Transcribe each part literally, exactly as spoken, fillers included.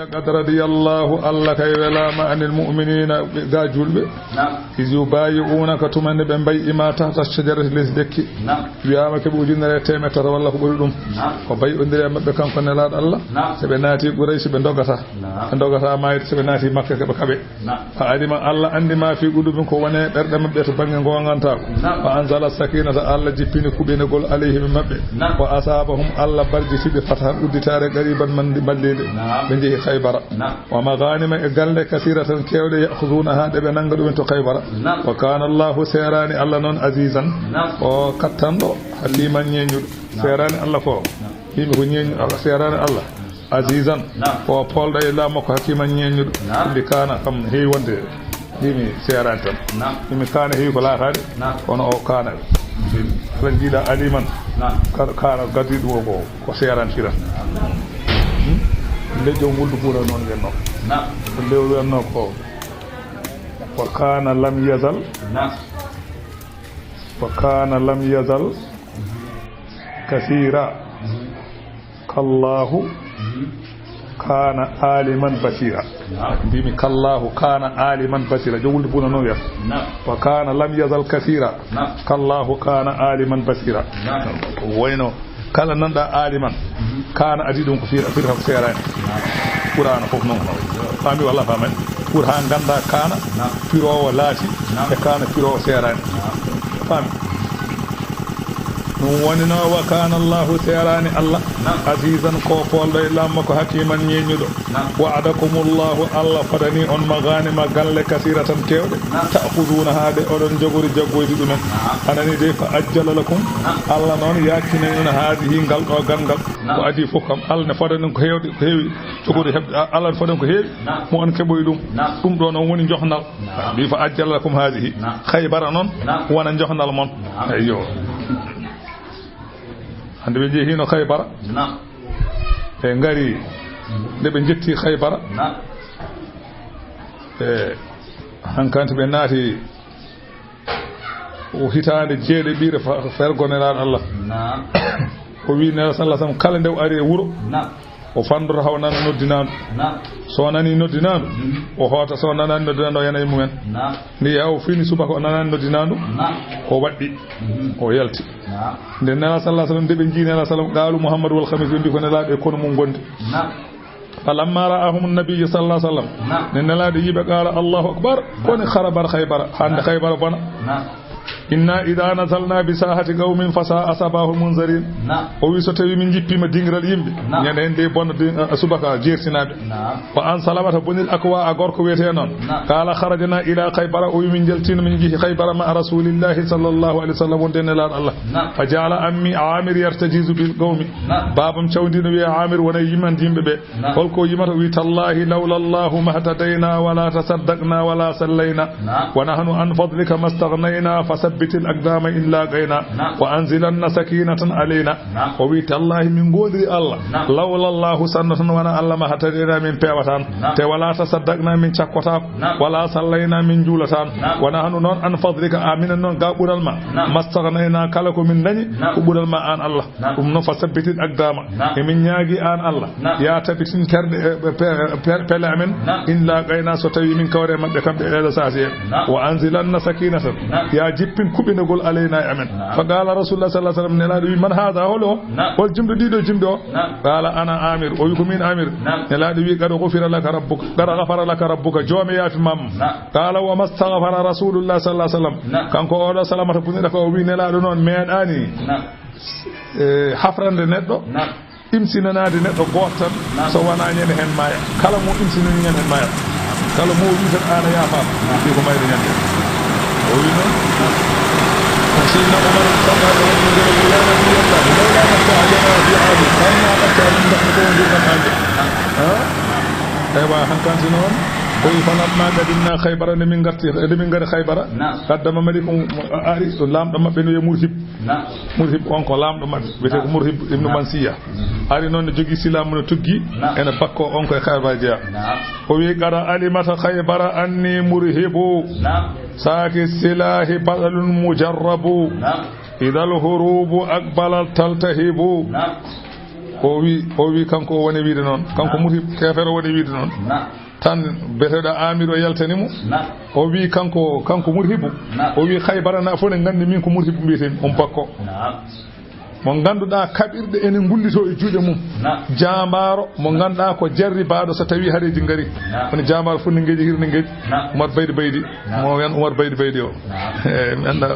Qad radiyallahu, Allah kay welaama, anil mu'miniina, ɓe ga julɓe. Naam. Iz yubayi'unaka, tuma nde ɓe mbay'i ma tahta shajarati, les lekki. Naam. Wiyaama keɓe ujunere e teemeɗɗe tati walla ko ɓuri ɗum. Naam. O bay'ondiri e maɓɓe kanko Nelaaɗo Allah. Naam. So ɓe naati Quraysh, ɓe ndogata. Naam. Ɓe ndogata maayde, so ɓe naati Makka, keɓe kaɓe. Naam. Fa alima, Allah anndi ma fi qulubihim, ko woni e ɓerɗe maɓɓe to bannge goongantaaku. Naam. Fa anzala sakinata, Allah jippini kuɓinegol alayhim e maɓɓe. Naam. Wa asabahum, Allah barjiti ɓe fatahan udditaare qariban man mballiinde. Naam. Ɓe njehi Khaybara. Naam. Wa maghanima, e galle, kathiratan, keewɗe, ya'khudunaha, ɗe ɓe nannga ɗumen to Khaybara. Naam. Wa kana Allahu, seeraani Allah noon, azizan, naam, o kattanɗo, hakiman, ñeeñuɗo. Naam. Seeraani Allah ko. Naam. Yimɓe ko ñeeñu Allah, seeraani Allah. Azizan, naam, ko poolɗo e laamu makko, hakiman, ñeeñuɗo. Naam. Mbi kana kam heewi wonde, mbimi seeraani tan. Naam. Mbimi kana heewi ko laataade, naam, kono o kana. Aɗa jiiɗa aliman. Naam. Ka-, kana gaddi ɗum o ko, ko seeraani firan. Naam. Hmm? Nde joom wuldu fuura noon wiyatnoo. Naam. Ko nde o wiyatnoo ko, wa kana lam yazal. Naam. Wa kana lam yazal kathira. Kallahu kana aliman basira. Naam. Mbimi kallahu kana aliman basira. Joom wuldu fuuna noon wiyata. Naam. Wa kana lam yazal kathira. Naam. Kallahu kana aliman basira. Naam. Wayno kala nanɗa aliman, mhm, kana adi ɗum ko fira, fira ko seeraani. Naam. Qur'aana fof noon. Faami walla faamani? Pour haa ngannda kana, naam, piroowo laati, naam, e kana piroowo seeraani. Naam. Faami? Ɗum woni no, wa kana Allahu, seeraani Allah, naam, azizan, ko poolɗo e laamu makko, hakiman, ñeeñuɗo. Naam. Wa'adakumullahu, Allah fodani on maghanima galle, kathiratan, keewɗe. Naam. Ta'khudunaha, ɗe oɗon jogori jaggoyde ɗumen. Naam. A nani de, fa ajjala lakum. Naam. Allah noon yaakkinani on haadihi, ngal ɗo gangal. Naam. Ko adii fof kam, Allah ne fodani on ko heewde, ko heewi jogori heɓde. A-, Allah ne fodani ko heewi. Naam. Mo on keɓoyi ɗum. Naam. Ɗum ɗo noon woni njohnal. Naam. Mbi fa ajjala lakum haadihi. Naam. Khaybara noon, naam, wona njohnal mon. Naam. Eyyo. Hannde ɓe njehino Khaybara. Naam. Ɓe ngari, nde ɓe njetti Khaybara. Naam. E hankanti ɓe naati o hitaande jeeɗiɓiire fa-, fergo Nelaaɗo Allah. Naam. O wi Nelaaɗo sallallahu alaihi wasallam, kala nde o ari e wuro, naam, o fandoto haw nana noddinaandu. Naam. So o nani noddinaandu, mhm, o hoota, so o nanani noddinaandu, o yana e mumen. Naam. Nde yaha o fini subaka, o nanani noddinaandu, naam, o waɗɗi, mhm, o yalti. Naam. Nde Nelaaɗo sallallahu alaihi wasallam, nde ɓe njii Nelaaɗo sallam, qaalu Muhammadu wal khamis, ɓe mbi ko Nelaaɗo e kono mum gondi. Naam. Falamma ra'ahum an-nabiyyu sallallahu alaihi wasallam. Naam. Nde Nelaaɗo yiɓe, qala Allahu akbar, ko woni kharabar Khaybara, hannde, naam, Khaybara bona. Naam. Inna idha nazalna bi sahati qawmin fa sa'a sabahul munzarin. Naam. O wi so tawi min jippima dingiral yimɓe, naam, ñande heen de bona de, eh, subaka jertinaɓe. Naam. Wa an Salamata bunil Akwa, a gorko wiyete noon. Naam. Qala kharajna ila Khaybara, o wi min jaltino min jehi Khaybara ma'a Rasulillahi sallallahu alaihi wasallam, wonde Nelaaɗo Allah. Naam. Fa ja'ala ammi Amir yartajizu bil qawmi. Naam. Baabam cawndino wiya Amir wona yiman yimɓe ɓe. Naam. Holko yimata? Wi, "Tallahi lawla Allahu mahtadayna wala tasaddaqna wala sallayna. Naam. Wa nahnu an fadlika mastaghnayna fasabbitil aqdama in laqayna. Naam. Wa anzilanna sakinatan alayna." Naam. O wi, "Tallahi min goonɗini Allah. Naam. Lawla Allahu, sanno tan wona Allah, mahtadayna min peewatan. Naam. Te wala tasaddaqna min cakkotaako. Naam. Wala sallayna min juulatan. Naam. Wa nahnu noon an fadlika, a minen noon ga ɓural ma. Naam. Mastaghnayna, kala ko min dañi, naam, ko ɓural ma an Allah. Naam. Ɗum noon, fa sabbitin aqdama. Naam. Emin ñaagi an Allah. Naam. Ya tabitin terɗe, e, pe-, pe-, pele amen. Naam. In laqayna, so tawi min kawre maɓɓe kamɓe ɗeɗo sasi en. Naam. Wa anzilanna sakinatan. Naam. Ya jippin kuɓinagol alayna e amen. Naam. Fa qala Rasulullah sallallahu alaihi wasallam, Nelaaɗo wi, "Man hadha, hol o? Naam. Hol jimɗo ɗiɗo jimɗo o?" Naam. Qala, "Ana Amir." O wi, "Ko min Amir." Naam. Nelaaɗo wi, "Qad ghufira laka rabbuka, qad ghafara laka rabbuka, joome yaafi mam." Naam. Qala, "Wa mastaghfara Rasulullah sallallahu alaihi wasallam." Naam. Kanko oɗo Salamata bunira ko o wi Nelaaɗo noon meeɗani. Naam. E, hafrande neɗɗo, naam, imsinanaade neɗɗo gooto tan, naam, so wonaa ñande heen maaya. Kala mo imsinani ñande heen maaya. Kala mo wi tan aan a yaafaama. Naam. Ɗi ko mayre ñande. O wi noon. Naam. Ko Seydina Omar Khattab radiyallahu anhu, "Ya Nabiyallah, lawla matta'tana fi aadi, anna matta'na min ba'di ko ngurndan aade." Naam. Ha? Eywa, hankanti noon. O wi, "Falamma qadimna Khaybara," nde min ngarti, nde min ngari Khaybara. Naam. Qaddama malikum, ari, laamɗo maɓɓe no wiye Murhib. Naam. Murhib on ko laamɗo maɓɓe, wiyetee ko, naam, Murhib ibnu, naam, Mansiya. Mhm. Ari noon ne jogii silaamu no tuggi, naam, ene bakko on ko e Khaybara jeyaa. Naam. O wi, "Qad alimata Khaybara anni murhibu." Naam. Saaki silahi badalun mujarrabu. Naam. Idal hurubu aqbalat taltahibu. Naam. O wi, o wi kanko o woni wiide noon. Kanko Naam. Murhib keefeero woni wiide noon. Naam. Tan beteɗo Amir o yaltani mo. Naam. O wi kanko, kanko Murhibu. Naam. O wi Khaybara na fof ne nganndi min ko Murhibu mbiyetee mi, on bakko. Naam. Mo ngannduɗaa kaɓirɗe ene ngullitoo e juuɗe mum. Naam. Jaambaaro mo ngannduɗaa ko jarribaaɗo so tawii hareeji ngari. Naam. Woni jaambaaro funnangeeji hirnangeeji. Naam. Umar Baydi Baydi. Naam. Mo wiyan Umar Baydi Baydi o. Naam. Eh, mi annda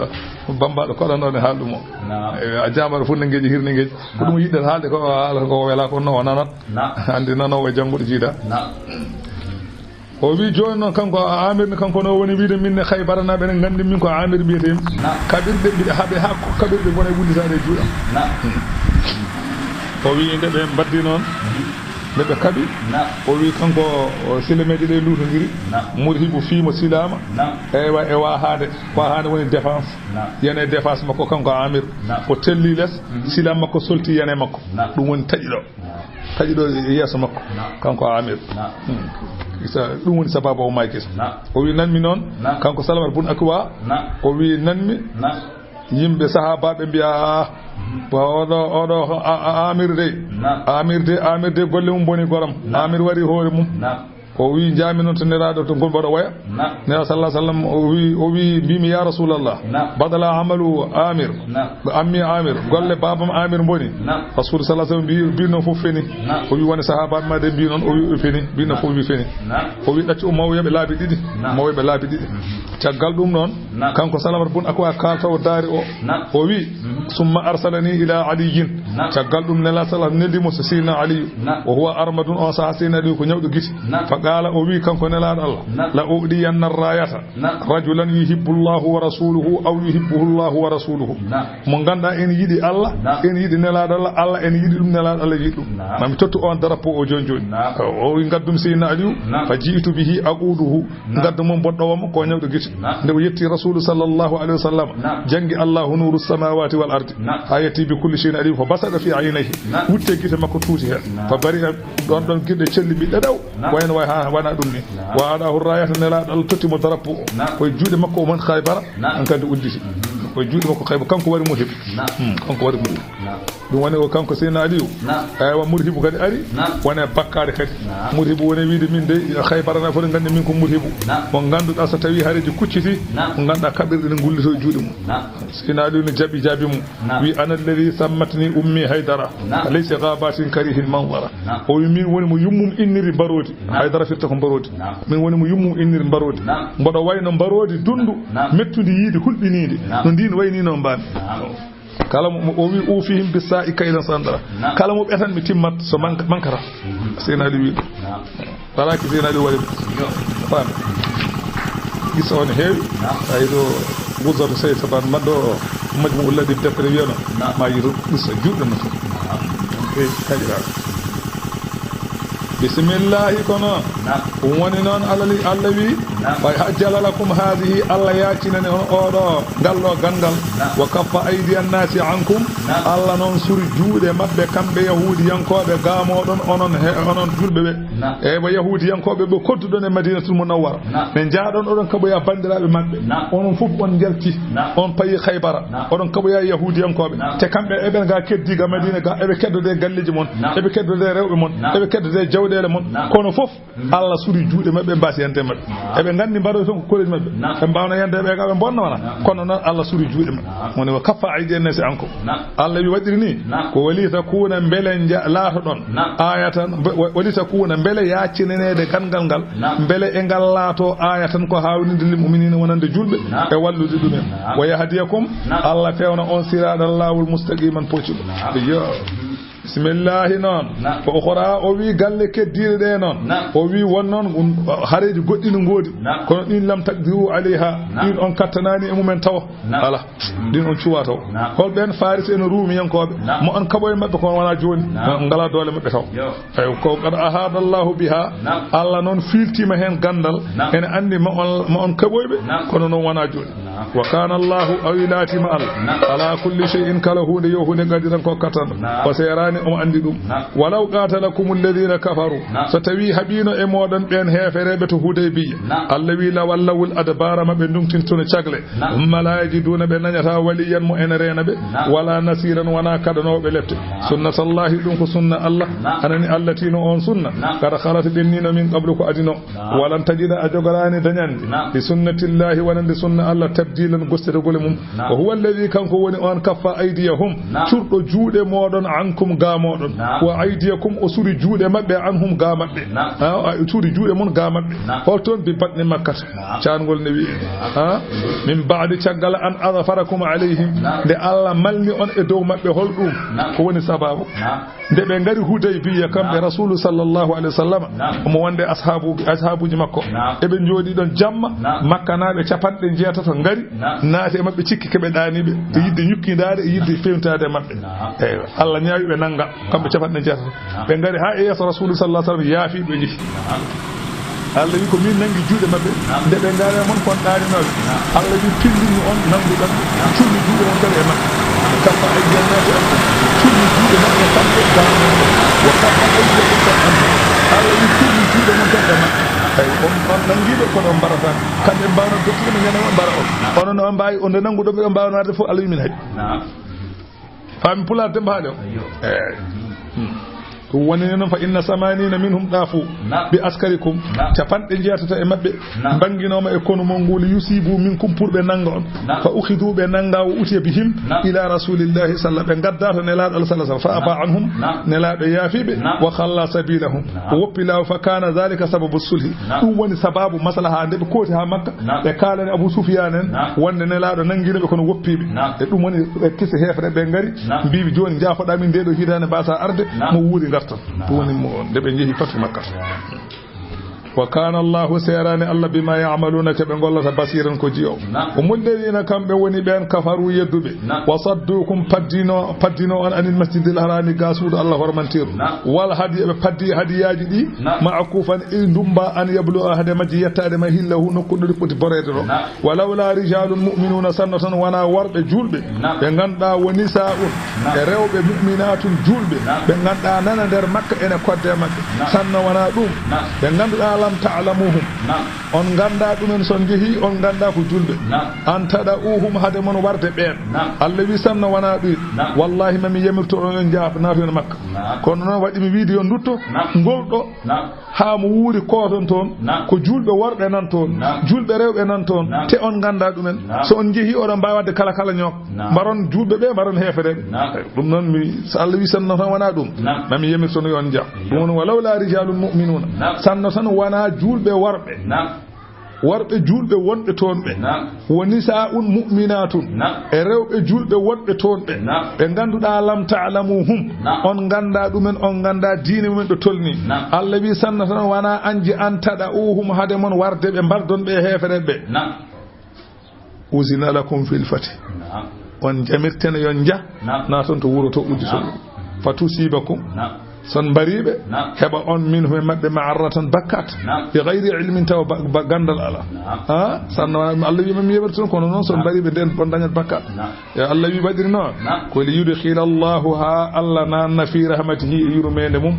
bambaɗo koɗanɗo ne haal ɗum o. Naam. Eh, a jaambaaro funnangeeji hirnangeeji. Ko ɗum yiɗɗata haalde ko, haala ko wela ko no o nanat. Naam. Anndi nanoowo e jannguɗo jiida. Naam. O wi jooni noon kanko Amir ne, kanko no woni wiide min ne Khaybaranaaɓe ne nganndi min ko Amir mbiyetee mi. Naam. Kaɓirɗe mbiɗa haɓe haa ko kaɓirɗe ngona e wullitaade e juuɗam. Naam. O wi nde ɓe mbaddi noon, nde ɓe kaɓi, Naam. O wi kanko o silameeje ɗe luutondiri, Naam. Murhibu fiimo silaama, Naam. Eywa e waahaade, waahaade woni défense, Naam. Yene défense makko kanko Amir, Naam. O telli les, Mhm. Silaam makko solti yene makko, Naam. Ɗum woni taƴi ɗo. Naam. Taƴi ɗo e yeeso makko, Naam. Kanko Amir. Naam. Hmm. Isa, ɗum woni sababu o maaki. Naam. O wi nanmi noon, Naam. Kanko Salamata bun Akwa, Naam. O wi nanmi, Naam. Yimɓe sahaabaaɓe mbiya, "Ah, Mhm. Oɗo, oɗo, a, a, Amir dey. Naam. Amir dey, Amir dey golle mum boni goram. Naam. Amir wari hoore mum." Naam. O wi, "Njaami noon to Nelaaɗo to ngol mbaɗa waya." Naam. Nelaaɗo sallallahu alaihi wasallam, o wi, o wi, mbimi, "Ya Rasulallah, Naam. Badala amalu Amir." Naam. Ammi Amir, golle baabam Amir mboni. Naam. Rasul sallallahu alaihi wasallam mbi, mbi noon fof feni. Naam. O wi, "Woni sahaabaaɓe ma de mbi noon," o wi, "O feni." Mbi noon Naam. Fof wi feni. Naam. O wi, "Ɗaccu o mawyoɓe laabi ɗiɗi." Naam. Mawyoɓe laabi ɗiɗi. Mhm. Caggal ɗum noon, Naam. Kanko Salamata bun Akwa kaaltawo daari o. Naam. O wi, Mhm. "Summa arsalani ila Aliyyin." Naam. Caggal ɗum Nelaaɗo sallallahu neldi mo so Seydina Aliyu. Naam. Wa huwa armadun, on saha Seydina Aliyu ko ñawɗo gite. Naam. Fa qaala, o wi kanko Nelaaɗo Allah, Naam. "La u'diyanna rayata Naam. Rajulan yuhibbu Allahu wa rasuluhu aw yuhibbuhu Allahu wa rasuluhu." Naam. Mo ngannduɗaa ene yiɗi Allah, Naam. Ene yiɗi Nelaaɗo Allah, Allah ene yiɗi ɗum, Nelaaɗo Allah yiɗi ɗum. Naam. Mami tottu on drapeau o jooni jooni. Naam. O wi ngaddum Seydina Aliyu, Naam. Fa ji'tu bihi aquduhu. Naam. Ngaddu mum boɗɗo wammo ko ñawɗo gite. Naam. Nde o yetti Rasulu sallallahu alaihi wasallam, Naam. Jangi Allahu nuru samawati wal ardi. Naam. Ha yetti bi kulli shay'in alim fa basada fi aynayhi. Naam. Wutte gite makko tuuti hen. Naam. Fa bari ɗon ɗon gite celli ɓiɗɗo ɗaw. Naam. Wayno way ha wana ɗum ni. Naam. Wa adahu rayata Nelaaɗo Allah totti mo drapeau o. Naam. Koye juuɗe makko o mon Khaybara. Naam. An kandi udditi. Mhm. Koye juuɗe makko Khaybara kanko wari mo heɓi. Naam. Hmm, kanko wari mo heɓi. Naam. Ɗum woni o kanko Seydina Aliyu. Naam. Eywa, Murhibu kadi ari. Naam. Wone bakkaade kadi. Naam. Murhibu woni wiide min de, Khaybara na foti nganndi min ko Murhibu. Naam. Mo ngannduɗaa so tawii hareeji kucciti, Naam. Mo ngannduɗaa kaɓirɗe ne ngullitoo e juuɗe mum. Naam. Seydina Aliyu ne jaɓi jaabi mum. Naam. Wi, "Ana alladhi sammatni ummi Haydara. Naam. Laysa ghabatin karihin manzara." Naam. O wi, "Min woni mo yummum inniri mbaroodi." Naam. Haydara firta ko mbaroodi. Naam. Min woni mo yummum inniri mbaroodi. Naam. Mboɗo wayno mbaroodi dundu, Naam. Mettundi yiidi hulɓiniidi. Naam. No ndin wayni no mbaami. Naam. Kala mo, o wi, "Ufihim bisa'i kaylan sandara." Naam. Kala mo ɓetan mi timmat so mank-, mankata. Mhm. Seydina Ali wi ɗum. Naam. Wala ki Seydina Ali waɗi ɗum. Yo. Faam. Gisa on heewi. Naam. Ay ɗo Guzatu Sey Saban mbaɗɗo Majmu Ullaɗi deftere wiyano. Naam. Ma yiɗo gisa juɗɗo no. Naam. E kaƴira. Bisimillahi kono. Naam. Ɗum woni noon Allah wi, Allah wi, Naam. "Fa ajjala lakum haadihi," Allah yaacinani on oɗo, ngal ɗo ganndal. Naam. "Wa kaffa aydiya nnaasi ankum," Naam. Allah noon suri juuɗe maɓɓe kamɓe Yahuudiyankooɓe gaamoɗon onon he, onon julɓe ɓe. Naam. Eyi, wa Yahuudiyankooɓe ɓe kodduɗon e Madinatul Munawwara. Naam. Ɓe njaaɗon oɗon kaɓoya banndiraaɓe maɓɓe. Naam. Onon fof on njalti. Naam. On payi Khaybara. Naam. Oɗon kaɓoya Yahuudiyankooɓe. Naam. Te kamɓe eɓe ga keddi ga Madina ga, eɓe keddode galleeji mon. Naam. Eɓe keddode rewɓe mon. Naam. Eɓe keddode jawɗeele mon. Naam. Kono fof, Mhm. Allah suri juuɗe maɓɓe, mbaasi yande maɓɓe. Naam. Eɓe nganndi mbaroy toon ko koreeji maɓɓe. Naam. Ɓe mbaawna yande ɓe ga ɓe mbonno wona. Naam. Kono noon Allah suri juuɗe maɓɓe. Naam. Woni wa kaffa aydiya nnaasi ankum. Naam. Allah wi waɗiri ni, Naam. Ko wali takuna mbele nja-, laatoɗon. Naam. Ayatan, mbe-, wa-, wali takuna mbele yaaccinaneede ganndal ngal. Naam. Mbele e ngal laato ayatan ko haawninde lil mu'minina wonande julɓe. Naam. E wallude ɗumen. Naam. Wa yahdiyakum, Naam. Allah fewna on siraaɗan laawol mustaqiman poccuɗo. Naam. Iyo. Bisimillahi noon. Naam. Ko ukhra o wi galle keddiiɗe ɗe noon. Naam. O wi won noon un-, hareeji goɗɗi no ngoodi. Naam. Kono ɗin lam taqdiru alayha. Naam. Ɗin on kattanaani e mumen tawa. Naam. Ala. Mm. Ɗin on cuwa tawa. Naam. Hol ɓen Faris en Ruumiyankooɓe? Naam. Mo on kaɓo e maɓɓe ko wona jooni. Naam. Ngala doole maɓɓe taw. Yo. Eyi, ko qad ahada Allahu biha. Naam. Allah noon fiiltiima heen ganndal. Naam. Ene anndi ma on, ma on kaɓoyɓe. Naam. Kono noon wona jooni. Naam. Wa kana Allahu, awi laatima Allah, ala kulli shay'in, kala huunde yo huunde, qadiran, ko kattan. O seeraani, omo anndi ɗum. Walaw qatalakum alladhina kafaru, so tawi haɓiino e mooɗon ɓeen heefereeɓe to Hudaybiya, Allah wi lawallawul adbara, ma ɓe ndumtintono cagle. Thumma la yajiduna, ɓe nañata waliyan mo ene reena ɓe, wala nasiran, wona kaɗanooɓe lette. Sunnatallahi, ɗum ko sunna Allah, anani, allati, no on sunna, qad khalat, ɓennino, min qablu, ko adino. Walan tajida, a jogoraani dañande, li sunnatillahi, wonande sunna Allah, tabdilan, gostitagol e mum. Wa huwa alladhi, kanko woni on, kaffa aydiyahum, curɗo juuɗe mooɗon, ankum, ga mooɗon. Wa aydiyakum, o suri juuɗe maɓɓe, anhum, ga maɓɓe. Ha, o suri juuɗe mon ga maɓɓe. Hol toon? Bi batni Makkata. Caangol ne wi'i, ha, min ba'di, caggal, an azfarakum alayhim, nde Allah malni on e dow maɓɓe. Hol ɗum? Ko woni sababu? Nde ɓe ngari Hudaybiya, kamɓe Rasulu sallallahu alayhi wa sallam, omo wonde ashaabu, ashaabuji makko. Eɓe njooɗi ɗon jamma, Makkanaaɓe capanɗe njeetato ngari, naati e maɓɓe, cikki keɓe ɗaaniiɓe, e yidde ñukkindaade, e yidde fewntaade e maɓɓe. Eywa, Allah ñaawi ɓe nannga, kamɓe capanɗe njeetato. Ɓe ngari haa e yeeso Rasulu sallallahu alayhi wa sallam, yaafi ɓe, njehi. Allah wi ko min nanngi juuɗe maɓɓe, nde ɓe ngari mon kon ɗaaninooɓe. Allah wi pillini on nannguɗon, cummi juuɗe mon kadi e maɓɓe. Kaffa aydiyan naasi ankum, cummi juuɗe maɓɓe kamɓe, wa kaffa aydiyakum anhum. Allah wi cummi juuɗe mon kadi e maɓɓe. Eyi, on, on nanngiiɓe kono on mbarata. Kamɓe mbawno dottude ɓe ñande on mbara on. Onon on mbaawi, on nde nannguɗon ɓe on mbawno arde fof, Allah wi min haɓi. Faami pulaar, Demba Haali o? Eyyo. Eyi. Hmm. Ko woni noon, fa inna samanina minhum dafu bi askarikum. Capanɗe njeetato e maɓɓe mbanginooma e konu mon ngu, li yusibu minkum, pour ɓe nannga on. Fa ukhidu, ɓe nannga, wa utiya bihim ila rasulillahi sallallahu, ɓe ngadda to Nelaaɗo Allah sallallahu alaihi wasallam. Fa afa anhum, Nelaaɗo yaafi ɓe, wa khalla sabilahum, o woppi laawo. Fa kana dhalika sababu sulhi. Ɗum woni sababu maslaha nde ɓe kooti haa Makka. Ɓe kaalani Abu Sufyaan en wonde Nelaaɗo nanngiino ɓe kono woppi ɓe. E ɗum woni ɓe kisi heefere, ɓe ngari, mbiiɓe, jooni njaafoɗaa min nde ɗo hitaande, mbasa arde, mo wuuri ngartan. Ɗum woni mo, nde ɓe njehi fatu Makka. Wa kana Allahu, seeraani Allah, bima ya'maluna, ko ɓe ngollata, basiran, ko ji'oowo. Humul ladhina, kamɓe woni ɓeen, kafaru, yedduɓe. Wa saddukum, paddino, paddino on, anil masjidil harami, ga suudu Allah hormanteeru. Wal hadi, ɓe paddi hadiyaaji ɗi, ma'kufan, e ndumba, an yabluga, hade majji yettaade, mahillahu, nokku ɗo ɗi poti boreede ɗo. Wa lawla rijalun mu'minuna, sanno tan wona worɓe juulɓe, ɓe ngannduɗaa, wa nisaa'un, e rewɓe, mu'minatun, juulɓe, ɓe ngannduɗaa nana nder Makka ene kodde maɓɓe, sanno wona ɗum, ɓe ngannduɗaa, lam ta'lamuhum, on nganndaa ɗumen, so on njehii, on nganndaa ko juulɓe, an tada'uhum, hade mon warde ɓeen. Allah wi, sanno wona ɗum, wallahi, ma mi yamirto on, on njaha, naatoyon Makka. Kono noon, waɗi mi wiide yo ndutto ngol ɗo. Haa mo wuuri kooton toon, ko juulɓe worɓe nan toon, juulɓe rewɓe nan toon, te on nganndaa ɗumen. So on njehii, oɗon mbaawi waɗde kala kala ñook. Mbaron juulɓe ɓe, mbaron heefereɓe. Ɗum noon, mi, so Allah wi sanno tan wona ɗum, ma mi yamirto on yo on njah. Ɗum woni, wa lawla rijalun mu'minuna. Sanno tan wona juulɓe worɓe. Worɓe juulɓe wonɓe toon ɓe. Wa nisaa'un mu'minaatun. E rewɓe juulɓe wonɓe toon ɓe. Ɓe ngannduɗaa, lam ta'lamuhum. On nganndaa ɗumen, on nganndaa diine mumen ɗo tolni. Allah wi sanno tan wona anji an tada'uhum, hade mon warde ɓe, mbardon ɓe e heefereɓe ɓe. Uzina lakum fil fathi. On jamirtene yo on njah, naaton to wuro to, uddito. Fa tusibakum. So on mbariiɓe, heɓa on minhum e maɓɓe ma'arratan bakkat. Bi ghayri ilmin, tawa ba, ba ganndal alaa. Ha? Sanno Allah wi ma mi yamirto on, kono noon so on mbariiɓe nden on dañat bakkat. E Allah wi waɗiri noon. Ko li yudkhila Allahu, ha Allah nanna, fi rahmatihi, e yurmeende mum.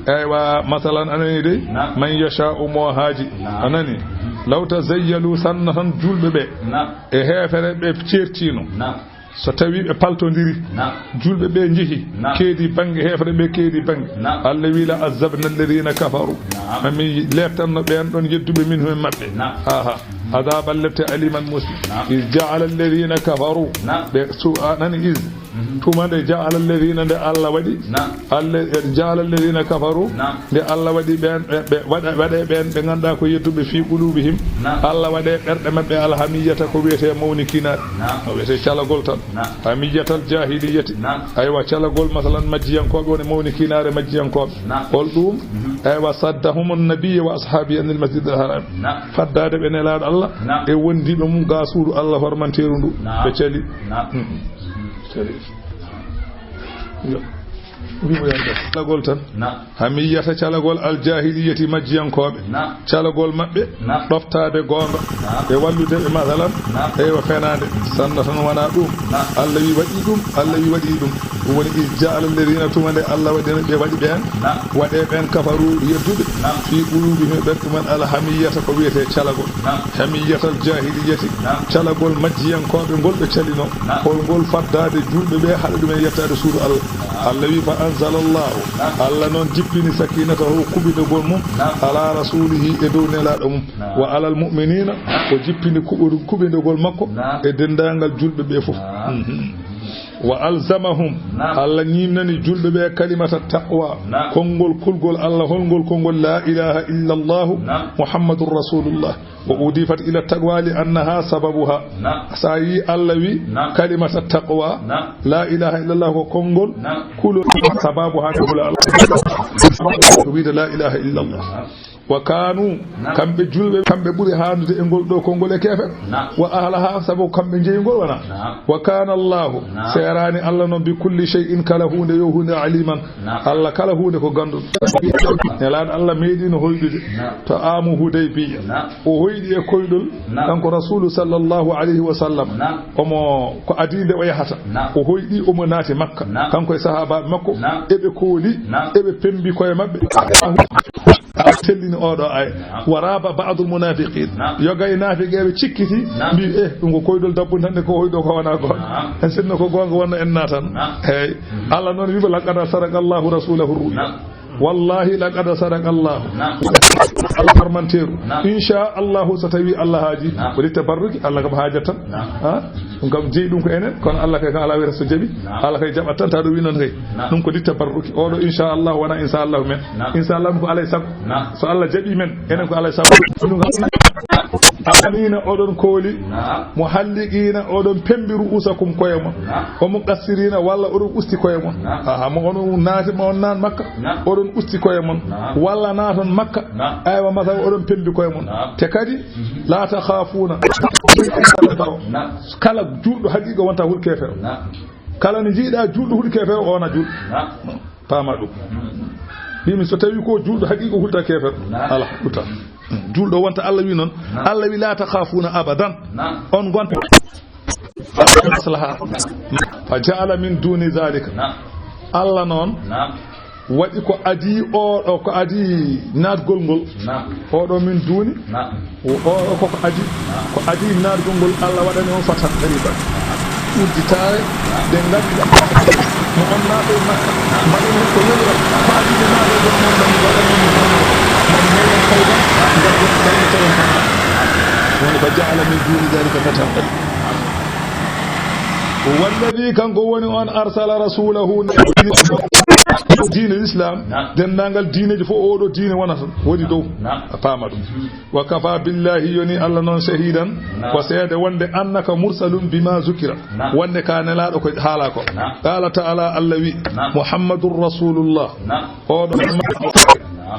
Eywa, masalan, anani dey, man yasha'u, mo haaji. Anani. Law tazayyalu, sanno tan juulɓe ɓe. E heefere ɓe ceertiino. So tawi ɓe paltondiri, juulɓe ɓe njehi, keedi bannge, heefere ɓe keedi bannge. Allah wi, la azzabna alladhina kafaru. Ma mi leptanno ɓeen ɗon yedduɓe minhum e maɓɓe. Aha. Azaban lepte aliman musli. Iz ja'ala alladhina kafaru. Ɓe su-, a nani iz. Tuma nde ja'ala alladhina, nde Allah waɗi. Alla-, ja'ala alladhina kafaru. Nde Allah waɗi ɓeen, ɓe, ɓe waɗa, waɗe ɓeen ɓe ngannduɗaa ko yedduɓe fi qulubihim. Allah waɗe ɓerɗe maɓɓe alhamiyata, ko wiyetee mawnikinaare. O wiyetee calagol tan. Hamiyatal jahiliyati. Aywa, calagol, masalan, majjiyankooɓe, woni mawnikinaare majjiyankooɓe. Hol ɗum? Aywa, saddahum annabiyyu wa ashabi anil masjidil haram. Faddaade ɓe Nelaaɗo Allah e wondiiɓe mum ga suudu Allah hormanteeru ndu. Ɓe cali. Mm. Cali. Yo. Wimo yonde calagol tan. Na. Hamiyata calagol aljahiliyati majjiyankooɓe. Na. Calagol maɓɓe. Na. Ɗoftaade goonga. Na. E wallude ɓe masalan. Na. Eywa fenaande. Sanna tan wonaa ɗum. Na. Allah wi waɗi ɗum, Allah wi waɗi ɗum. Ɗum woni is jaala alladina tuma nde Allah waɗi ɓe waɗi ɓeen. Na. Waɗe ɓeen kafaru yedduɓe. Na. Fi qulubihim ɓerɗe mumen alhamiyata ko wiyetee calagol. Na. Hamiyatal jahiliyati. Na. Calagol majjiyankooɓe ngol ɓe calino. Na. Hol ngol faddaade juulɓe ɓe haɗa ɗumen yettaade suudu Allah. Na. Allah wi fa anzala Allahu. Na. Allah noon jippini sakinatahu kuɓidogol mum. Na. Ala rasulihi e dow nelaaɗo mum. Na. Wa alal mu'minina. Na. O jippini kuɓu-, kuɓidogol makko. Na. E denndaangal juulɓe ɓe fof. Na. Mhm. Wa alzamahum. Na. Allah ñiimnani juulɓe ɓe kalimata taqwa. Na. Konngol kulgol Allah, holngol konngol la ilaha illa Allahu. Na. Muhammadur rasulullah. Wa udifat ila taqwa li annaha sababuha. Na. Sa yi Allah wi. Na. Kalimata taqwa. Na. La ilaha illa Allah ko konngol. Na. Kulo sababuha ko hula Allah. Ko wiide la ilaha illa Allah. Na. Wa kanu. Na. Kamɓe juulɓe, kamɓe ɓuri haanude e ngol ɗo konngol e keefer. Na. Wa ahlaha, sabu kamɓe jeyi ngol wona. Na. Wa kana Allahu. Na. Seeraani Allah noon bi kulli shay'in kala huunde yo huunde aliman. Na. Allah kala huunde ko ganduɗo. Nelaaɗo Allah meeɗino hoyɗude. Na. To amu Hudaybiya. Na. O hoyɗi e koyɗol. Na. Kanko Rasulu sallallahu alayhi wa sallam. Na. Omo ko adii nde o yahata. Na. O hoyɗi omo naati Makka. Na. Kanko e sahaabaaɓe makko. Na. Eɓe kooli. Na. Eɓe pembi koye maɓɓe. A tellini oɗo ay. Na. Wa raba ba'dul munafiqin. Na. Yoga e naafiqeeɓe cikkiti. Na. Mbi, eh, ɗum ko koyɗol dabbunde tan de, ko hoyɗo ko wona goonga. Na. En sinno ko goonga wonno en naatan. Na. Hey. Mhm. Allah noon wiɓe laqad sadaqa Allahu rasulahu ru'ya. Na. Wallahi laqad sadaqa Allah. Na. Allah parmanteeru. Na. Insha Allahu so tawi Allah haaji. Na. Waɗi tabarruki, Allah kam haajat tan. Na. Ha? Ɗum kam jeyi ɗum ko enen, kono Allah kay kam ala wiyata so jaɓi. Na. Allah kay jaɓat tan, ta ɗo wi noon kay. Na. Ɗum ko ɗi tabarruki. Oɗo insha Allah wona insha Allah men. Na. Insha Allah ko alay sago. Na. So Allah jaɓi men, enen ko alay sago. Ɗum kam. Amina oɗon kooli. Na. Muhalliqina oɗon pembi ru'usakum koye mon. Na. O muqassirina walla oɗon usti koye mon. Na. Aha, mo onon naati, mo on naan Makka. Na. Oɗon usti koye mon. Na. Walla naaton Makka. Na. Aywa, masal oɗon pembi koye mon. Na. Te kadi, mhm, la takhafuna. Na. Kala juulɗo haqiiqa wonta hul keefeero. Na. Kala ne jiiɗa juulɗo hul keefeero, o wona juulɗo. Na. Paama ɗum. Mhm. Mbimi so tawi ko juulɗo haqiiqa hulta keefeero. Na. Ala, ɗuta. Juulɗo wonta Allah wi noon. Na. Allah wi la takhafuna abadan. Na. On gonta maslaha. Fa ja'ala min duni zalika. Na. Allah noon. Na. Waɗi ko adii oɗo, ko adii naatgol ngol. Na. Oɗo min duuni. Na. O, oɗo koko adii. Na. Ko adii naatgol ngol, Allah waɗani on fatan qariban. Na. Udditaare, na, ɗe ngannduɗaa. Mo on naata e Makka, na, mbaɗen heen ko weli on. Ko adii ɓe naata e ɗon noon, ɗon waɗani on. Mbaɗi heen fayda, ngal ɗon, ngal ɗon tawen tan. Woni fa ja'ala min duni zalika fatan qariban. Walladi, kanko woni on arsala rasulahu, diine Islam, na, denndaangal diineji fof oɗo diine wonata, woni dow. Na. A paama ɗum. Wa kafa billahi, yoni Allah noon shahidan, na, ko seede wonde annaka mursalun bima zukira, na, wonde ka nelaaɗo ko haala ko. Na. Qala ta'ala, Allah wi, na, Muhammadur Rasulullah. Na. Oɗo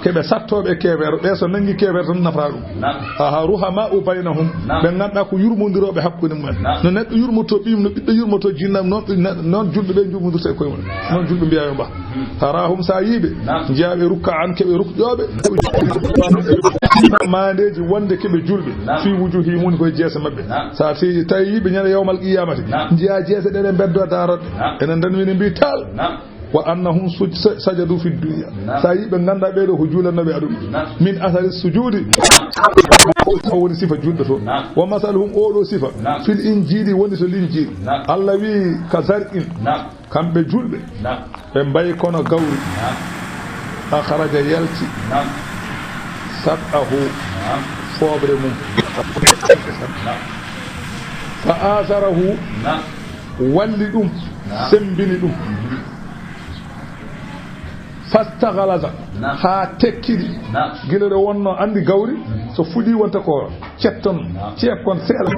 keɓe sattooɓe keefeero, ɓe so nanngi keefeero tan nafra ɗum. Naam. Aha, ruhamaa'u baynahum, naam, ɓe ngannduɗaa ko yurmondirooɓe hakkunde mumen. Naam. No neɗɗo yurmotoo ɓiyum, no ɓiɗɗo yurmotoo jinnam, noon, noon julɓe ɓe njurmondirta e koye mumen. Naam. Noon julɓe mbiyaa yo mbah. Mhm. Taraahum, so a yii ɓe, naam, njiyaa ɓe rukkaan, keɓe rukƴooɓe. Maandeeji wonde keɓe julɓe. Naam. Fii wujuuhihim, woni koye jeese maɓɓe. Naam. So a tawi, tawi ɓe ñande yawmal qiyaamati. Naam. Njiyaa jeese ɗe, ɗe mbeddoo daaroɗe. Naam. Enen tan minen mbii tal. Naam. Wa annahum suj-, sa-, sajadu fi dunya. Naam. So a yii ɓe, nganndaa ɓee ɗoo ko juulannooɓe aduna. Naam. Min asari sujudi. Naam. O woni sifa juulɗo to. Naam. Wa masaluhum, oo ɗoo sifa. Naam. Fil injili, woni to linjil. Naam. Allah wii, ka zar'in. Naam. Kamɓe juulɓe. Naam. Ɓe mbayi kono gawri. Naam. Akhraja, yalti. Naam. Shat'ahu. Naam. Fooɓre mum. Naam. Fa azarahu. Naam. Walli ɗum. Naam. Semmbini ɗum. Mhm. Fastaghlaza. Naam. Haa tekkidi. Naam. Gila ɗo wonno anndi gawri, mhm, so fuɗi wonta ko cetton, naam, ceekkon seeɗa.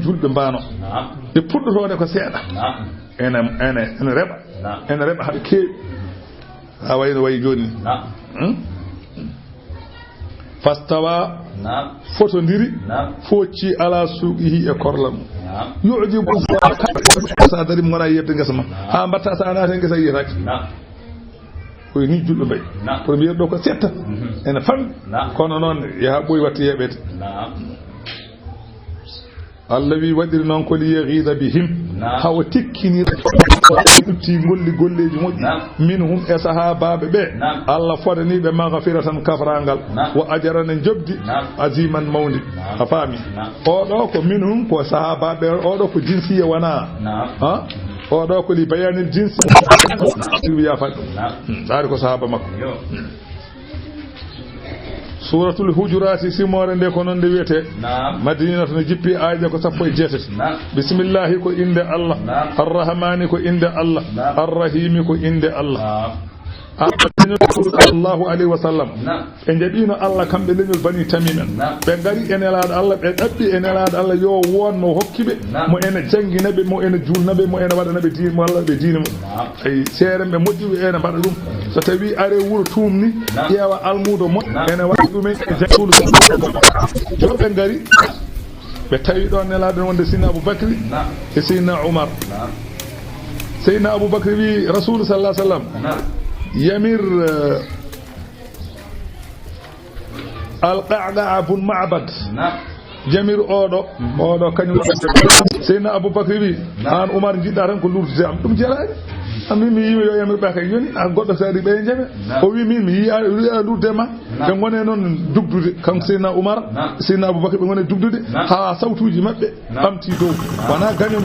Julɓe mbaano. Naam. Nde puɗɗotoo nde ko seeɗa. Naam. Ene, ene, ene reɓa. Naam. Ene reɓa haɗa keewi. A wayno wayi jooni. Naam. Hmm? Fastawa. Naam. Fotondiri. Naam. Focci ala suuqihi e korla mum. Naam. Yu'jibu, sa dari mo wona yedde ngesa ma. Naam. Haa mbatta sa naata ngesa yiyataake. Naam. Ko ni julɗo mbayi. Naam. Première ɗo ko setta. Mhm. Ene famɗi. Naam. Kono noon, yaha ɓooyi watta yeeɓeede. Naam. Allah wi waɗiri noon ko li yaghidha bihim. Naam. Hawa tikkinira. Ɗutti golli golleeji moƴƴi. Naam. Minhum e sahaabaaɓe ɓe. Naam. Allah fodani ɓe maghfiratan kafrangal. Naam. Wa ajran e njoɓdi. Naam. Aziman mawndi. Naam. A faami? Naam. Oɗo ko minhum ko sahaabaaɓe, oɗo ko jinsiya wona. Naam. Ha? Oɗo ko li bayanil jins. Wiya fat. Naam. Hmm. Ɗaari ko sahaaba makko. Yo. Hmm. Suratul Hujurati, simoore nde ko noon nde wiyetee. Naam. Madinatu no jippi, aaye ko sappo e jeetati. Naam. Bismillahi ko innde Allah. Naam. Arrahmani ko innde Allah. Naam. Arrahimi ko innde Allah. Naam. Allahu alayhi wa sallam. Naam. Ɓe njaɓiino Allah kamɓe leñol Bani Tamim en. Naam. Ɓe ngari e Nelaaɗo Allah, ɓe ɗaɓɓi e Nelaaɗo Allah yo won mo hokki ɓe, naam, mo ene janngina ɓe, mo ene juulna ɓe, mo ene waɗana ɓe diine, mo Allah ɓe diine mum. Naam. Ay, seere ɓe moƴƴi ɓe ene mbaɗa ɗum. So tawi are wuro tuumni, naam, ƴeewa almuudo mo, naam, ene waɗa ɗum e jattuɗo. Joɓe ngari, ɓe tawi ɗon Nelaaɗo wonde Seydina Abu Bakri, naam, e Seydina Umar. Naam. Seydina Abu Bakri wi Rasul sallallahu alaihi wasallam, naam, yamir, eh, Al-Qa'qa' bun Ma'bad. Naam. Jamir oɗo, mhm, oɗo kañum. Seydina Abu Bakri wi, naam, an Umar jiɗɗa tan ko lurtude am. Ɗum jelaani. An min mi yima yo yamir ɓe kay yoni, an goɗɗo sari ɓe jame. Naam. O wi min mi yiya, yiya lurde ma. Naam. Ɓe ngone noon dugdude, kanko Seydina Umar, naam, Seydina Abu Bakri ɓe ngone dugdude, naam, haa sawtuuji maɓɓe. Naam. Ɓamti dow. Wona gaño.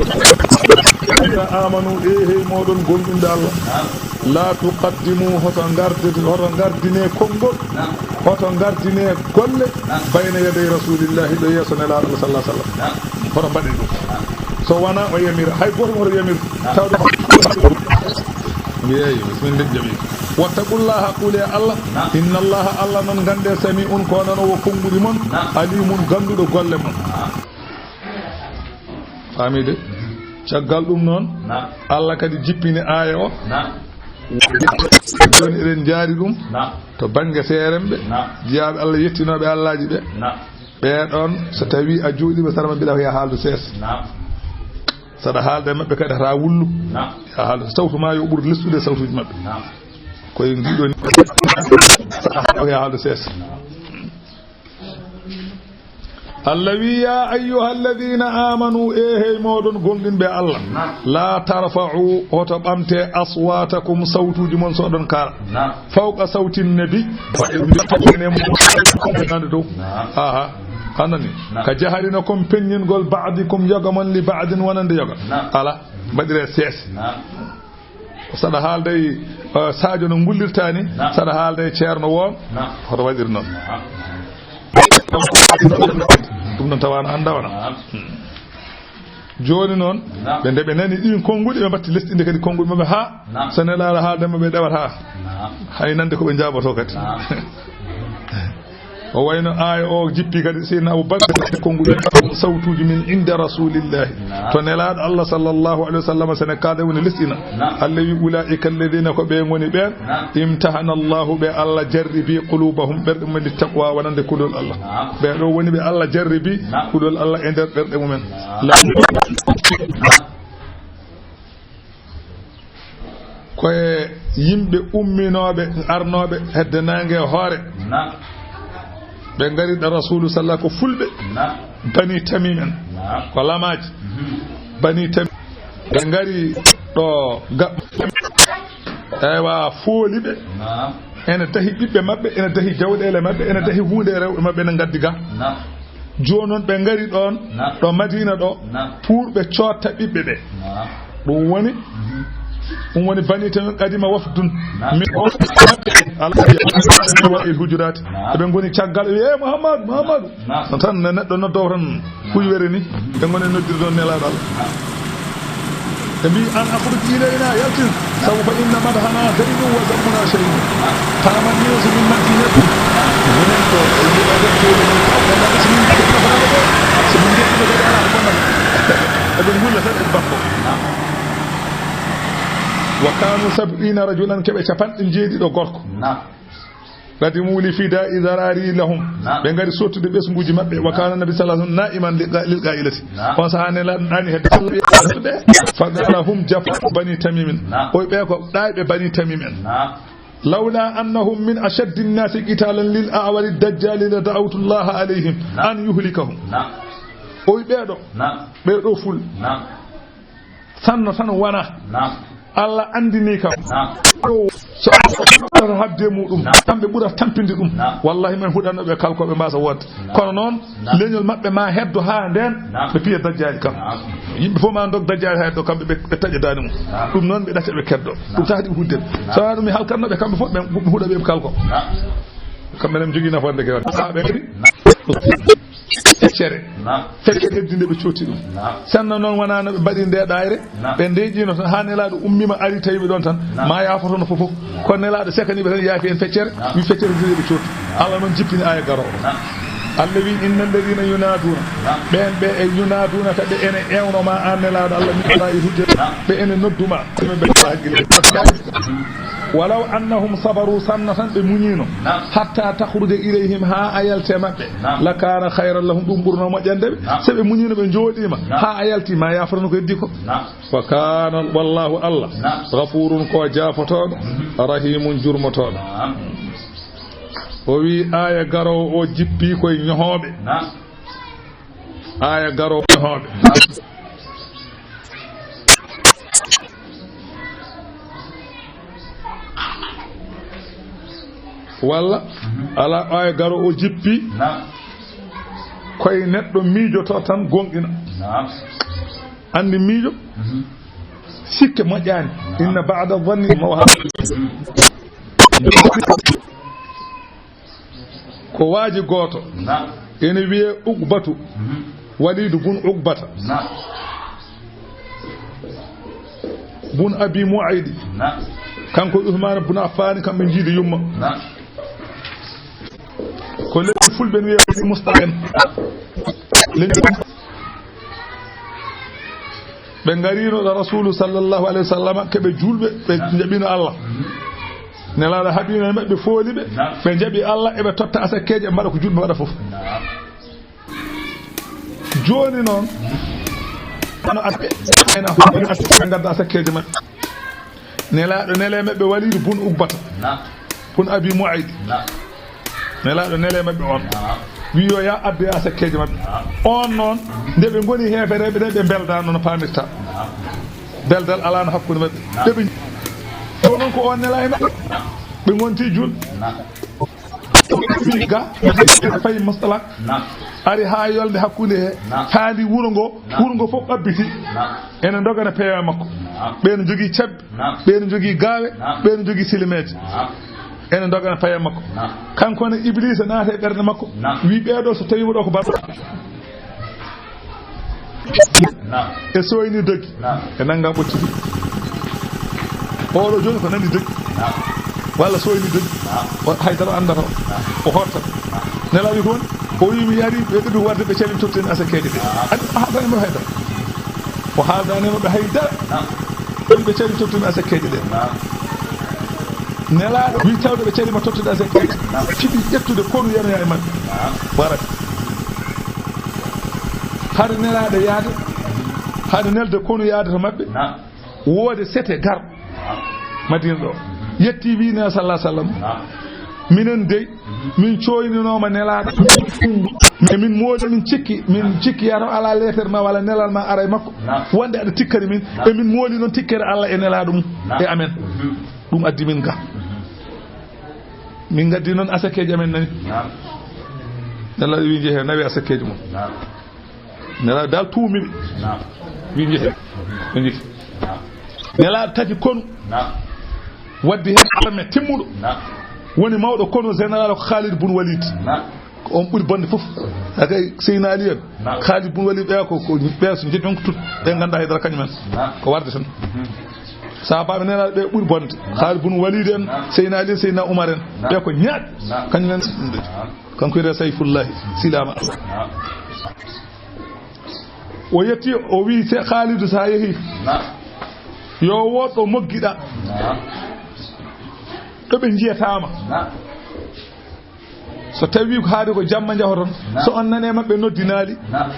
Ya amanu, e hey moɗon gomɗinɓe Allah. Naam. La tuqaddimu, hoto ngardin-, hoto ngardine konngol. Naam. Hoto ngardine golle. Naam. Bayna yaday Rasulillahi, ɗo yeeso Nelaaɗo Allah sallallahu alaihi wasallam. Naam. Hoto mbaɗen ɗum. Naam. So wona o yamira, hay gooto hoto yamir. Naam. Tawde mi yeeyi, min nde jaɓi. Wattaqullaha, kuule Allah. Naam. Innallaha, Allah noon ngande, sami'un ko nanoowo konnguɗi mon. Naam. Alimun, gannduɗo golle mon. Naam. Faami de? Caggal ɗum noon, naam, Allah kadi jippini aaya o. Naam. Jooni eɗen njaari ɗum, naam, to bannge seeremɓe, naam, jiyaaɓe Allah yettinooɓe Allaaji ɓe. Naam. Ɓee ɗoon, so tawii a jooɗiima sara maɓɓe, mbiɗa ko yaa haaldu sees. Naam. Saɗa haalda e maɓɓe kadi, hata wullu. Naam. Yaa haaldu, sawtu ma yo ɓur lestude sawtuuji maɓɓe. Naam. Koye ndiɗo ni, yaa haaldu sees. Naam. Allah wi, "Ya ayyuhalladhina amanu, e hey moɗon gomɗinɓe Allah, naam, la tarfa'u, hoto ɓamte aswatakum, sawtuuji mon so oɗon kaala, naam, fawqa sawti nabi, nande dow." Naam. Aha, anani. Naam. Ka jaharinakum, peññingol, ba'dikum, yoga mon, li ba'din, wonande yoga. Naam. Ala, mbaɗire sees. Naam. Saɗa haalday, eh, Sadio no ngullirta ni, naam, saɗa haalday Ceerno won, naam, hoto waɗir noon. Naam. Ɗum noon tawa na annda wona. Naam. Hmm. Jooni noon, naam, ɓe nde ɓe nani ɗin konnguɗi, ɓe mbatti lesɗi nde kadi konnguɗi maɓɓe haa, naam, so Nelaaɗo haalde maɓɓe ɗewata haa. Naam. Hay nande ko ɓe njaaboto kadi. Naam. O wayno aaya o jippi kadi Seydina Abu Bakr, konnguɗi sawtuuji min inda Rasulillahi. Naam. To Nelaaɗo Allah sallallahu alaihi wasallam, sene kaade woni lesɗina. Naam. Allah wi, "Ulaika alladhina", ko ɓe ngoni ɓeen, naam, "imtahana Allahu", ɓe Allah jarribi, "qulubahum", ɓerɗe mumen, "littaqwa", wonande kulol Allah. Naam. Ɓe ɗo woni ɓe Allah jarribi, naam, kulol Allah e nder ɓerɗe mumen. Naam. La- Koye yimɓe umminooɓe, arnooɓe hedde naange e hoore. Naam. Ɓe ngari ɗo Rasuulu sallah ko fulɓe. Naam. Bani Tamim en. Naam. Ko lamaaji. Mhm. Bani Tamim. Ɓe ngari ɗo ga-, eywa, fooli ɓe. Naam. Ene dahi ɓiɓɓe maɓɓe, ene dahi jawɗeele maɓɓe, ene dahi huunde e rewɓe maɓɓe, ene ngaddi ga. Naam. Jooni noon ɓe ngari ɗoon, naam, ɗo Madiina ɗo, naam, pour ɓe cootta ɓiɓɓe ɓe. Naam. Ɗum woni, mhm, ɗum woni Bani Tamim qadima wafdun. Naam. Min o maɓɓe, Allah wa il hujuraati. Naam. Eɓe ngoni caggal, ɓe, "Eh, Muhammadu, Muhammadu." Naam. Tan ne neɗɗo noddoo tan. Kuywere ni, ɓe ngoni noddirde on Nelaaɗo Allah. Ɓe mbi, "An akhruj ilayna, yaltin, sabu fa inna madhana daynun wa zammuna shaynun." Taman ni so min natti neɗɗo, minen ko, ko natti min ko nafata ko, so min njetti ɓe kadi alaa ko bonnata. Eɓe ngulla tan e bakko. Wa kanu sab'ina rajulan, keɓe capanɗe jeeɗiɗo gorko. Naam. Qadimu li fida'i dharari lahum. Naam. Ɓe ngari sottude ɓesnguuji maɓɓe. Wa kana nabi sallallahu alaihi wasallam na'iman lil qa-, lil qa'ilati. Naam. On sahaa Nelaaɗo ɗaani hedde ɓe. Fa qala hum jafa'u Bani Tamim. Naam. O ɓe ko ɗaayɓe Bani Tamim en. Naam. لولا أنهم من أشد الناس قتالا للأعور الدجال لدعوت الله عليهم أن يهلكهم. Naam. O wi ɓeeɗo, Naam. ɓeeɗo ful. Naam. Sanno tan wona. Naam. Allah anndini kam. Naam. Ɗo so Allah haɓde muɗum, Naam. kamɓe ɓura tampinde ɗum. Naam. Wallahi, men huɗanno ɓe kalko ɓe mbasa wodde. Naam. Kono noon, Naam. leñol maɓɓe ma heddo haa ndeen, Naam. ɓe piya dajjaali kam. Naam. Yimɓe fof ma ndog dajjaali haa heddo kamɓe ɓe, ɓe taƴa daani mum. Naam. Ɗum noon ɓe ɗaca ɓe keddo. Ɗum Naam. tahdi ɓe huddere. Naam. So wonaa ɗum mi halkatno ɓe kamɓe fof ɓe huɗa ɓe kalko. Naam. Kamɓe ne jogii nafoore nde keewal. Haa ɓe ngari. Naam. Feccere. Naam. Feccere heddi nde ɓe cotti ɗum. Naam. Sanna noon wonaa no ɓe mbaɗi nde ɗaayre. Naam. Ɓe ndeeƴiino tan haa Nelaaɗo ummiima ari tawi ɓe ɗoon tan. Naam. Ma yaafotono fof fof. Kono Nelaaɗo sekaniiɓe tan yaafi en feccere. Naam. Wi feccere heddi nde ɓe cotti. Naam. Allah noon jippini aaya garoowo. Naam. Allah wi, "Inna alladhina yunaduna." Naam. Ɓeen ɓe e yunaduna ka ɓe ene ewno ma an Nelaaɗo Allah min wara'i hujja. Naam. Ɓe ene noddu ma. Ɓe ɓe hakkille. Walaw annahum sabaru, sanna tan ɓe muñiino. Naam. Hatta takhruja ilayhim, haa a yalte maɓɓe. Naam. Lakana khayran lahum, ɗum ɓurno moƴƴande ɓe. Naam. So ɓe muñiino ɓe njooɗiima, Naam. haa a yalti ma yaafotono ko heddi ko. Naam. Wa kana, wallahu Allah, Naam. ghafurun ko jaafotooɗo, Mhm. rahimun jurmotooɗo. Naam. O wi aaya garoowo o jippi koye ñohooɓe. Naam. Aaya garoowo ñohooɓe. Naam. Walla, Mhm. ala aaya garoowo o jippi Naam. koye neɗɗo miijoto tan gonɗina. Naam. Anndi miijo? Mhm. Sikke moƴƴaani. Naam. Inna ba'da dhanni mawha. Mhm. Ko waaji gooto. Naam. Ene wiyee Uqbatu. Mhm. Walidu bun Uqbata. Naam. Bun Abi Mu'aydi. Naam. Kanko e Usmaan bun Affaan, kamɓe njiidi yumma. Naam. Ko leñol fulɓe ne wiyee Mustaqen. Leñol Ɓe ngariino ɗo Rasuulu sallallahu alayhi wa sallam, ke ɓe juulɓe, ɓe Naam. njaɓino Allah. Mhm. Nelaaɗo haɓiino e maɓɓe, fooli ɓe, Naam. ɓe njaɓi Allah, eɓe totta asakkeeji, ɓe mbaɗa ko juulɓe mbaɗa fof. Naam. Jooni noon, kono at-, ɓe ngadda asakkeeji maɓɓe. Nelaaɗo nele maɓɓe Waliidu bun Uqbata. Naam. Bun Abi Mu'aydi. Naam. Nelaaɗo nele maɓɓe on. Naam. Wi yo ya addoya sakkeeji maɓɓe. Naam. On noon, nde ɓe ngoni heefereeɓe ɗe, ɓe mbeldaano no paamirta. Naam. Beldal alaano hakkunde maɓɓe. Naam. Ɓe ɓe, ko noon ko on nela e maɓɓe. Naam. Ɓe ngonti juul. Naam. Ga, fayi masala. Naam. Ari haa yolnde hakkunde he. Naam. Faandi wuro ngo, Naam. wuro ngo fof ɓabbiti. Naam. Ene ndogana peewa makko. Naam. Ɓe no jogii cabbi. Naam. Ɓe no jogii gaawe, Naam. ɓe no jogii silimeeje. Naam. Ene ndogana paye makko. Naam. Kanko ne Ibliisa naata e ɓernde makko. Naam. Wi ɓeeɗo so tawiima ɗo ko baɗɗo. Naam. E soyni doggi. Naam. E nannga ɓocci ɗi. Oɗo jooni ko nani doggi. Naam. Walla soyni doggi. Naam. O, haydara anndata o. Naam. O horta. Naam. Nelaaɗo ko woni? O wi mi ari ɓe ɗuɗi warde ɓe cali totten asakeeje ɗe. Naam. Adi o haaldanima haydara. O haaldanima ɓe haydara. Naam. Ɗum ɓe cali tottumi asakkeeje ɗen. Naam. Nelaaɗo wi tawde ɓe calima tottude asakkeeje. Naam. Fiɓi ƴettude konu yanoya e maɓɓe. Naam. Warata. Hade nelaaɗo yaade, hade nelde konu yaade to maɓɓe. Naam. Woode sete gar. Naam. Madina ɗo. Yetti wi ne sallallahu alaihi wasallam. Naam. Minen dey, min cooyninooma nelaaɗo. E min mooli, min cikki, min cikki yato alaa leeter ma walla nelal ma ara e makko. Naam. Wonde aɗa tikkani min. Naam. E min mooli noon tikkere Allah e nelaaɗo mum. Naam. E amen. Mhm. Ɗum addi min ga. Mhm. Min ngaddi noon asakeeji amen nani. Naam. Nelaaɗo wi njehe nawi asakeeji mum. Naam. Nelaaɗo dal tuumi ɓe. Naam. Wi njehe. Ɓe njehi. Naam. Nelaaɗo tagi konu. Naam. Waddi heen arme timmuɗo. Naam. Woni mawɗo konu général ko Khalid bun Walid. Naam. Ko on ɓuri bonde fof. Hakay Seyna Ali en. Naam. Khalid bun Walid ɓe ko, ko ɓe so njeɗi on ko tut. Ɓe ngannda haydara kañum en. Naam. Ko warde tan. Mhm. Sahabaaɓe nelaaɗo ɓe ɓuri bonde. Khalid bun Walid en, Naam. Seyna Ali en, Seyna Umar en. Naam. Ɓe ko ñaaɗ. Naam. Kañum en. Naam. Kanko wiyetee Sayfullahi, silaama Allah. Naam. O yetti, o wi, se Khaalidu, so a yehi, Naam. yo wood ɗo moggiɗa. Naam. Ɗo ɓe njiyataama. Naam. So tawi ko haade ko jamma njahoton, Naam. so on nane maɓɓe noddinaali, Naam.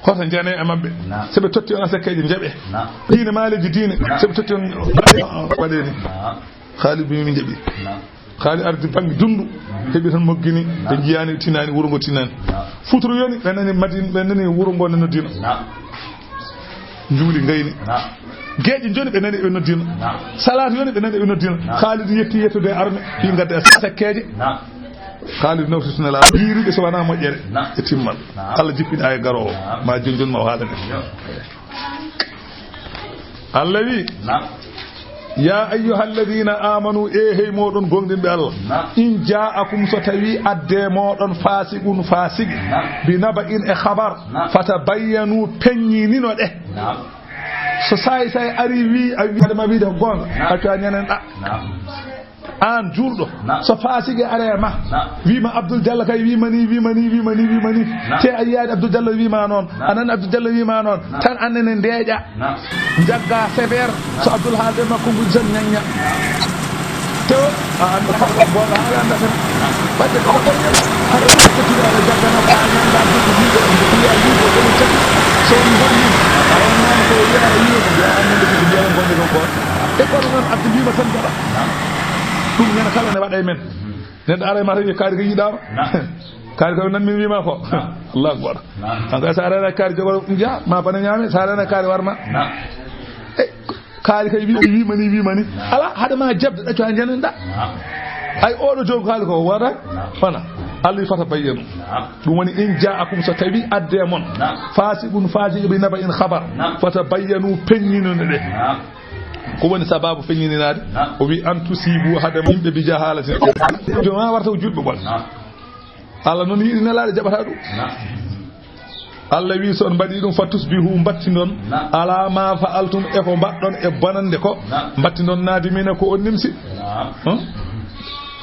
hoto njane e maɓɓe. Naam. So ɓe totti on asakkeeje, njaɓe. Naam. Diine maaleeji diine, Naam. so ɓe totti on, waɗe ni. Naam. Khalid bi min jaɓi. Naam. Khalid ardi bannge dundu. Heɓi tan moggini. Naam. Ɓe njiyaani, tinaani, wuro ngo tinaani. Naam. Futuro yoni, ɓe nani Madina, ɓe nani wuro ngo nano dina. Naam. Njuuli ngayni. Naam. Geeƴe njoni, ɓe nani ɓe noddina. Naam. Salaatu yoni, ɓe nani ɓe noddina. Naam. Khalid yetti yettude e arme, fii ngadda e sakkeeje. Naam. Khalid nawti tun e laaɓa. Hiirude so wanaa moƴƴere. Naam. E timmal. Naam. Allah jippini aaya garoowo. Naam. Ma jonjon ma o haalane. Yo. Allah wi, naam. Ya ayyuha alladhina amanu, e hey moɗon gomɗinɓe Allah. Naam. In ja'akum, so tawi adde moɗon fasiqun, fasigi. Naam. Bi naba'in, e khabar. Naam. Fatabayyanu, peññinino ɗe. Naam. So saay saay ari wi, a wi, adama wiide ko goonga. Naam. A cuwa ñanen ɗa. Naam. Aan juulɗo, naam. So faasigi ari e ma, naam. Wiima Abdul Jallo kay wiima ni, wiima ni, wiima ni, wiima ni. Naam. Te a yiyaani Abdul Jallo wiima noon. Naam. A nani Abdul Jallo wiima noon. Naam. Tan aan ne ndeeƴa. Naam. Njagga sévère. Naam. So Abdul haalde ma konnguɗi tan ñañña. Te o, a annda kala ko goonga, a annda tan. Naam. Wadde kala ko ñañña. Hara ko ƴettude ala jaggana ko a ñañɗa, ko wiide, ko wiya, wiide, ko cagi. So on ngoni, a on noon ko wiya, a wiya, ko wiya, a annda ko wiya, ko wiya, ko wiya. E kono noon, Abdou wiima tan mbaɗa. Naam. Ɗum ñande kala ne waɗa e men. Neɗɗo ara e ma tan wiya kaari ko yiɗaama. Naam. Kaari ko nan min wiima ko. Naam. Allahu akbar. Naam. An kay sa rena kaari jogo nja, ma bana ñaame, sa rena kaari warma. Naam. Eh, kaari kay wi, wiima ni, wiima ni. Naam. Ala, hade ma jabde, ɗaccu ha janen ɗa. Naam. Ay, oɗo joom kaari ko wara. Naam. Fana. Allah fatabayyanu. Naam. Ɗum woni in ja'akum, so tawi adde mon. Naam. Fasiqun, fasiq bi naba'in khabar. Naam. Fatabayyanu, peññinone ɗe. Naam. Ko woni sababu feññininaade? Naam. O wi, an tusibu, hade yimɓe bi jahalatin. Jooma warta ko juɗɓe ɓol. Naam. Allah noon yiɗi nelaaɗo jaɓata ɗum. Naam. Allah wi, so on mbaɗi ɗum, fa tusbihu, mbattindon. Naam. Ala ma fa'altum, e ko mbaɗɗon e bonande ko. Naam. Mbattindon nadimina, ko on nimsi. Naam. Hum?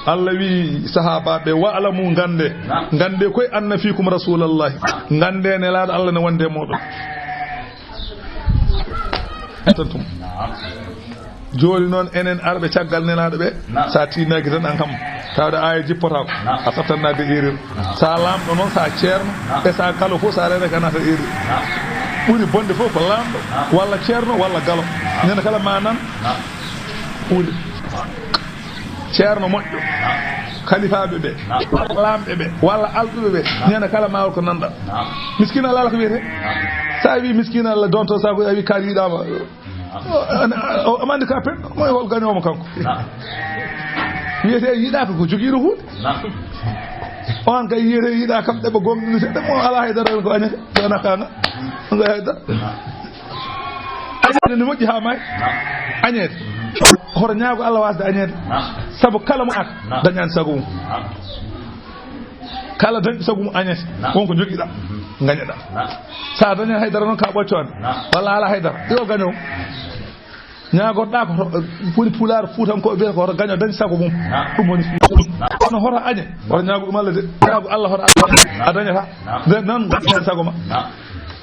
Allah wi sahaabaaɓe, wa'lamu, ngande. Naam. Ngande koy anna fiikum rasuulallahi. Naam. Ngande nelaaɗo Allah ne wonde e moɗon. Tantum. Naam. Jooni noon, enen arɓe caggal nelaaɗo ɓe, naam. Sa tiinnaaki tan an kam, tawde aaya jippotaako, naam. A sattannaade erreur. Naam. Sa laamɗo noon, sa ceerno, naam. E sa galo fof, sa reenaaki a naata erreur. Naam. Ɓuri bonde fof ko laamɗo, naam. Walla ceerno, walla galo. Naam. Ñande kala ma nan. Naam. Ɓuri. Ceerno moƴƴo, kalifaaɓe ɓe, laamɓe ɓe, walla alɗuɓe ɓe, ñande kala ma ko nanɗa. Miskiina Allah ko wiyete? Sa wi miskiina Allah donto sa ko a wi kaari yiɗaama. O, o, o, o mandi ka pen, mo e hol gañoomo kanko? Wiyete yiɗaaka ko jogiiɗo huunde. On kay yiyete yiɗaa kam ɗeɓa gomɗini seeɗa, mo ala haydara ko añata, wona kaanga. Nga haydara. Añeede ne moƴƴi haa maayi. Naam. Añeede. Hoto ñaago Allah wasde añeede. Naam. Sabu kala mo ak, naam. Dañaani sago mum. Naam. Kala dañɗo sago mum añeede. Naam. Won ko njogiɗa. Mhm. Ngañaɗa. Naam. Sa dañaani haydara noon ka ɓoccoonde. Naam. Walla ala haydara. Yo gaño. Ñaagotoɗa ko to, woni Pulaar, Fuutankooɓe mbiyata ko hoto gaño dañ sago mum. Naam. Ɗum woni Fuuta. Naam. Kono hoto añe. Hoto ñaago ɗum Allah de. Ñaago Allah hoto a dañata. Naam. Nden noon gaña sago ma. Naam.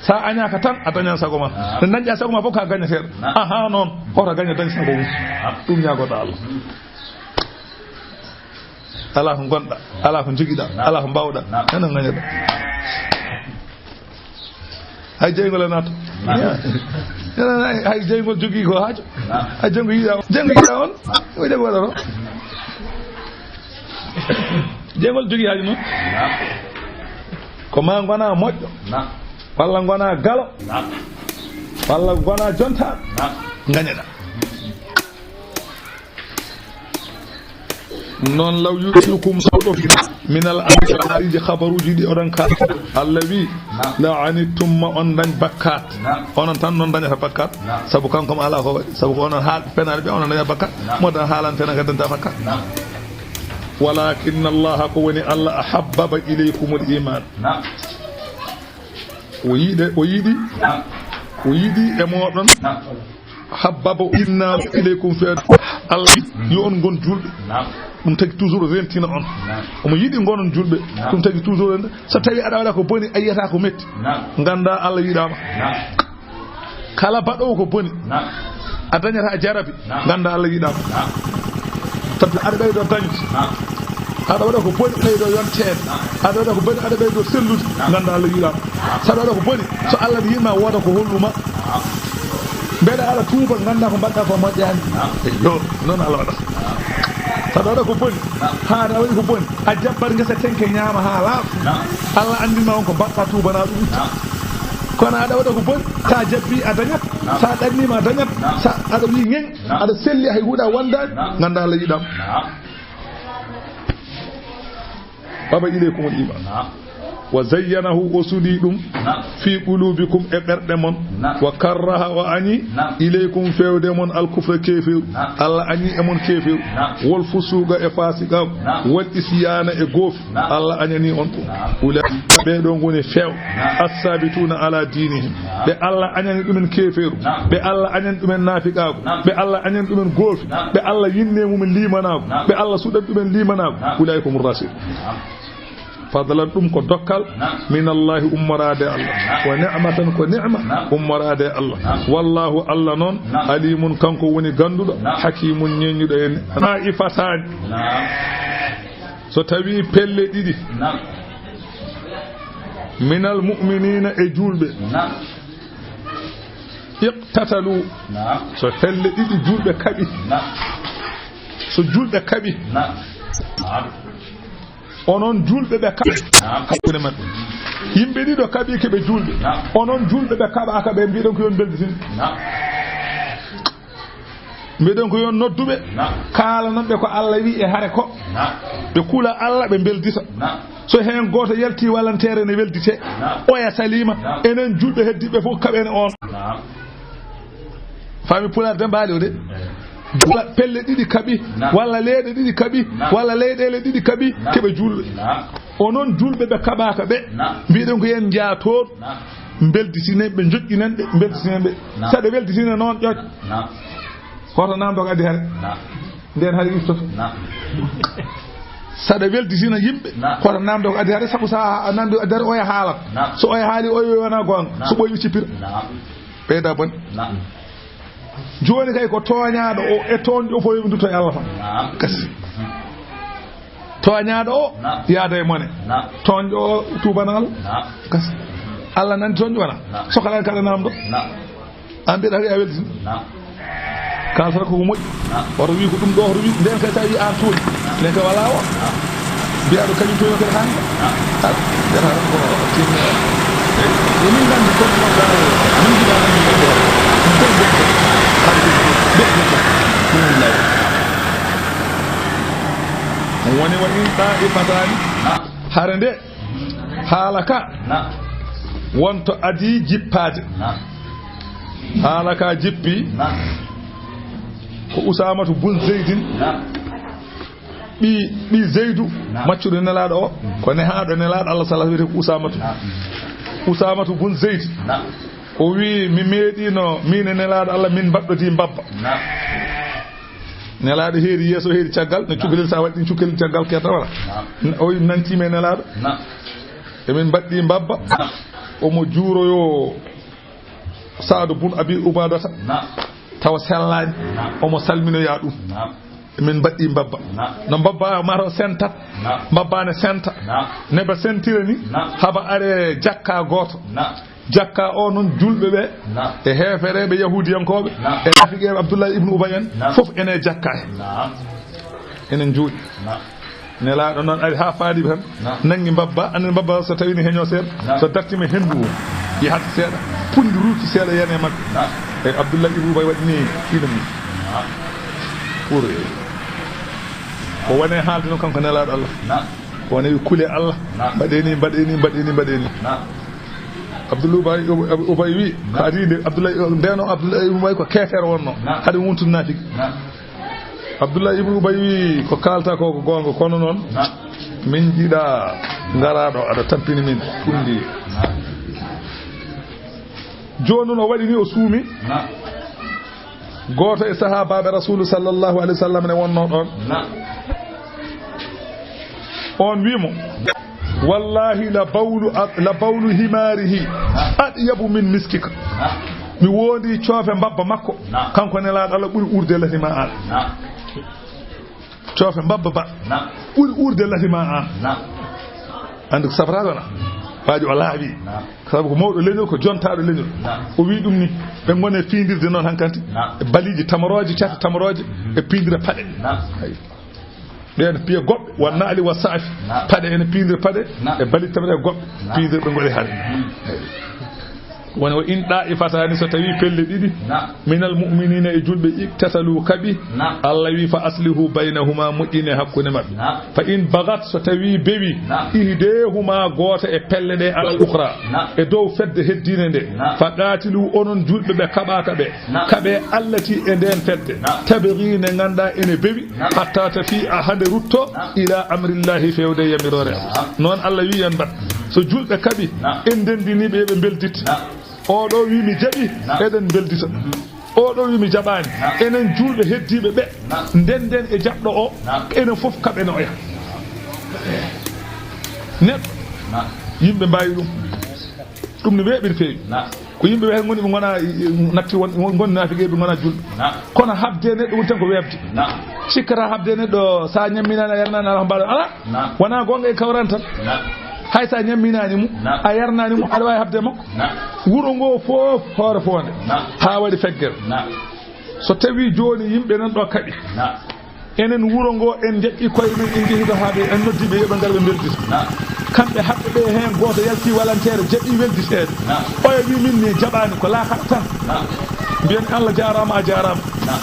Sa añaaka tan, a dañan sago ma. Naam. Nde dañɗa sago ma fof, ka gañateeɗo. Naam. Aha, noon, hoto gaño dañ sago mum. Naam. Ɗum ñaagoɗa Allah. Alaa ko ngonɗa, alaa ko njogiɗa, naam. Alaa ko mbawɗa. Naam. Enen gañoɗa. Hay jeyngol e naata. Naam. Enen hay, hay jeyngol jogii ko haaju. Naam. Hay jeyngol yiɗa, jeyngol yiɗa on. Ko jeyngol waɗata. Jeyngol jogii haaju noon. Naam. Ko ma ngona moƴƴo. Naam. Walla ngona galo. Naam. Walla ngona jonta. Naam. Gañeɗa. Noon law yu'tikum sawɗo minal anbaa'iji khabaruuji ɗi oɗon ka. Allah wi, naam. La anittum ma on dañ bakkat. Naam. Onon tan noon dañata bakkat. Naam. Sabu kanko ma ala ko waɗi. Sabu ko onon haal fenaade ɓe onon dañata bakkat. Naam. Mo dan haalan fena ka dañta bakkat. Naam. Walakinna Allah ko woni Allah ahabbaba ilaykumul iman. Naam. O yiɗe, o yiɗi, naam. O yiɗi e moɗon. Naam. Habbaba inna ilaykum fe Allah yo on ngon julɓe. Naam. Ɗum tagi toujours rentina on. Naam. Omo yiɗi ngonon julɓe. Naam. Ɗum tagi toujours ren-, so tawi aɗa waɗa ko boni a yiyata ko metti. Naam. Ganda Allah yiɗama. Naam. Kala baɗowo ko boni. Naam. A dañata a jarabi. Naam. Ganda Allah yiɗama. Naam. Tabi aɗa ɓeydo dañde. Naam. Aɗa waɗa ko boni ɓeydo yonteede. Naam. Aɗa waɗa ko boni aɗa ɓeydo sellude. Naam. Ganda Allah yiɗama. Naam. Saɗa waɗa ko boni so Allah ne yiɗma wooda ko holluma. Naam. Mbeɗa aɗa tuuba ganda ko mbaɗɗa ko moƴƴani. Naam. Yo, noon Allah waɗata. Naam. Aɗa waɗa ko boni, haa aɗa waɗi ko boni, a jabbat ngesa tenke ñaama haa laaɓa. Naam. Allah anndin ma on ko mbaɗɗa, tuubanaa ɗum itta. Naam. Kono aɗa waɗa ko boni, so a jabbi a dañat, naam, so a ɗanniima a dañat, naam, so aɗa wiyi ŋeŋ, naam, aɗa selli hay huunde a wondaani, naam, nganndaa Allah yiɗaama. Naam. Baba ilaykumul iman. Naam. Wa zayyanahu, o suɗi ɗum, naam, fi qulubikum, e ɓerɗe mon, naam, wa karraha, o añi, naam, ilaykum, fewde mon, al kufra, keefeeru, naam, Allah añi e mon keefeeru, naam, wal fusuqa, e fasiqaaku, naam, wal isyana, e goofi, naam, Allah añani on ɗum. Naam. Ulaika, ɓee ɗoo ngoni few, naam, assabituna ala dinihim, naam, ɓe Allah añani ɗumen keefeeru, naam, ɓe Allah añani ɗumen naafiqaaku, naam, ɓe Allah añani ɗumen goofi, naam, ɓe Allah yinne mumen liimanaaku, naam, ɓe Allah suɗan ɗumen liimanaaku, naam, ulaika humur rashidun. Naam. Fadlan, ɗum ko dokkal, naam, min Allahi, ummoraade e Allah. Naam. Wa ni'matan, ko ni'ma, naam, ummoraade e Allah. Naam. Wallahu, Allah noon, naam, alimun, kanko woni gannduɗo, naam, hakimun, ñeeñuɗo e ne. Naam. Ta'ifatani. Naam. So tawi pelle ɗiɗi. Naam. Minal mu'minina, e juulɓe. Naam. Iqtatalu. Naam. So pelle ɗiɗi juulɓe kaɓi. Naam. So juulɓe kaɓi. Naam. Naam. Onon juulɓe ɓe kaɓa. Naam. Hakkunde maɓɓe. Yimɓe ɗiɗo kaɓi ke ɓe juulɓe. Naam. Onon juulɓe ɓe kaɓa ka ɓe mbiɗon ko yon belditin. Naam. Mbiɗon ko yon nodduɓe. Naam. Kaalanonɓe ko Allah wi e hare ko. Naam. Ɓe kula Allah, ɓe beldita. Naam. So heen gooto yalti walanteere ne weldite. Naam. Oya saliima. Naam. Enen juulɓe heddiɓe fof kaɓen on. Naam. Faami pulaar de mbaali o de. Eh. Walla pelle ɗiɗi kaɓi, naam, walla leeɗe ɗiɗi kaɓi, naam, walla leyɗeele ɗiɗi kaɓi, naam, keɓe juulɓe. Naam. Onon juulɓe ɓe kaɓaaka ɓe, naam, mbiɗen ko yen njaa toon, naam, mbelditinen ɓe, njoƴƴinen ɓe, mbelditinen ɓe. Naam. Saɗa welditina noon ƴoƴ. Naam. Hoto naamdo ko addi hare. Naam. Nden hare iftoto. Naam. Saɗa welditina yimɓe, naam, hoto naamdo ko addi hare, sabu sa a naamdi addi hare, oya haalat. Naam. So oya haali, oya wona goonga. Naam. So ɓoyi, ɓe cippira. Naam. Ɓeyda bone. Naam. Jooni kay ko tooñaaɗo o e tooñɗo o fof yo ɓe ndutto e Allah tan. Naam. Kasi. Tooñaaɗo o, naam, yaada e mone. Naam. Tooñɗo o tuubana Allah. Naam. Kasi. Allah nani tooñɗo wona. Naam. Sokala kala naamdo. Naam. An mbiɗa wiya a weltin. Naam. Kaltata ko moƴƴi. Naam. Oto wi ko ɗum ɗo, oto wi nden kay sa wi an tooñi. Naam. Nden kay wala o. Naam. Mbiyaɗo kañum toño kadi hannde. Ala, mbiyata tan ko timmi. Eyi, ko min nganndi, kono noon dal, min njiɗa nganndi ko ɗo. Ɗum koye goɗɗo. Hade ko goɗɗo. Ɗum wallahi. Woni wa in ta'ifatani. Hare nde, haala ka, wonto adii jippaade. Haala ka jippi, ko Usaamatu bun Zeydin. Ɓii, ɓii Zeydu, naam, maccuɗo Nelaaɗo o, ko nehaaɗo Nelaaɗo Allah sala wiyetee ko Usaamatu. Naam. Usaamatu bun Zeyd. Naam. O wii, mi meeɗiino, miin e Nelaaɗo Allah, min mbaɗɗodii mbabba. Naam. Nelaaɗo heeri yeeso, heeri caggal, no, naam, cukalel, sa waɗi ɗum cukalel caggal, kerta wala. Naam. O wii, mi nantiima e Nelaaɗo. Naam. Emin mbaɗɗii mbabba. Naam. Omo juuroyoo Saadu bun Abi Ubaadata. Naam. Tawa sellaani. Naam. Omo salminoyaa ɗum. Naam. Min mbaɗɗii mbabba. Naam. No mbabba maro sentat. Naam. Mbabba ne senta. Naam. Ne ba sentira ni. Naam. Haba are jakka gooto. Naam. Jakka o noon, julɓe ɓe, naam, e heefereɓe yahuudiyankooɓe, naam, e naafiqeeɓe Abdullahi ibnu Ubay en, naam, fof ene e jakka he. Naam. Ene njooɗi. Naam. Nelaaɗo noon ari haa faadi ɓe tan, naam, nanngi mbabba, anndi mbabba so tawii ne heñoo seeɗa, naam, so dartiima henndu o, yahat seeɗa, punndi ruuki seeɗa, yani e makko. Naam. E Abdullahi ibnu Ubay waɗi ni ɗiɗo mum. Naam. Pour, ko woni haalde noon kanko Nelaaɗo Allah. Naam. Ko woni wi kule Allah. Naam. Mbaɗee ni, mbaɗee ni, mbaɗee ni, mbaɗee ni. Naam. Abdullahi Ubay, Ubay wi, naam, ko adii nde Abdullahi, ndeno Abdullahi ibnu Ubay ko keefeero wonno. Naam. Hade wontude naafiki. Naam. Abdullahi ibnu Ubay wi ko kaalta ko, ko goonga, kono noon, naam, min njiɗa ngaraaɗo aɗa tampini min punndi. Naam. Jooni noon o waɗi ni, o suumi. Naam. Gooto e sahaabaaɓe Rasuulu sallallahu alayhi wa sallam ne wonnoo ɗoon. Naam. Oon wii mo, "Wallaahi la bawlu, la bawlu himaarihi atyabu min miskika." Naam. Mi woondii coofe mbabba makko. Naam. Kanko Nelaaɗo Allah ɓuri uurde lati ma aan. Naam. Coofe mbabba ba. Naam. Ɓuri uurde lati ma aan. Naam. Anndi ko safraaka na? Waaji o laaɓi. Naam. Sabu ko mawɗo leñol, ko jontaaɗo leñol. Naam. O wii ɗum ni, ɓe ngoni e fiindirde noon hankanti. Naam. E baliiji tamarooje, cate tamarooje, mhm, e piindira paɗe. Naam. Ayi. Ɓeen piya goɗɗe, wa naali wa saafi. Naam. Paɗe ene piindir paɗe, naam, e balitta paɗe goɗɗe, naam, piindir ɓe ngoɗe hare. Mhm. Eyi. Woni, wa in ɗaa'ifataani, so tawii pelle ɗiɗi, naam, minal mu'miniina, e julɓe, iqtatalu, kaɓi, naam, Allah wi, fa aslihu baynahuma, moƴƴine hakkunde maɓɓe. Naam. Fa in bagat, so tawii bewi, naam, ihdeehuma, gooto e pelle ɗe, alal ukhra, naam, e dow fedde heddiinde nde, naam, fa qaatilu, onon julɓe ɓe kaɓaaka ɓe, naam, kaɓe allati e ndeen fedde, naam, tabghi, nde ngannduɗaa ene bewi, naam, hatta tafi'a, haa nde rutto, naam, ila amrillahi, feewde e yamiroore Allah. Naam. Noon Allah wi en mbaɗ. So julɓe kaɓi, naam, en ndenndinii ɓe, yo ɓe mbeldit. Naam. Oɗo wi mi jaɓi, naam, eɗen mbeldita. Mhm. Oɗo wi mi jaɓaani. Naam. Enen julɓe heddiiɓe ɓe, naam, ndennden e jaɓɗo o, naam, enen fof kaɓen oya. Neɗɗo, naam, yimɓe mbaawi ɗum. Ɗum ne weeɓiri feewi. Naam. Ko yimɓe ɓe ngoni, ɓe ngona, natti won, ngoni naafiqe, ɓe ngona julɓe. Naam. Kono haɓde neɗɗo woni tan ko weeɓde. Naam. Cikkata haɓde neɗɗo, so a ñamminaani, a yarnaani, alaa ko mbaɗa, alaa. Naam. Wonaa goonga e kawran tan. Naam. Hay so a ñamminaani mo, naam, a yarnaani mo, aɗa waawi haɓde makko. Naam. Wuro ngo fof hoore foonde. Naam. Haa waɗi feggere. Naam. So tawii jooni yimɓe nan ɗo kaɓi. Naam. Enen wuro ngo, en jaɓɓi koye men, en njehi to haaɓe, en noddi ɓe, yo ɓe ngar ɓe mbeldita. Naam. Kamɓe haɓɓe ɓe, heen gooto yalti walanteere, jaɓi welditeede. Naam. Oya wi min ni jaɓaani, ko laakara tan. Naam. Mbiyen Allah jaaraama, a jaaraama. Naam.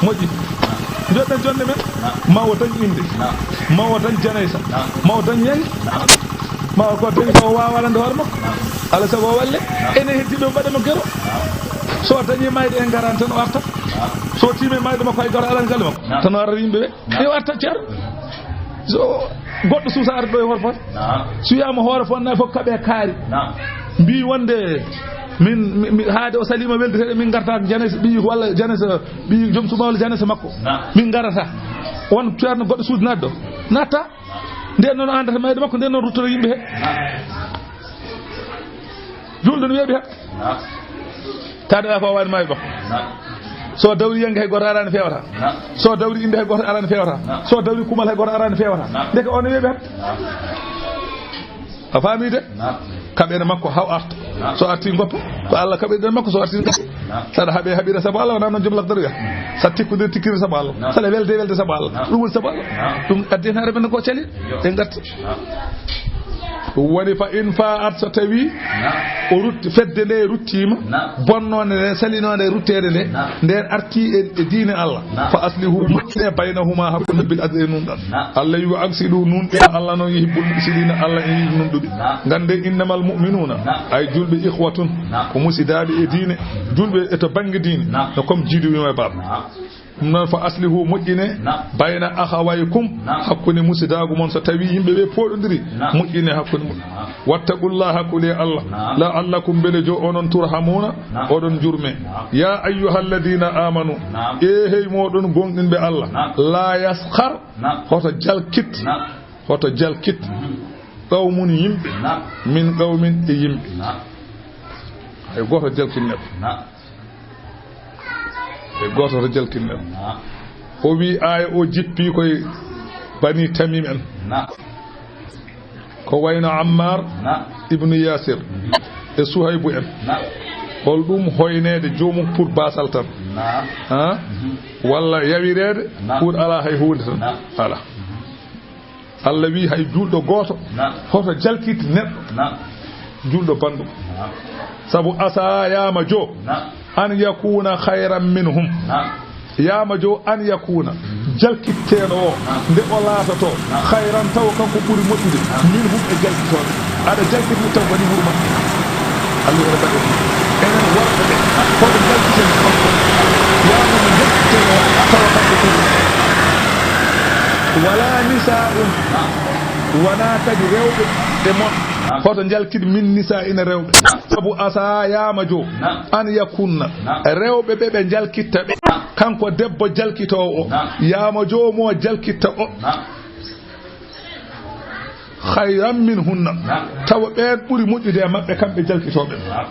Moƴƴi. Naam. Mbiyoɗen jonde men. Naam. Ma o dañ innde. Naam. Ma o dañ janaysa. Naam. Ma o dañ yaŋi. Naam. Ma ko dañ ko o waawa walande hoore makko. Naam. Alaa sago o walle. Naam. Enen heddiiɓe mbaɗa mo gero. Naam. So o dañi mayde en ngaran tan o arta. Naam. So tiime mayde makko hay goto alaa galle makko. Naam. Tan o arata yimɓe ɓe. Naam. Yo arta ceerno. So goɗɗo suusa arde ɗo e hoore foof. Naam. So wiyaama hoore foof na fof kaɓe kaari. Naam. Mbi wonde min, mi, mi, haade o salima welditeɗe min garta janaysa ɓiyi walla janaysa ɓiyi joom suudu walla janaysa makko. Naam. Min garata. On ceerno goɗɗo suudu naat ɗo. Natta. Nden noon andata mayde makko, nden noon ruttoro yimɓe he. Julɗo no weeɓi heen. Taade alaa ko waawani mayde makko. So dawri yannge hay gooto araani feewata. So dawri innde hay gooto araani feewata. So dawri kumal hay gooto araani feewata. Ndeke on no weeɓi heen. A faami de? Kaɓene makko haw arta. So arti ngoppa. Ko Allah kaɓirɗen makko, so arti ngoppa. Naam. Saɗa haɓe haɓira sabu Allah, wonaa noon joom lakdar wiya. Saɗa tikkude tikkire sabu Allah. Naam. Saɗa welde welde sabu Allah. Naam. Ɗum woni sabu Allah. Naam. Ɗum addi hen hare men ko cali. Yo. En garti. Naam. Ɗum woni fa in fa'at so tawi. Naam. O rutti, fedde nde ruttiima. Naam. Bonnoonde nde, salinoonde rutteede nde. Naam. Nden arti e, e diine Allah. Naam. Fa aslihu moƴƴine baynahuma hakkunde bil adli e nunɗal. Naam. Allah wi wa aksidu nunɗina Allah noon yuhibbul muksidiina Allah en yiɗi nunɗuɓe. Naam. Ngande innamal mu'minuuna. Naam. Ay julɓe ikhwatun. Naam. Ko musidaaɓe e diine. Julɓe e to bannge diine. Naam. No comme jiidu wiima e baaba. Naam. Ɗum noon fa aslihu moƴƴine. Naam. Bayna akhawaykum. Naam. Hakkunde musidaagu mon so tawi yimɓe ɓe pooɗondiri. Naam. Moƴƴine hakkunde mum. Naam. Wattaqullaha, kule Allah. Naam. La'allakum, mbele jo onon turhamuna. Naam. Oɗon jurme. Naam. Ya ayyuhalladhina amanu. Naam. E hey moɗon gomɗinɓe Allah. Naam. La yaskhar. Naam. Hoto jalkit. Naam. Hoto jalkit. Mhm. Qawmun yimɓe. Naam. Min qawmin e yimɓe. Naam. Hay gooto jalkin neɗɗo. Naam. Hay gooto hoto jalkin neɗɗo. Naam. O wi aaya o jippi koye Bani Tamim en. Naam. Ko wayno Ammar, naam, ibnu Yasir, mhm, e Suhaybu en. Naam. Hol ɗum hoyneede joomum pour basal tan? Naam. Ha? Mhm. Walla yawireede, naam, pour alaa hay huunde tan? Naam. Alaa. Mhm. Allah wi hay julɗo gooto, naam, hoto jalkit neɗɗo, naam, julɗo banndum. Naam. Sabu asa yaama jo, naam, an yakuna khayran minhum. Naam. Yaama jo an yakuna, jalkitteeɗo o, naam, nde o laatoto, naam, khayran, taw kanko ɓuri moƴƴude, naam, minhum, e jalkitooɓe. Aɗa jalkiti taw waɗi wuro maɓɓe. Allah ene mbaɗa ɗum. Enen worɓe ɓe, hoto jalkiten makko. Yaama mo jalkitteeɗo o, tawa kanko ɓuri. Wala nisa'un. Naam. Wonaa kadi rewɓe e mon. Naam. Hoto njalkit min nisa'ina rewɓe. Naam. Sabu asa yaama jo. Naam. An yakunna. Naam. Rewɓe ɓe ɓe njalkitta ɓe. Naam. Kanko debbo jalkitoowo o. Naam. Yaama jo mo jalkitta o. Naam. Khayran minhunna. Naam. Tawa ɓeen ɓuri moƴƴude e maɓɓe kamɓe jalkitooɓe. Naam.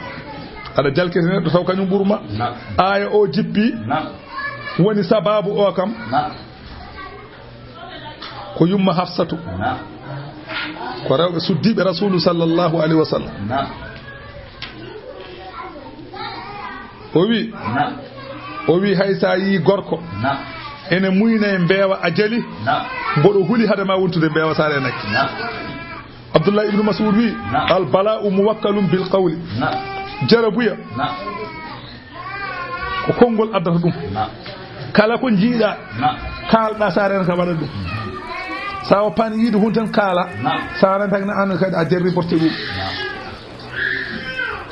Aɗa jalkita neɗɗo taw kañum ɓuru ma. Naam. Aaya o jippi. Naam. Woni sababu o kam. Naam. Ko yumma Hafsatu. Naam. Ko rewɓe suddiiɓe Rasuulu sallallahu alayhi wa sallam. Naam. O wi, naam, o wi hay sa yi gorko, naam, Ene muyna e mbeewa a jali. Naam. Mboɗo huli hade ma wontude mbeewa Saare Naki. Naam. Abdullah ibnu Mas'ud wi, naam, "Al bala'u muwakkalun bil qawli." Naam. Jarabuya. Naam. Ko konngol addata ɗum. Naam. Kala ko njiiɗa, naam, kaalɗa Saare Naki waɗa ɗum. Sa woppaani yiide hun tan kaala. Naam. Saare Naki na an kadi a jarri porte ɗum. Naam.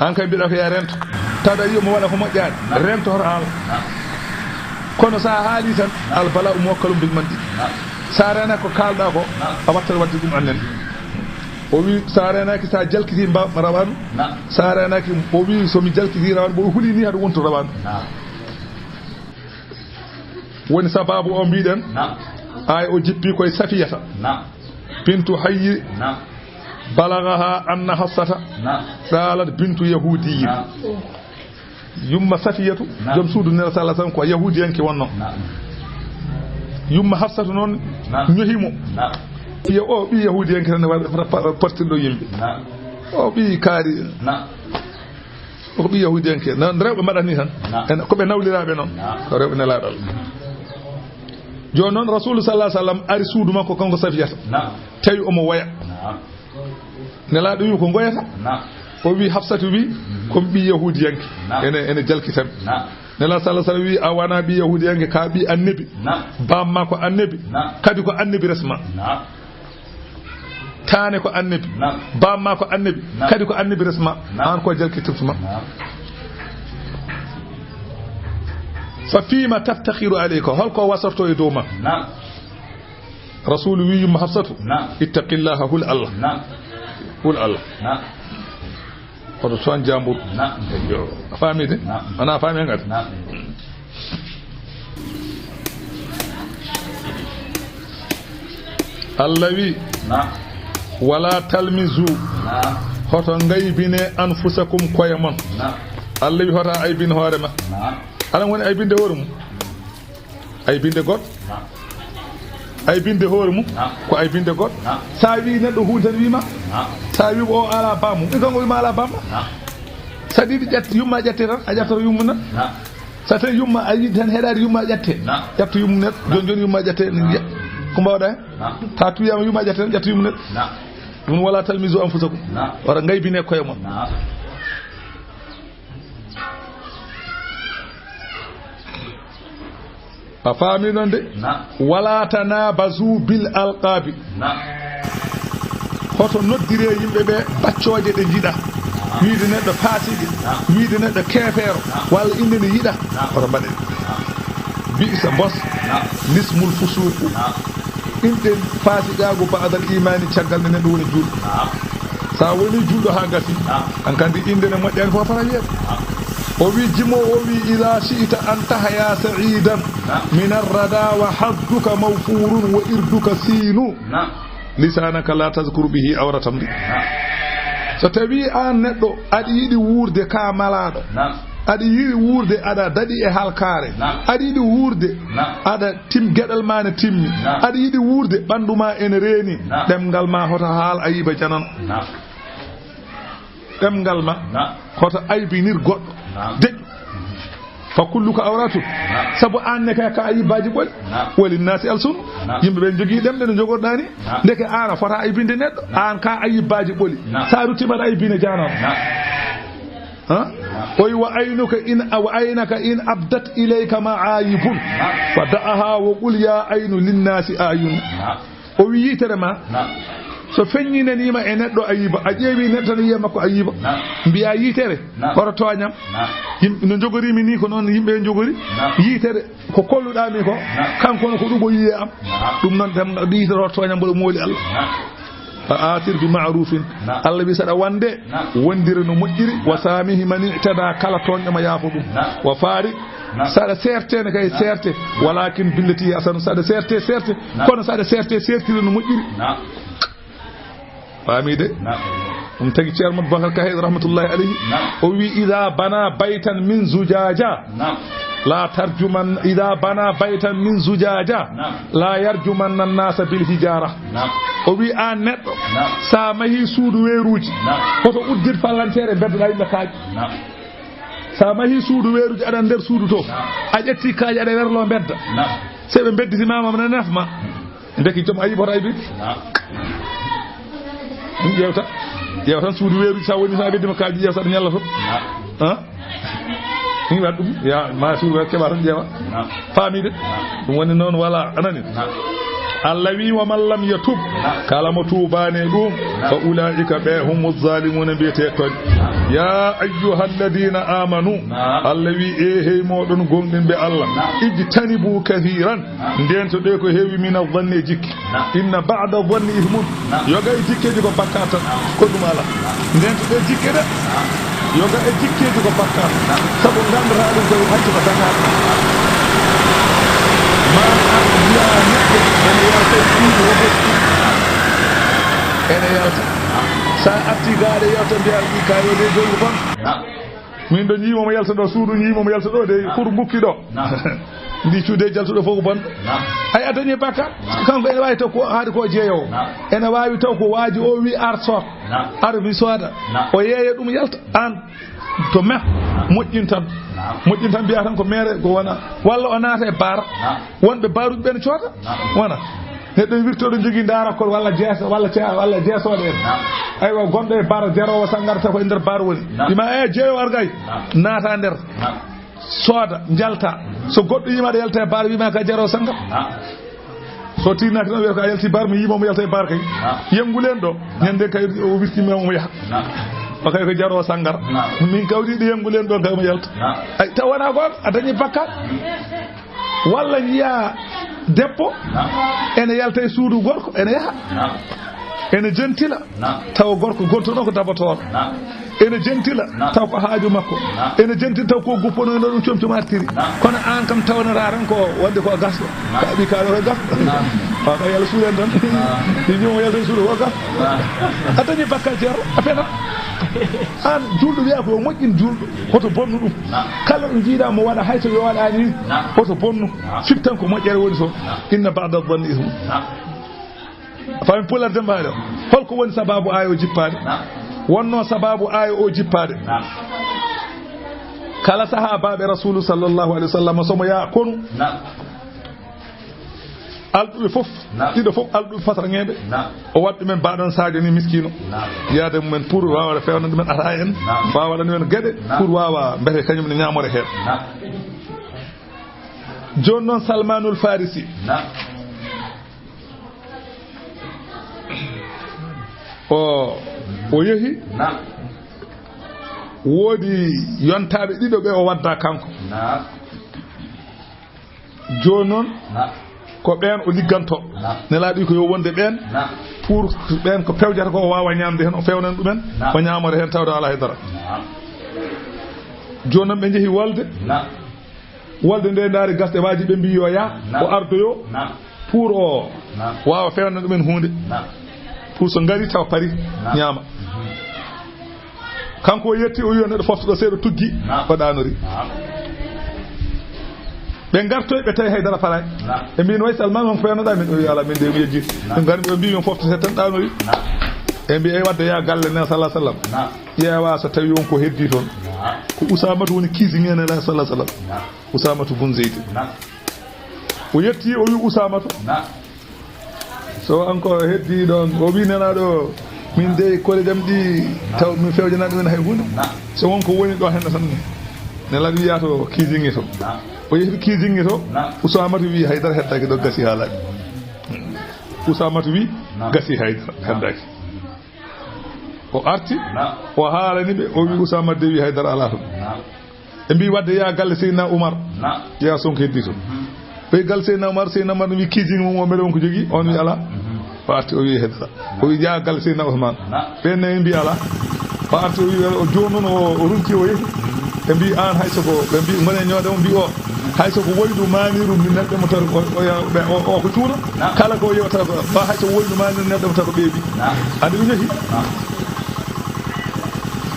An kay mbiɗa ko ya rento. Tawde a yi'o mo waɗa ko moƴƴaani. Naam. Rento hoto haala. Naam. Kono sa haali tan, naam, al bala'u muwakkalun bil mantiq. Naam. Sa reenaaki ko kaalɗa ko, naam, a wattat wadde ɗum annen. O wi sa reenaaki sa jalkiti mba rawaanu. Naam. Sa reenaaki, o wi so mi jalkiti rawaanu, mboɗo huli ni hade wonto rawaanu. Naam. Woni sababu o mbiɗen. Naam. Ay o jippi koye Safiyata. Naam. Bintu Hayyi. Naam. Balagaha anna Hafsata. Naam. Qalat bintu Yahudiyyin. Naam. Yumma Safiyatu, naam, joom suudu Nela sallallahu alaihi wasallam ko Yahudiyanke wonno. Naam. Yumma Hafsatu noon, naam, ñohi mo. Naam. Wiya o ɓi Yahudiyanke tan wa-, wa-, wa-, pottirɗo yimɓe. Naam. O ɓi kaari. Naam. Ko ɓi Yahudiyanke. Noon rewɓe mbaɗata ni tan. Naam. En, ko ɓe nawliraaɓe noon. Naam. Ko rewɓe Nelaaɗo Allah. Jooni noon Rasulu sallallahu alaihi wasallam ari suudu makko kanko Safiyata. Naam. Tawi omo woya. Naam. Nelaaɗo wi ko ngoyata. Naam. O wi Hafsatu wi, mhm, ko ɓi Yahudiyanke. Naam. Ene, ene jalkitam. Naam. Nelaaɗo sallallahu alaihi wasallam wi a wona ɓi Yahudiyanke, ka ɓi annabi. Naam. Bamma ko annabi. Naam. Kadi ko annabi resma. Naam. Taane ko annabi. Naam. Bamma ko annabi. Naam. Kadi ko annabi resma. Naam. An ko jalkitirtuma. Naam. Fa fima taftakhiru alayka, holko wasorto e dow ma? Naam. Rasulu wi yumma Hafsatu, naam, ittaqillaha, hul Allah. Naam. Hul Allah. Naam. Hoto toon jambur. Naam. Yo, a faami de? Naam. Ana faami ngati? Naam. Allah wi, naam, wala talmizu. Naam. Hoto ngaybine anfusakum, koye mon. Naam. Allah wi hoto aybin hoore ma. Naam. Ala woni aybinde hoore mum. Aybinde goɗɗo. Naam. Aybinde hoore mum. Naam. Ko aybinde goɗɗo. Naam. Sa wi neɗɗo huunde tan wima. Naam. Sa wi o ala bamum. Ɗi kanko wima ala bamma. Naam. Sa ɗiɗi ƴatti yumma ƴatte tan, a ƴattoto yumma nan. Naam. Sa tawi yumma a yiɗi tan heɗaade yumma ƴatte. Naam. Ƴatto yumma neɗɗo. Naam. Joni joni yumma ƴatte ne njiya. Naam. Ko mbawɗa hen? Naam. Ta tuyama yumma ƴatte tan ƴatto yumma neɗɗo. Naam. Ɗum wala talmizu anfusakum. Naam. Wata ngaybine koye mon. Naam. A faami noon de? Naam. Wala tanabazu bil alqabi. Naam. Hoto noddire yimɓe ɓe baccooje ɗe njiɗa. Naam. Wiide neɗɗo faasiqi. Naam. Wiide neɗɗo keefeero. Naam. Walla innde nde yiɗa. Naam. Hoto mbaɗe. Naam. Bi'sa bos. Naam. Lismul fusuqu. Naam. Inɗe faasiqaagu ba'dal imaani, caggal nde neɗɗo woni juulɗo. Naam. Sa woni juulɗo haa gasi, naam, an kandi innde nde moƴƴaani fof fota wiyeede. Naam. O wi jimo, o wi, "Idha shi'ta an tahya sa'idan, naam, min ar-rada wa hazzuka mawfurun wa irduka sinu." Naam. Lisanaka la tazkur bihi awrata mri. Naam. So tawi an neɗɗo aɗa yiɗi wuurde ka malaaɗo, naam, aɗa yiɗi wuurde aɗa daɗi e halkaare, naam, aɗa yiɗi wuurde, naam, aɗa tim-, geɗal ma ne timmi, naam, aɗa yiɗi wuurde ɓanndu ma ene reeni, naam, ɗemngal ma hoto haal ayiba janano. Naam. Ɗemngal ma, naam, hoto aybinir goɗɗo. Naam. Deƴƴu. Fa kulluka awratun. Naam. Sabu aan ne kay ko ayibaji ɓoli. Naam. Walinnasi alsun. Naam. Yimɓe ɓe jogii ɗemɗe no jogorɗaa ni. Naam. Ndeke aan a fota aybinde neɗɗo. Naam. Aan ka ayibaji ɓoli. Naam. Sa rutti mbaɗa aybine janano. Naam. Ha? Naam. O wi wa aynuka in, wa aynaka in abdat ilayka ma'ayibun. Naam. Fa da'aha wa qul ya aynu linnasi ayun. Naam. O wi yitere ma. Naam. So feññinaniima e neɗɗo ayiba, a ƴeewi neɗɗo tan yiya makko ayiba. Naam. Mbiya yitere, naam, hoto tooñam. Naam. Yim-, no njogoriimi ni ko noon yimɓe njogori. Naam. Yitere ko kolluɗaa mi ko, naam, kanko no ko ɗum o yiye am. Naam. Ɗum noon tan yitere hoto tooñam, mboɗo mooli Allah. Naam. Fa asir bi ma'rufin. Naam. Allah wi saɗa wonde, naam, wondire no moƴƴiri. Naam. Wa samihi man i'tada, kala tooñɗo ma yaafo ɗum. Naam. Wa fariq. Naam. Saɗa seerte ne kay, naam, seerte. Naam. Walakin billati ahsan, saɗa seerte, seerte. Naam. Kono saɗa seerte, seertire no moƴƴiri. Naam. Faami de? Naam. Ɗum tagi Ceerno Madu Bakar Kahe, rahmatullahi alayhi. Naam. O wi, "Ida bana baytan min zujaja." Naam. La tarjuman, ida bana baytan min zujaja. Naam. La yarjumanna nasa bil hijara. Naam. O wi, an neɗɗo, naam, sa mahi suudu weeruuji, naam, hoto uddir fallanteere mbeddoɗa yimɓe kaaƴe. Naam. Sa mahi suudu weeruuji, aɗa nder suudu to, naam, a ƴetti kaaƴe aɗa werlo mbedda. Naam. Sey ɓe mbedditi ma, ma nana naf ma. Ndeki joom ayibo hoto aybiti. Ɗum ƴeewta. Ƴeewa tan suudu weeruji, sa woni, sa ɓeddi ma kaaji, ƴeew saɗa ñalla toon. Ha? Ɗum waɗ ɗum. Ya, ma suudu weeru keɓa tan ƴeewa. Faamide? Ɗum woni noon wala, anani? Allah wi, "Wa man lam yatub," kala mo tuubaani e ɗum, "fa ulaa'ika," ɓe humu zalimuna, mbiyete tooñ. Ya ayyuhalladina amanu, Allah wi, "E hey moɗon gonɗinɓe Allah, ijtanibu kathiran," ndento ɗe ko heewi mina zanni e jikki. Inna ba'da zanni ismun. Yoga e jikkeeji ko bakkaat tan. Ko ɗum ala. Ndento ɗe jikke de. Yoga e jikkeeji ko bakkaat. Sabu nganndataa ɗum koye hay ko dakar. Ma an mbiya neɗɗo ene yalta e suudu o ɓoski. Ene yalta. Sa arti gaade yewta mbiya ɗi kayo de joyi ko bon. Min ɗo ñiimo mo yalta ɗo, suudu ñiimo mo yalta ɗo de, pour mbukki ɗo. Ndi cuude jaltuɗo fof ko bonɗo. Ay, a dañi bakka. Kanko ene waawi taw ko haade ko jeeyowo. Ene waawi taw ko waaji o wi ar sood. Ar mi sooda. O yeeya ɗum yalta. An to meh. Moƴƴin tan. Moƴƴin tan mbiya tan ko mere ko wona. Walla o naata e bar. Wonɓe baruɓe ɓen cooda. Wona. Neɗɗo e wirtoɗo jogii ndaara kol walla jeeso, walla ce-, walla jeesooɗo en. Aywa, gonɗo e bar, jaroowo sangara taw ko e nder bar woni. Ima e jeeyo argay. Naata nder. Sooda, njalta. So goɗɗo yima aɗa yalta e bar, wima ka jaroowo sangara. So tinnaki tan wiyata ko a yalti bar, mi yima mo yalta e bar kay. Yengulen ɗo. Ñande kay o wirti mi mo yaha. O kay ko jaroowo sangara. Min kawɗiɗo yengulen ɗo kay mo yalta. Ay, taw wona goonga, a dañi bakkat. Walla njiya debbo ene yalta e suudu gorko, ene yaha. Ene jentila. Tawa gorko gontuno ko dabatooɗo. Ene jentila. Taw ko haaju makko. Ene jentila taw ko gupponoyno ɗum comcum artiri. Kono aan kam tawnata tan ko wonde ko gasɗo. Ka ɓi kaɗo ko gasɗo. Wa ka yalla suuɗen tan. Ɗi ñoomo yalta e suudu ko gasɗo. A dañi bakkal jeero, a fena. Aan juulɗo wiya ko yo moƴƴin juulɗo. Hoto bonnu ɗum. Kala ɗo jiiɗa mo waɗa hay so yo waɗani. Hoto bonnu. Siftan ko moƴƴere woni toon. Inna ba'da zanni ismu. A faami Pulaar Demmbaali o? Holko woni sababu aaya o jippaade? Wonno sababu aaya o jippaade. Kala sahaabaaɓe Rasuulu sallallahu alayhi wa sallam, so mo yaa konu, alɗuɓe fof, ɗiɗo fof alɗuɓe fatarŋeeɓe, o waɗ ɗumen baɗan saajo ni miskiino. Yaade mumen pour waawa feewna ɗumen ata en, waawa waɗa ɗumen geɗe, pour waawa mbete kañum ne ñaamore heen. Jooni noon Salmaanul Farisi, o, o yehi, woodi yontaaɓe ɗiɗo ɓe o wadda kanko. Jooni noon, ko ɓeen o ligganto. Nelaaɗo ko yo wonde ɓeen, pour ɓeen ko pewjata ko o waawa ñaamde heen, o feewnan ɗumen, o ñaamora heen tawde alaa hay dara. Jooni noon ɓe njehi wolde. Wolde nde ndaari gasɗe waaji, ɓe mbi yo yaa, o ardoyo, pour o waawa feewna ɗumen huunde. Pour so ngari tawa pari, ñaama. Kanko o yetti, o wiyo neɗɗo foftoɗo seeɗa tuggi, o ɗaanori. Ɓe ngartoy, ɓe tawi haydara falaay. Ɓe mbi no way Salman, on ko feewnoɗa min? O wi ala, min de mi yejjiti. Ɓe ngari, ɓe mbi yon foftote tan, ɗaanori. Ɓe mbi ay wadde yaa galle nen sallallahu alaihi wasallam. Ƴeewa so tawi won ko heddi toon. Ko Usamatu woni kiisi ngene la sallallahu alaihi wasallam. Usamatu bun Zeydi. O yetti, o wi Usamatu. So an ko heddi ɗon, o wi nenaaɗo, min dey kole jam ɗi taw min fewjana ɗumen hay hunde. So won ko woni ɗo hen tan, Nelaaɗo wiya to kiisinge to. O yehi kiisinge to, Usamatu wi haydara heddaki ɗo, gasi haalaaki. Usamatu wi gasi, haydara heddaki. O arti, o haalani ɓe, o wi Usamatu de wi haydara alaa toon. Ɓe mbi wadde yaa galle Seydina Umar. Yaa Sonko heddi toon. Ɓe galle Seydina Umar, Seydina Umar wi kiisinge mum o, mbeɗa won ko jogii, on wi alaa. O arti, o wi hedda. O wi yaa galle Seydina Ousmane. Ɓen ne mbi alaa. O arti, o wi o, jooni noon o, o runti, o yehi. Ɓe mbi aan hay so ko, ɓe mbi ngone ñoode, o mbi o hay so ko woydu maaniru mi neɗɗo mo taw o, o, ɓe o, o ko cuuno. Kala ko yewta ko, ba hay so woydu maaniru neɗɗo mo taw ko ɓeebi. Andi ɓe ñohi.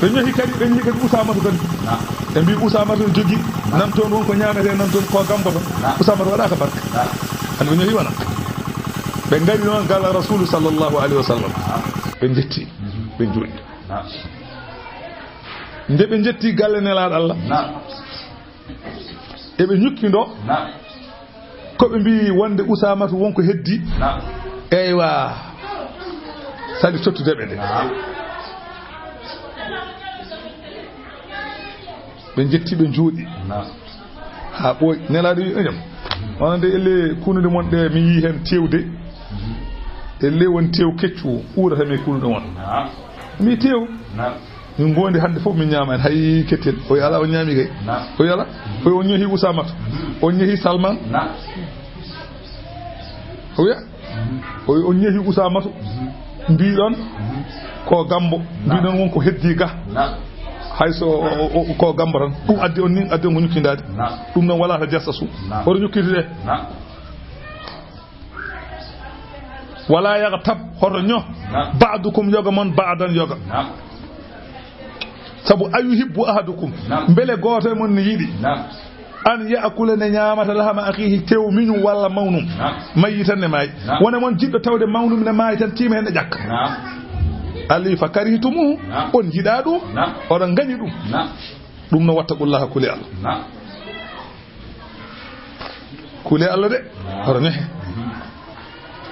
Ɓe ñohi kadi, ɓe ñohi kadi Usamatu kadi. Ɓe mbi Usamatu ne jogii nan toon won ko ñaamete nan toon ko gamboto. Usamatu waɗaka barka. Hande ɓe ñohi wona. Ɓe ngari noon gala Rasulu sallallahu alaihi wasallam. Ɓe njetti, ɓe jooɗi. Nde ɓe njetti galle Nelaaɗo Allah, eɓe ñukki ndo. Ko ɓe mbi wonde Usaamatu won ko heddi. Naam. Eywa. Sali tottude ɓe nde. Naam. Ɓe njetti, ɓe njuuɗi. Naam. Haa ɓooyi. Nelaaɗo wi, "Eñam, wonande elle kunuɗe mon ɗe mi yii heen teewde. Elle won teew keccu uurata mi kunuɗe mon." Naam. Mi teew. Naam. Min ngondi hannde fof min ñaama en, hay kettel. O wi, "Alaa, on ñaami kay." Naam. O wi, "Alaa." O wi, "On ñehi Usaamata. Mhm. On ñehi Salman." Naam. O wiya, mhm, o wi, "On ñehi Usaamata. Mhm. Mbiɗon, mhm, ko gambo. Naam. Mbiɗon won ko heddi ga." Naam. Hay so o, o, o, ko gambo tan. Ɗum addi on ni, addi on ko ñukkindaade. Naam. Ɗum noon wala to jassa su. Naam. Hoto ñukkitide. Naam. Wala yaghtab, hoto ño. Naam. Ba'dukum, yoga mon, ba'dan, yoga. Naam. Sabu, ayuhibbu ahadukum. Naam. Mbele gooto e mon ne yiɗi. Naam. An ya'kula, ne ñaamata, lahama akhihi, tew miñum walla mawnum. Naam. Mayyitan ne maayi. Naam. Wona mon jiɗɗo tawde mawnum ne maayi tan, tiima heen e ƴakka. Naam. Ali fa karihtumuhu, naam, on yiɗaa ɗum, naam, oɗon ngañi ɗum. Naam. Ɗum no, wattaqullaha, kule Allah. Naam. Kule Allah de, naam, hoto nehe. Mhm.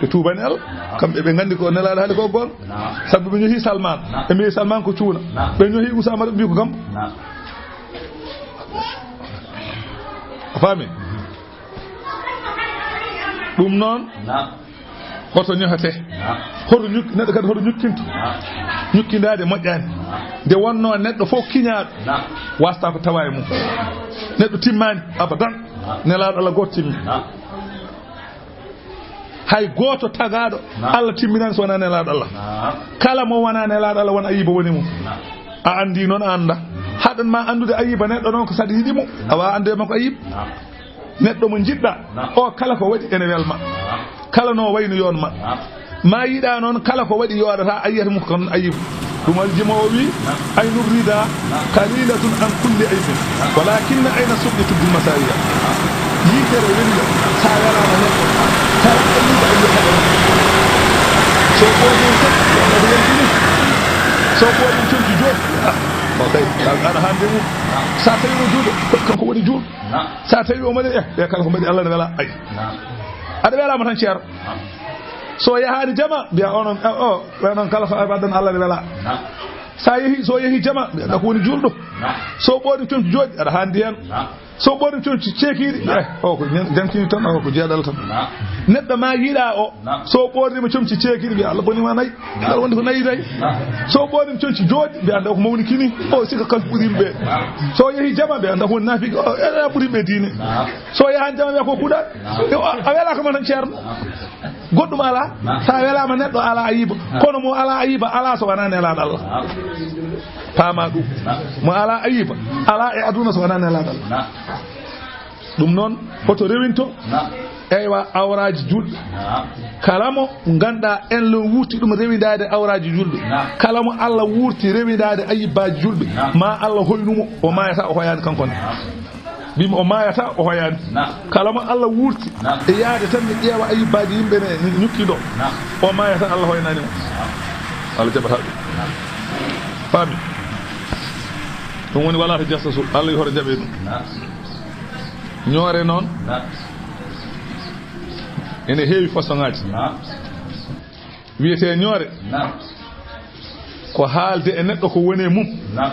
Ɓe tuubani Allah. Naam. Kamɓe ɓe nganndi ko nelaaɗo haali ko goonga. Naam. Sabu ɓe ñohi Salman. Naam. Ɓe mbi Salman ko cuuna. Naam. Ɓe ñohi Usaama, ɓe mbi ko gambo. Naam. A faami? Mhm. Ɗum noon, naam, hoto ñohete. Naam. Hoto ñuk-, neɗɗo kadi hoto ñukkinto. Naam. Ñukkindaade moƴƴaani. Naam. Nde wonnoo neɗɗo fof kiñaaɗo, naam, waastaa ko tawaa e mum. Neɗɗo timmaani abadan. Naam. Nelaaɗo Allah gooto timmi. Naam. Hay gooto tagaaɗo, naam, Allah timminaani so wonaa nelaaɗo Allah. Naam. Kala mo wonaa nelaaɗo Allah, won ayiba woni mum. Naam. A anndi noon, a annda. Haɗan ma anndude ayiba neɗɗo noon ko saɗa yiɗi mo. Naam. A waawaa anndude makko ayiba. Naam. Neɗɗo mo njiɗɗa, naam, o kala ko waɗi ene welma. Naam. Kala no wayno yoonma. Naam. Ma yiɗa noon, kala ko waɗi yooɗata, a yiyata mum ko noon ayibu. Ɗum waɗi jimoowo wi, naam, aynur rida, naam, qalilatun an kulli aybin. Naam. Walakinna ayna suqi tubdil masawiya. Naam. Yitere weli, sa welama neɗɗo, kala ayiba a yiyata ɗon. So ɓooyi tan, wonno ko yaltini. So ɓooyi conci jooɗi, ah, o kay, aɗa hande mum. Naam. Sa tawi mo juuɗo, ko kanko woni juuɗo. Naam. Sa tawi o mbaɗi, eh, eh, kala ko mbaɗi Allah ne wela, ay. Naam. Aɗa welama tan, ceerno. Naam. So yahaani jama, mbiya onon, eh, o, onon kala ko addan Allah ne wela. Naam. Sa yehi, so yehi jama, mbiya ko woni juulɗo. Naam. So ɓooyi conci jooɗi, aɗa handi hen. Naam. So ɓooyi conci ceekiiɗi, naam, eh, o ko jan-, jankini tan, o ko jeeɗal tan. Naam. Neɗɗo ma yiɗa o, naam, so ɓooyima conci ceekiiɗi, mbiya Allah bonima nayi. Naam. Aɗa wonde ko nayi tawi. Naam. So ɓooyima conci jooɗi, mbiya nda ko mawni kini. O sika kan ɓuri yimɓe. Naam. So yehi jama, mbiya nda ko woni naafiki. O, e, e, ɓuri yimɓe diine. Naam. So yahan jama, mbiya ko kuuɗa. Naam. Yo, a, a welaka ma tan, ceerno. Naam. Goɗɗum ala. Naam. Sa welama neɗɗo ala ayiba. Naam. Kono mo ala ayiba, ala so wona nelaaɗo Allah. Naam. Paama ɗum. Naam. Mo ala ayiba, ala e aduna so wona nelaaɗo Allah. Naam. Ɗum noon, hoto rewinto, naam, eywa, awraaji juulɓe. Naam. Kala mo ngannduɗaa en lo wuurti ɗum rewindaade awraaji juulɓe. Naam. Kala mo Allah wuurti rewindaade ayibbaaji juulɓe, naam, ma Allah hoynu mo, o maayata o hoyaani kanko ne. Naam. Mbimi o maayata o hoyaani. Naam. Kala mo Allah wuurti, naam, e yaade tan ne ƴeewa ayibbaaji yimɓe ne ñukki ɗo. Naam. O maayata Allah hoynaani mo. Naam. Allah jaɓata ɗum. Naam. Faami? Ɗum woni wala to jassa su, Allah yo hoto jaɓe ɗum. Naam. Ñoore noon, naam, ene heewi façon ŋaaji. Naam. Wiyetee ñoore, naam, ko haalde e neɗɗo ko woni e mum. Naam.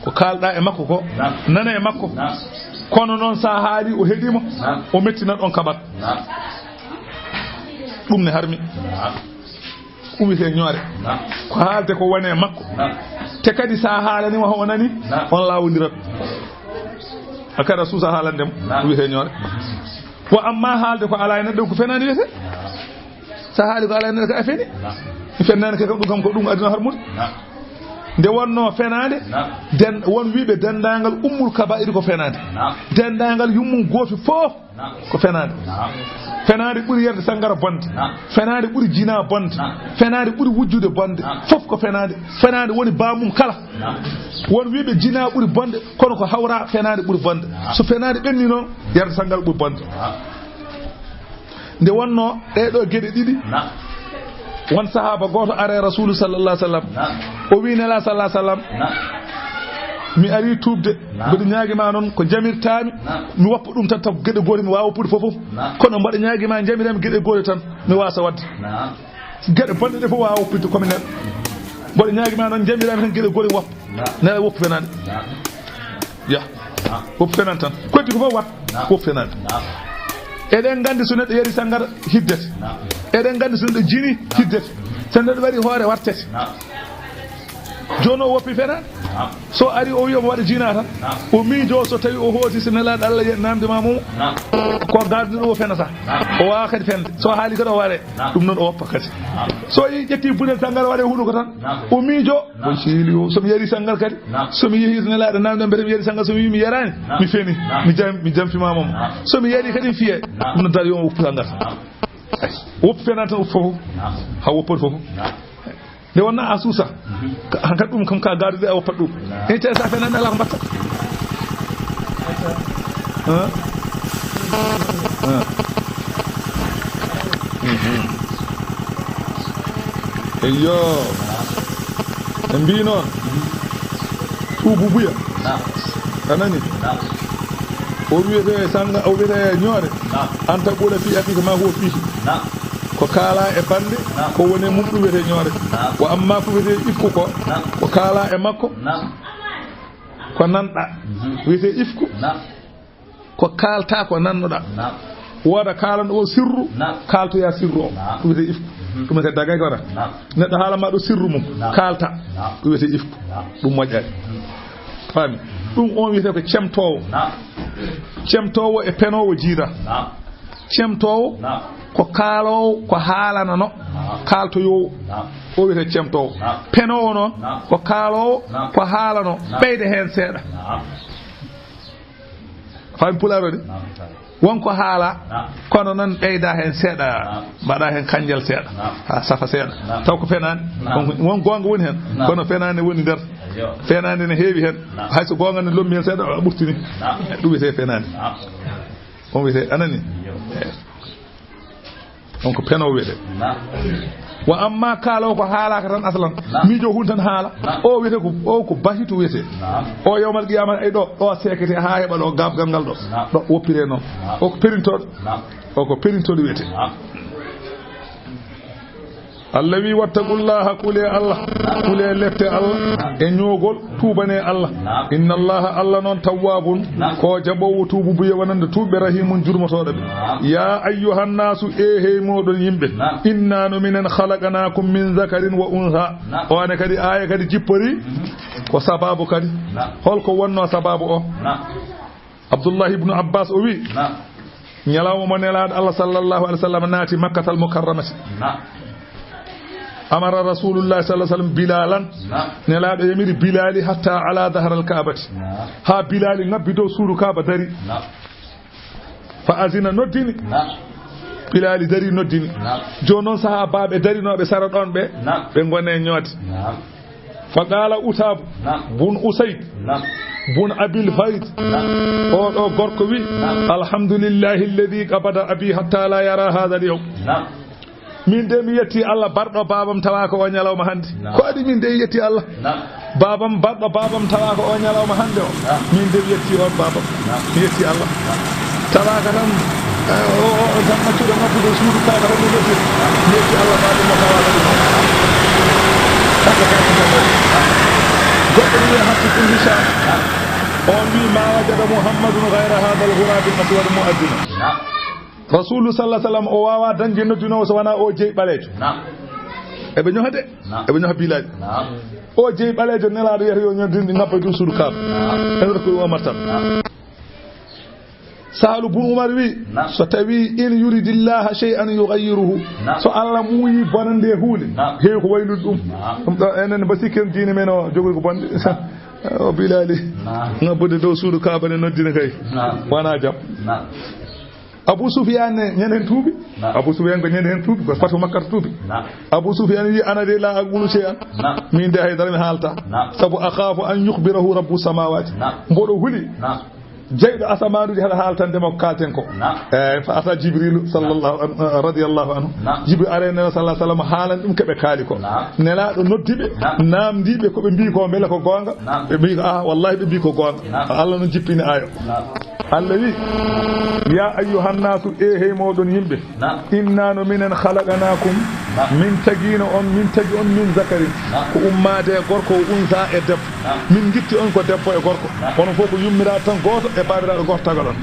Ko kaalɗa e makko ko, naam, nana e makko. Naam. Kono noon sa haali o heɗii ma, naam, o mettina ɗon kaɓat. Naam. Ɗum ne harmi. Naam. Ɗum wiyetee ñoore. Naam. Ko haalde ko woni e makko. Naam. Te kadi sa haalani ma o nani, naam, on lawondirat. A kada suusa haalande mo, naam, ɗum wiyetee ñoore. Wa amma haalde ko ala e neɗɗo ko fenaande wiyetee. Naam. Sa haali ko ala e neɗɗo ko a feni. Naam. Mi fenaande kay kam ɗum kam ko ɗum aduna harmude. Naam. Nde wonno fenaande, naam, den-, won wiiɓe denndaangal ummul kabaa'ir ko fenaande. Naam. Denndaangal yummum gooto fof, naam, ko fenaande. Naam. Fenaande ɓuri yarde sanngara bonde. Naam. Fenaande ɓuri jinaa bonde. Naam. Fenaande ɓuri wujjude bonde. Naam. Fof ko fenaande. Fenaande woni baamum kala. Naam. Won wiiɓe jinaa ɓuri bonde, kono ko hawra fenaande ɓuri bonde. Naam. So fenaande ɓenni noon, yarde sanngara ɓuri bonde. Naam. Nde wonno ɗee ɗoo geɗe ɗiɗi, naam, won sahaaba gooto ari e Rasuulu sallallahu alaihi wasallam. Naam. O wi Nelaaɗo sallallahu alaihi wasallam, naam, Mi arii tuubde. Naam. Mboɗo ñaagi ma noon ko njamirtaami. Naam. Mi woppa ɗum tan, taw geɗe goote mi waawa woppude fof fof. Naam. Kono mboɗo ñaagi ma njamiram geɗe goote tan mi waasa waɗde. Naam. Geɗe bonɗe ɗe fof waawa woppude ko mi neɗɗo. Mboɗo ñaagi ma noon njamiraami tan geɗe goote mi woppa. Naam. Nela woppu fenaande. Naam. Ya. Naam. Woppu fenaande tan. Ko heddi ko fof wat. Naam. Woppu fenaande. Naam. Eɗen nganndi so neɗɗo yari sanngara hiddete. Naam. Eɗen nganndi so neɗɗo jini hiddete. So neɗɗo waɗi hoore wartete. Naam. Jooni o woppi fenaande. Naam. So ari o wiya omo waɗa jina tan. Naam. O miijo so tawi o hooti so nelaaɗo Allah ye-, namde ma mo. Naam. Ko garduɗo o fenata. Naam. O waawa kadi fende. So haali kadi o ware. Naam. Ɗum noon o woppa kadi. Naam. So yi ƴetti bunel sanngara waɗe hunuko tan. Naam. O miijo. Naam. O siili o, so mi yari sanngara kadi. Naam. So mi yehi to nelaaɗo namde mbete mi yari sanngara, so mi wi mi yaraani. Naam. Mi feni. Naam. Mi jam-, mi jamfima mo. Naam. So mi yari kadi mi fiye. Naam. Ɗum noon dal yo o woppu sanngara. Naam. Woppu fenaande tan woppu fof. Naam. Ha woppori fof. Naam. Nde wonnaa a suusa. Mhm. Ka-, hankadi ɗum kam ka gaadude a woppat ɗum. Naam. En tawi sa fenaande alaa ko mbatta. Hein? Hein? Mhm. Eyyo. Ɓe mbii noon. Tuubu buya. Naam. A nani? Naam. O wiyete sanga, o wiyete ñoore. Naam. An taqula fi akika ma huwa fihi. Naam. Ko kaala e bande, naam, ko woni mum ɗum wiyetee ñoore. Naam. Wa amma ko wiyetee ifku ko, naam, ko kaala e makko, naam, ko nanɗa. Mhm. Wiyetee ifku, naam, ko kaalta ko nannoɗa. Naam. Wooda kaalanɗo o sirru, naam, kaaltoya sirru o. Naam. Ɗum wiyetee ifku. Mhm. Ɗum wiyetee dagay ko wata. Naam. Neɗɗo haala ma ɗo sirru mum, naam, kaalta. Naam. Ɗum wiyetee ifku. Naam. Ɗum moƴƴaani. Mhm. Ɗum on wiyetee ko cemtoowo. Naam. Cemtoowo e penoowo jiida. Naam. Cemtoowo, naam, ko kaaloowo, ko haalanano, naam, kaaltoyoowo. Naam. O wiyetee cemtoowo. Naam. Penoowo noon, naam, ko kaaloowo, naam, ko haalano, naam, ɓeyda heen seeɗa. Naam. Faami pulaar o de? Naam. Won ko haala, naam, kono noon ɓeyda heen seeɗa, naam, mbaɗa heen kanjal seeɗa, naam, haa safa seeɗa. Naam. Taw ko fenaande. Naam. Won, won goonga woni heen, naam, kono fenaande woni nder. Ayyo. Fenaande ne heewi heen. Naam. Hay so goonga ne lommi heen seeɗa, a ɓurtini. Naam. Ɗum wiyetee fenaande. Naam. On wiyetee, a nani? Yo. Eh. On ko penoowo wiyetee. Naam. Wa amma kaaloowo ko haalaaka tan aslan. Naam. Miijo hun tan haala. Naam. O wiyetee ko, o ko bahitu wiyetee. Naam. O yawmal qiyaama ay ɗo, ɗo seekete haa heɓa ɗo gaaɓgal ngal ɗo. Naam. Ɗo woppiree noon. Naam. O ko perintooɗo. Naam. O ko perintooɗo wiyetee. Naam. Allah wi, "Wattaqullaha, kulee Allah, kulee lette Allah e ñoogol, tuubanee Allah. Inna Allaha, Allah noon, tawwaabun, ko jaɓoowo tuubu buye wonande tuuɓe, rahiimun, jurmotooɗo ɓe." Yaa ayyuhan naasu, e hey mooɗon yimɓe, inna no minen khalaqnaakum min zakarin wa unsa. O ane kadi aaya kadi jippori ko sababu kadi. Holko wonnoo sababu o? Abdullahi ibnu Abbas o wi, naam, ñalawma mo Nelaaɗo Allah sallallahu alaihi wasallam naati Makkatal Mukarramati. Naam. Amara Rasulullahi sallallahu alaihi wasallam Bilalan. Naam. Nelaaɗo yamiri Bilali hatta ala dahral Kaabati. Naam. Haa Bilali ngabbi dow suudu Kaaba dari. Naam. Fa azina noddini. Naam. Bilali dari noddini. Naam. Jooni noon sahaabaaɓe darinooɓe sara ɗoon ɓe, naam, ɓe ngone ñoode. Naam. Fa qaala Utaabu, naam, bun Usayd, naam, bun Abil Fayd, naam, oo ɗoo gorko wi, naam, "Alhamdulillahi alladhi qabada abi hatta la yara hadha al-yawm." Naam. Min de mi yetti Allah barɗo baabam tawa ko o ñalawma hannde. Naam. Ko adi min de yetti Allah. Naam. Baabam barɗo baabam tawa ko o ñalawma hannde o. Naam. Min de mi yetti on baabam. Naam. Mi yetti Allah. Naam. Tawaaka tan, eh, o, o, o tan maccuɗo ngabbuɗo suudu Kaaba tan mi noddi. Mi yetti Allah ma ɗum o tawaaka ɗum. Kamɓe kay ko ngabbuɗo. Goɗɗo wiya Hafsu bun Hisham. On wi, "Ma wajada Muhammadun ghayra hadha al-ghurab al-aswad mu'adhdhina." Naam. Rasulu sallallahu alaihi wasallam o waawa dañde noddinoowo so wonaa o jeyi ɓaleejo. Naam. Eɓe ñoha de. Naam. Eɓe ñoha Bilal. Naam. O jeyi ɓaleejo Nelaaɗo wiyata yo ñoddin ɗi ngabba ɗum suudu Kaaba. Naam. En rokku Omar tan. Naam. Sahlu bun Umar wi, naam, so tawi in yuridillaha shay'an yughayyiruhu. Naam. So Allah muuyi bonande huunde, naam, heewi ko waylude ɗum. Naam. Ɗum ɗo enen ba sikken diine men o jogoy ko bonde. O Bilali. Naam. Ngabbude dow suudu Kaaba ne noddina kay. Naam. Wona jam. Naam. Abu Sufyan ne ñande heen tuubi. Naam. Abu Sufyan ko ñande heen tuubi, ko fatu Makka tuubi. Naam. Abu Sufyan wi, "Ana de la aqulu shay'an." Naam. Min de haydara mi haalta. Naam. Sabu akhafu an yukhbirahu rabbu samawati. Naam. Mboɗo huli. Naam. Jeyɗo asamaanuuji haɗa haaltande mo ko kaalten ko. Naam. Eey, fa ata Jibriilu sallallahu an-, radiyallahu anhu. Naam. Jibril ari e Nelaaɗo sallallahu alayhi wa sallam haalani ɗum ko ɓe kaali ko. Naam. Nelaaɗo noddi ɓe, naam, naamndii ɓe ko ɓe mbii ko mbele ko goonga. Naam. Ɓe mbii ko, ah, wallahi ɓe mbii ko goonga. Naam. Allah noon jippini aaya. Naam. Allah wi, "Ya ayyuhan naasu, e hey mooɗon yimɓe." Naam. Inna no minen khalaqnakum, naam, min tagiino on, min tagi on min zakarin, naam, ko ummaade e gorko, o unsa e debbo. Naam. Min ngitti on ko debbo e gorko. Naam. Kono fof ko yummiraa tan gooto e baabiraaɗo gooto tagal on.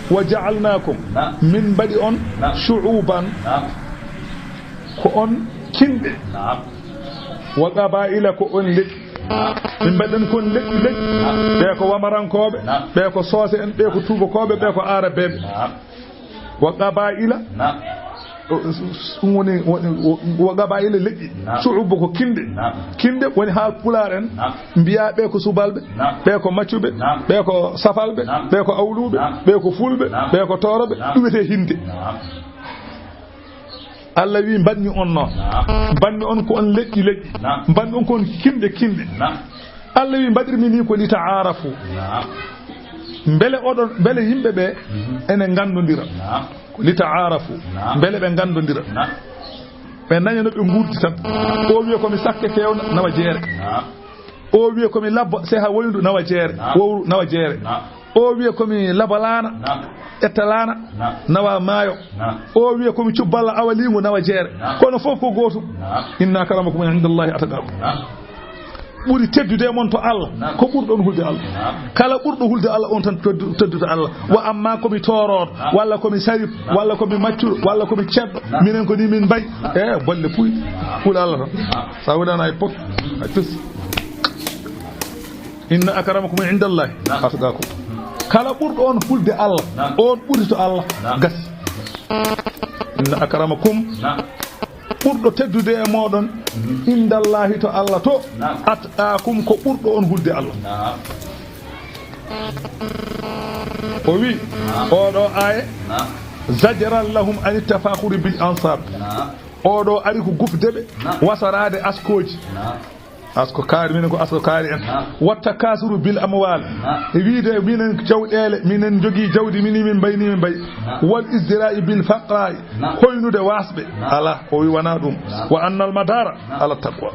Wa ja'alnakum, naam, min mbaɗi on, naam, shu'uban, naam, ko on kinɗe. Naam. Wa qaba'ila, ko on leƴƴi. Naam. Min mbaɗi on kon leƴƴi leƴƴi. Naam. Ɓe ko wamarankooɓe, naam, ɓe ko soose en, ɓe ko tuubakooɓe, ɓe ko aarabeeɓe. Naam. Wa qaba'ila. Naam. O, s-, s-, ɗum woni, woni, wa qaba'ila leƴƴi. Naam. Shu'ubu ko kinɗe. Naam. Kinɗe woni haa pulaar en. Naam. Mbiya ɓe ko subalɓe, naam, ɓe ko maccuɓe, naam, ɓe ko safalɓe, naam, ɓe ko awluɓe, naam, ɓe ko fulɓe, naam, ɓe ko tooroɓe, naam, ɗum wiyetee hinde. Naam. Allah wi, mbaɗmi on noon. Naam. Mbaɗmi on ko on leƴƴi leƴƴi. Naam. Mbaɗmi on ko on kinɗe kinɗe. Naam. Allah wi, mbaɗirmi ni ko li ta'aarafu. Naam. Mbele oɗon, mbele yimɓe ɓe, mhm, ene nganndondira. Naam. Ko li ta'aarafu. Naam. Mbele ɓe nganndondira. Naam. Ɓe nanya no ɓe nguurdi tan. O wiya ko mi sakke fewna, nawa jeere. Naam. O wiya ko mi labbo seha woyndu, nawa jeere. Naam. Wowru, nawa jeere. Naam. O wiya ko mi labalaana, naam, ƴettalana, naam, nawa maayo. Naam. O wiya ko mi cubballa awaliingo, nawa jeere. Naam. Kono fof ko gootum. Naam. Inna akramakum indallahi atqakum. Naam. Ɓuri teddude e mon to Allah, naam, ko ɓurɗo on hulde Allah. Naam. Kala ɓurɗo hulde Allah on tan teddu-, teddude Allah. Naam. Wa amma ko mi toorooɗo, naam, walla ko mi sarif, naam, walla ko mi maccuɗo, walla ko mi ceddo, naam, minen ko ni min mbayi. Naam. E bolle puy. Naam. Hul Allah tan. Naam. Sa wonana e pot, a tus. Inna akramakum indallahi, naam, atqakum. Kala ɓurɗo on hulde Allah, naam, on ɓuri to Allah. Naam. Gasi. Inna akramakum, naam, ɓurɗo teddude e mooɗon, mhm, indallahi to Allah to, naam, atqakum ko ɓurɗo on hulde Allah. Naam. O wi, naam, oɗo aaya, naam, zajran lahum an tafakhuri bil ansab. Naam. Oɗo ari ko gufde ɓe, naam, wasaraade askooji. Naam. Asko kaari, minen ko asko kaari en. Naam. Wa takasuru bil amwal. Naam. E wiide minen jawɗeele, minen njogii jawdi, mini min mbayi, ni min mbayi. Naam. Wal izdira'i bil faqra'i. Naam. Hoynude waasɓe. Naam. Ala, o wi wona ɗum. Naam. Wa annal madara, naam, ala taqwa.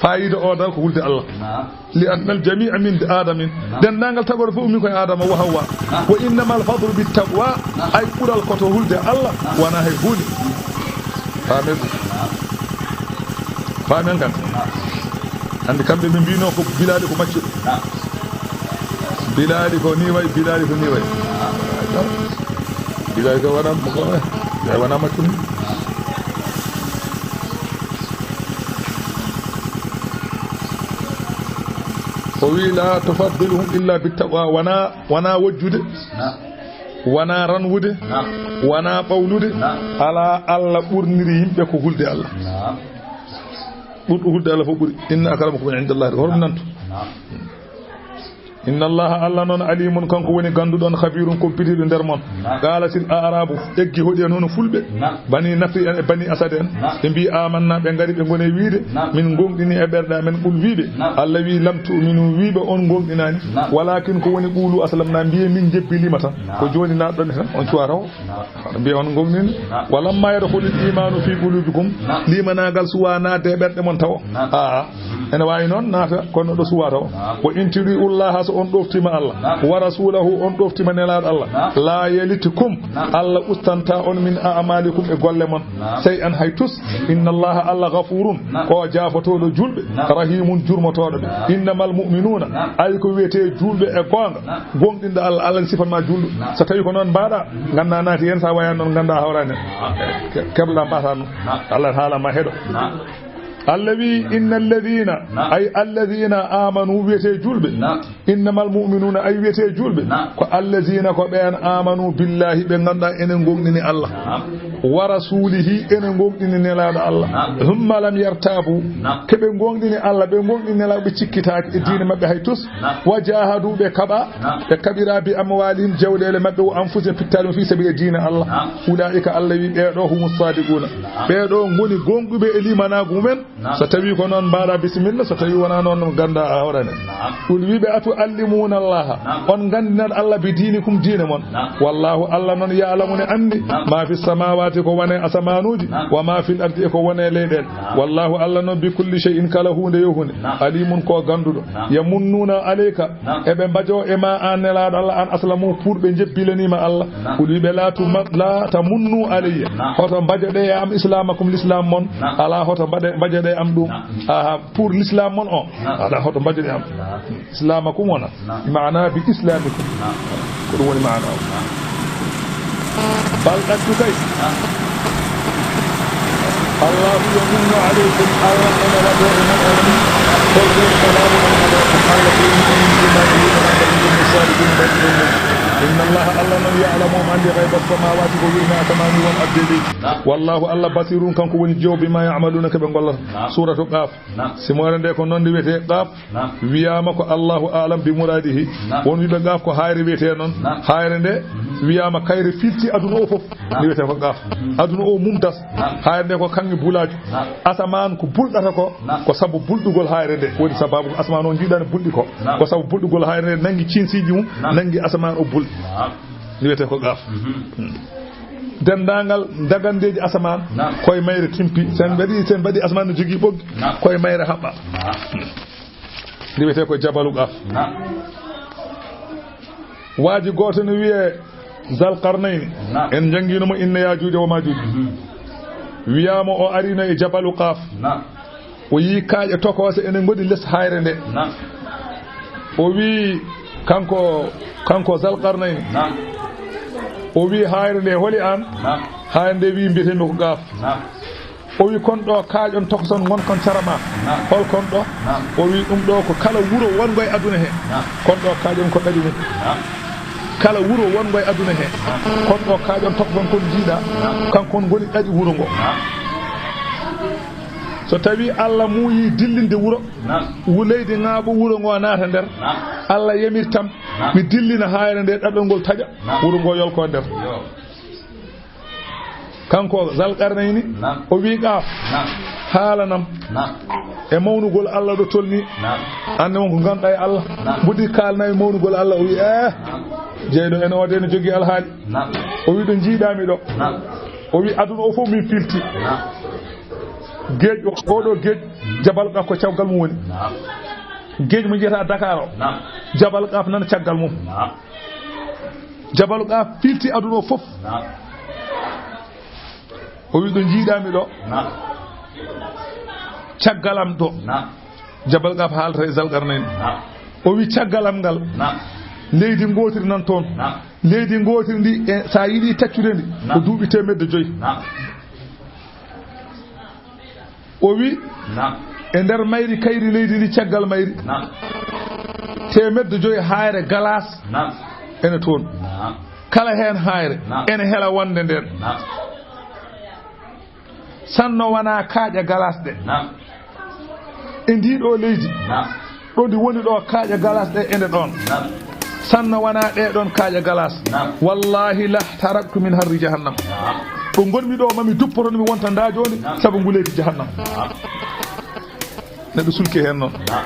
Faayiida o dal ko hulde Allah. Naam. Li annal jami'a min Adamin. Naam. Denndaangal tagore fof min koye Adama wa Hawwa. Naam. Wa innamal fadlu bit taqwa. Naam. Ay ɓural ko to hulde Allah, naam, wona hay huunde. Faamen ɗum. Naam. Faamen kan. Naam. Anndi kamɓe ɓe mbino ko Bilaali ko maccuɗo. Naam. Bilaali ko ni wayi, Bilaali ko ni wayi. Naam. Bilaali ko wona, ko, eh, wona maccuɗo. O wi, "La tufaddiluhum illa bit taqwa." Wona, wona wojjude. Naam. Wona ranwude. Naam. Wona ɓawlude. Naam. Ala Allah ɓurniri yimɓe ko hulde Allah. Naam. Ɓurɗo hulde Allah fof ɓuri. Inna akramakum indallahi. Horum nanto. Naam. Inna Allaha, Allah noon, alimun, kanko woni gannduɗo on, khabirun, kumpitiiɗo nder mon. Naam. Qaalatil a'rabu, eggi hoɗi en hono fulɓe. Naam. Bani Nadri en e Bani Asad en. Naam. Ɓe mbii, "Amanna," ɓe ngari ɓe ngoni wiide, naam, "Min ngoongɗini e ɓerɗe amen ɓul wiiɓe." Naam. Allah wii, "Lam tu'minu," wiiɓe on ngoongɗinaani. Naam. "Walakin," ko woni, "qulu aslamna," mbiye, "Min jebbiliima tan." Naam. Ko jooni naatɗon e tan, on cuwata o. Naam. Mbiye on ngoongɗini. Naam. "Walamma yadkhulil imanu fi qulubikum." Naam. Liimanaagal suwaa naatde e ɓerɗe mon tawo. Naam. Aa. Ene waawi noon naata, kono ɗo suwaa taw. Naam. "Wa in tuti'ullaha," so on ɗoftiima Allah. Naam. "Wa rasulahu," on ɗoftiima Nelaaɗo Allah. Naam. "La yalitkum," naam, Allah ustantaa on, "min a'malikum," e golle mon. Naam. "Shay'an," hay tus. "Innallaha," Allah, "ghafurun," naam, ko jaafotooɗo juulɓe. Naam. "Rahimun," jurmotooɗo ɓe. Naam. "Innamal mu'minuna," naam, ay ko wiyetee juulɓe e goonga. Naam. Gooŋɗinɗo Allah, Allah ne sifanma juulɗo. Naam. So tawi ko noon mbaɗa, ngannda naati heen, sa wayani noon, ngannda hawrani. Naam. Ke-, kebla mbata noon. Naam. Allah haala ma heɗo. Naam. Allah wi, "Innal ladhina," naam, ay alladhina amanu, wiyete julɓe. Naam. "Innamal mu'minuna," ay wiyete julɓe. Naam. "Ko alladhina, ko ɓeen, amanu billahi, ɓe ngannduɗaa enen ngooŋɗini Allah." Naam. wa rasulihi, ene gonɗini Nelaaɗo Allah. Naam. Thumma lam yartabu. Naam. Ke ɓe gonɗini Allah, ɓe gonɗini Nelaaɗo, ɓe cikkitaaki e diine maɓɓe hay tus. Naam. Wa jahadu, ɓe kaɓa, naam, ɓe kaɓira bi amwalihim, jawɗeele maɓɓe, wa anfusihim, pittaali mum, fi sabili diine Allah. Naam. Ulaika, Allah wi, ɓeeɗo humu sadiquna. Naam. Ɓeeɗo ngoni gonɗuɓe e limanaagu mumen. Naam. So tawi ko noon, mbaɗa bisimilla, so tawi wonaa noon, ganda a hoɗane. Naam. Qul, wiɓe, atuallimuna Allaha, naam, on gandinat Allah bi dinikum, diine mon. Naam. Wallahu, Allah noon, ya'lamu, ne andi, naam, ma fi samawati, ko wone asamanuuji, naam, wa ma fil ardi, e ko wone leyɗeele. Naam. Wallahu, Allah noon, bi kulli shay'in, kala huunde yo huunde, naam, alimun, ko ganduɗo. Naam. Yamunnuna alayka, naam, eɓe mbajo e ma an Nelaaɗo Allah, an aslamu, pour ɓe jebbilanima Allah. Naam. Qul, wiɓe, la tuma-, la tamunnu alayya. Naam. Hoto mbajoɗe e am islamakum, l'islam mon. Naam. Ala hoto mbaɗe, mbajoɗe e am ɗum. Naam. Aha, pour l'islam mon o. Naam. Ala hoto mbajoɗe e am. Naam. Islamakum wona. Naam. Maana bi islamikum. Naam. Ko ɗum woni maana o. Naam. Bal ɗattu kay. Naam. Allahu yamunnu alaykum, Allah ene waɗo e mon on. Ko ɗum salaamu on alaykum, Allah ko yimɓe yimɓe ma e yimɓe ma e yimɓe salihin ma e yimɓe. Inna Allah, Allah noon, ya'lamu, omo andi ghayba samawati, ko wirna asamaani won abde leydi. Naam. Wallahu, Allah basirun, kanko woni joobi ma ya'maluna, ko ɓe ngollata. Naam. Suratu Qaf. Naam. Simoore nde ko noon nde wiyetee Qaf. Naam. Wiyaama ko Allahu a'lam bi muradihi. Naam. Won wiɓe Qaf ko hayre wiyetee noon. Naam. Hayre nde, mhm, wiyaama kayre filti aduna o fof. Naam. Nde wiyetee ko Qaf. Mhm. Aduna o mumtas. Naam. Hayre nde ko kaŋŋe bulaaju. Naam. Asamaan ko bulɗata ko, naam, ko sabu bulɗugol hayre nde. Woni sababu ko asamaan o njiiɗani bulɗi ko. Naam. Ko sabu bulɗugol hayre nde nangi cinsiiji mum, naam, nangi asamaan o bulɗi. Naam. Nde wiyetee ko Qaf. Mhm. Hmm. Denndaangal dagandeeji asamaan, naam, koye mayre timpi. Sen mbaɗi, sen mbaɗi asamaan no jogii ɓoggi, naam, koye mayre haɓɓa. Naam. Nde wiyetee ko Jabalu Qaf. Naam. Waaji gooto no wiyee Zal Qarnayni. Naam. En njanngiino mo inna Yaajuuja wa Maajuuja. Mhm. Wiyaama o arino e Jabalu Qaf. Naam. O yii kaaƴe tokoose ene ngoɗi les hayre nde. Naam. O wii, kanko, kanko Zal Qarnayni. Naam. O wii, hayre nde, holi aan? Naam. Hayre nde wii, mbiyetee-mi ko Qaf. Naam. O wii, kon ɗo kaaƴon tokoson ngon kon cara ma. Naam. Hol kon ɗo? Naam. O wii, ɗum ɗo ko kala wuro wonngo e aduna he. Naam. Kon ɗo kaaƴon ko ɗaɗi mum. Naam. Kala wuro wonngo e aduna he. Naam. Kon ɗo kaaƴon tokoson kon njiiɗa. Naam. Kankon ngoni ɗaɗi wuro ngo. Naam. So tawi Allah muuyi dillinde wuro, naam, wu-, leydi ŋaaɓo wuro ngo naata nder, naam, Allah yamir tam, naam, mi dillina hayre nde ɗaɗol ngol taƴa, naam, wuro ngo yolko nder. Yo. Kanko Zal Qarnayni, naam, o wii Qaf, naam, haalanam, naam, e mawnugol Allah ɗo tolni. Naam. Anne won ko ngannduɗaa e Allah. Naam. Mbudi kaalnaa e mawnugol Allah, o wii, eh, naam, jeyɗo ene o de ne jogii alhaali. Naam. O wii, ɗo njiiɗaa-mi ɗo. Naam. O wii, aduna o fof min filti. Naam. Geej o, oɗo geej, Jabal Qaf ko caggal mum woni. Naam. Geej mo njiyataa Dakar o, naam, Jabal Qaf nan caggal mum. Naam. Jabal Qaf filti aduna o fof. Naam. O wii, ɗo njiiɗaa-mi ɗo. Naam. Caggal am ɗo. Naam. Jabal Qaf haalata e Zal Qarnayni. Naam. O wii, caggal am ngal, naam, leydi ngootiri nan toon. Naam. Leydi ngootiri ndi, e, so a yiɗi taccude ndi, naam, ko duuɓi teemedde joyi. Naam. O wii, naam, e nder mayri kayri leydi ndi, caggal mayri, naam, teemedde joyi hayre galas, naam, ene toon. Naam. Kala heen hayre, naam, ene hela wonde ndeen. Naam. Sanno wonaa kaaƴe galas ɗe. Naam. E ndii ɗoo leydi. Naam. Ɗo ndi woni ɗo kaaƴe galas ɗe ene ɗoon. Naam. Sanno wonaa ɗee ɗoon kaaƴe galas. Naam. Wallahi la taraktu min harri jahannam. Naam. Ɗo ngonmi ɗo mami duppoto mi wonta ndaa jooni, naam, sabu ngu leydi jahannam. Naam. Neɗɗo sulki heen noon. Naam.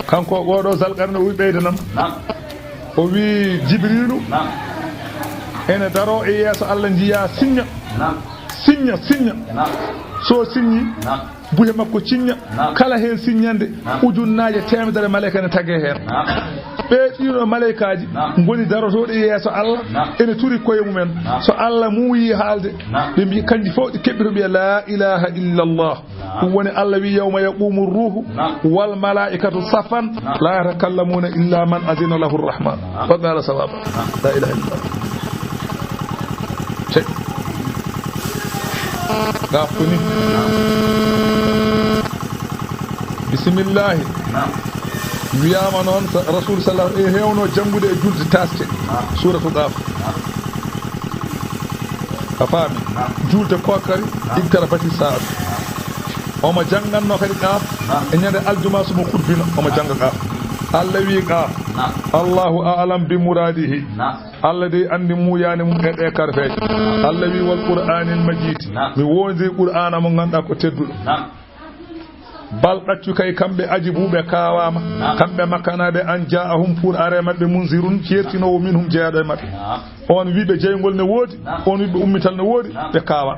Kanko oɗo Zal Qarnayni o wi ɓeydanam. Naam. O wi Jibriilu. Naam. Ene daro e yeeso Allah njiya sinña. Naam. Sinña, sinña. Naam. So sinñi, naam, buhe makko cinña. Naam. Kala heen sinñande, naam, ujunnaaje teemedere maleyka ene tagee heen. Naam. Ɓee ɗiɗo maleykaaji, naam, ngoni darotooɗi e yeeso Allah, naam, ene turi koye mumen. Naam. So Allah muuyi haalde, naam, ɓe mbi kanji fof ɗi keɓɓi to mbiya, "La ilaha illallah." Naam. Ɗum woni Allah wi, "Yawma yaqumu ruhu, naam, wal malaikatu saffan, naam, la yatakallamuna illa man azina lahu rahman, naam, wa qala sawaba." Naam. La ilaha illallah. Cek. Gafuni. Naam. Bisimillahi. Naam. Wiyama noon sa-, Rasul sallallahu alaihi wasallam e hewno janngude e julde taske. Naam. Suratu Qaf. Naam. A faami? Juulde kookari, iqtarabati saa'atu. Omo jannganno kadi qaaf, e ñande aljuma sumo kurbino, omo jannga qaaf. Allah wi qaaf, Allahu a'lam bi muradihi. Allah dey anndi muuyaani mum e ɗee karfeeje. Allah wi, "Wal Qur'aanil Majiid." Mi woondiri Qur'aana mo ngannduɗaa ko tedduɗo. Bal ɗaccu kay, kamɓe ajibu, ɓe kaawaama. Kamɓe makkanaaɓe an jaa'ahum, pour are maɓɓe, munzirun, ceertinoowo, minhum, jeyaaɗo e maɓɓe. On wi ɓe jeyngol ne woodi, on wi ɓe ummital ne woodi, ɓe kaawa.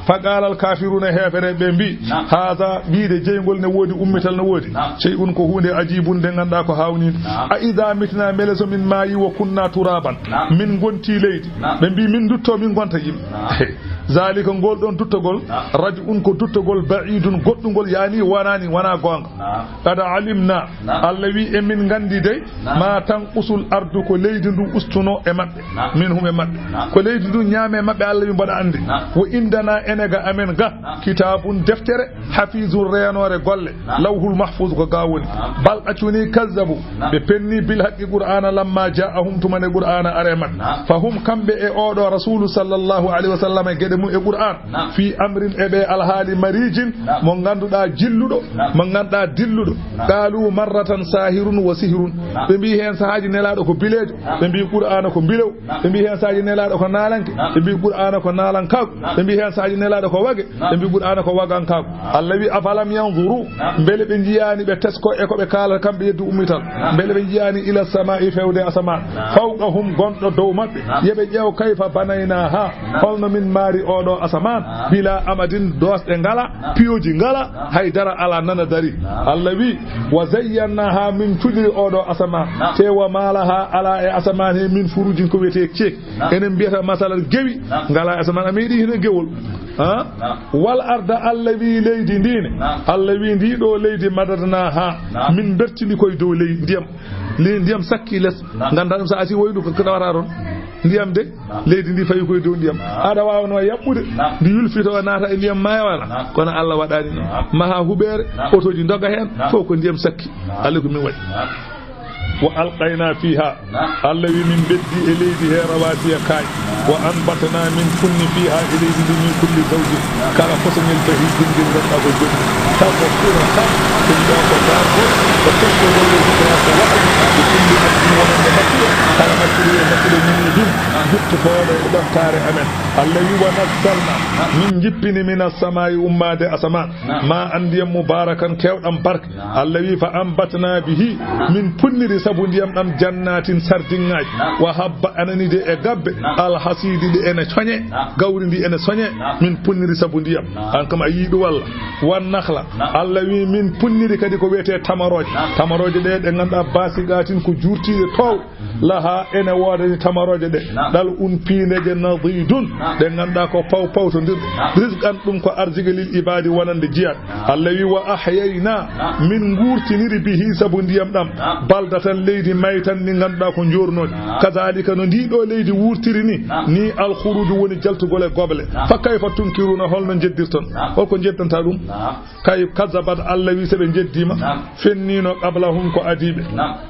Fa qaalal kaafiruuna, heefereeɓe ɓe mbi, haaza, wiide jeyngol ne woodi, ummital ne woodi, shay'un, ko huunde, ajibun, nde ngannduɗaa ko haawniinde. A iza mitna, mbele so min maayi, wa kunna turaban, min ngonti leydi. Ɓe mbi min dutto, min ngonta yimɓe. Zalika, ngol ɗon duttogol, raj'un, ko duttogol, ba'idun, goɗɗungol, yani wonani, wona goonga. Qad alimna, Allah wi emin nganndi dey, ma tanqusul ardu, ko leydi ndu ustuno e maɓɓe, minhum, e maɓɓe. Ko leydi ndu ñaame e maɓɓe, Allah wi mboɗa anndi. Wa indana, ene ga amen ga, kitabun, deftere, hafizun, reenoore golle, lawhul mahfuz, ko ga woni. Bal, ɗaccu ni, kazzabu, ɓe penni, bil haqqi, Qur'aana, lamma jaa'ahum, tuma nde Qur'aana are maɓɓe. Fa hum, kamɓe e oɗo Rasulu sallallahu alayhi wa sallam, e geɗe mum e Qur'aan, fi amrin, e ɓe alhaali, marijin, mo ngannduɗaa jilluɗo, mo ngannduɗaa dilluɗo. Qaalu marratan, saahirun wa sihrun. Ɓe mbi heen sahaaji nelaaɗo ko bileejo, ɓe mbi Qur'aana ko bilew. Ɓe mbi heen sahaaji nelaaɗo ko naalanke, ɓe mbi Qur'aana ko naalankaagu. Ɓe mbi heen sahaaji nelaaɗo ko wage, ɓe mbi Qur'aana ko wagankaagu. Allah wi, afalam yanzuru, mbele ɓe njiyaani, ɓe tesko e ko ɓe kaalata kamɓe yeddu ummital? Mbele ɓe njiyaani ila samaa'i, fewde asamaan, fawqahum, gonɗo dow maɓɓe? Yo ɓe ƴeew, kayfa banaynaha, holno min maari oɗo asamaan, bila amadin, doosɗe ngala, piyoji ngala, hay dara ala, nana dari. Allah wi, wa zayyannaha, min cuɗiri oɗo asamaan, te wa ma laha, ala e asamaan he, min furujin, ko wiyetee ceek. Enen mbiyata masalan gewi, ngala e asamaan, a meeɗi hino gewol. Ha? Wal arda, Allah wi leydi ndi ne. Allah wi ndi ɗo leydi, madadnaha, min bertini koye dow leydi ndiyam. Leydi ndiyam sakki les. Ngannduɗaa ɗum, so a si woydu ko, ko tawata toon. Ndiyam de, leydi ndi fawi koye dow ndiyam. Aɗa waawno yaɓɓude, ndi yulfito, naata e ndiyam, maayo wala. Kono Allah waɗani ɗum. Maha huɓeere, otoji ndoga heen, fof ko ndiyam sakki. Allah ko min waɗi. Wa alqayna fiha, Allah wi min beddi e leydi he, rawasiya, kaaƴe. Wa anbatna, min funni, fiha, e leydi ndi, min kulli zawjin, kala kosoñel, bahijin, ngel ngannduɗaa ko jonni. Taw ko fura tan, ɗum ɗo ko dargol, ko teskogol, e zikra, ko wa'azi, e kulli abdin, wonande makkuɗo, kala makkuɗo e makkuɗo, munibin, duttotooɗo e ɓamtaare amen. Allah wi, wa nazzalna, min jippini, mina samaa'i, ummaade asamaan, ma an, ndiyam, mubarakan, keewɗam barke. Allah wi, fa ambatna bihi, min punniri sabu ndiyam ɗam, jannatin, sardiŋŋaaji, wa habba, anani de e gabbe, alhasidi, ɗe ene coñe, gawri ndi ene soñe, min punniri sabu ndiyam. An kam a yii ɗum walla? Wan nakhla, Allah wi min punniri kadi ko wiyetee tamarooje. Tamarooje ɗe, ɗe ngannduɗaa, basiqatin, ko juurtiiɗe toow. Laha, ene woodani tamarooje ɗe, ɗal un, piindeeje, nadidun, ɗe ngannduɗaa ko paw pawtondirɗe. Rizqan, ɗum ko arziki, lil ibadi, wonande jiyaaɓe. Allah wi, wa ahyayna, min nguurtiniri, bihi, sabu ndiyam ɗam, baldatan, leydi maytan, ndi ngannduɗaa ko njoornoondi. Kadhalika, no ndi ɗo leydi wuurtiri ni, ni alkhuruju, woni jaltugol e goble. Fa kayfa tunkiruna, holno njeddirton? Holko njeddanta ɗum? Kay, kazabat, Allah wi, so ɓe njeddima, fennino, qablahum, ko adiɓe.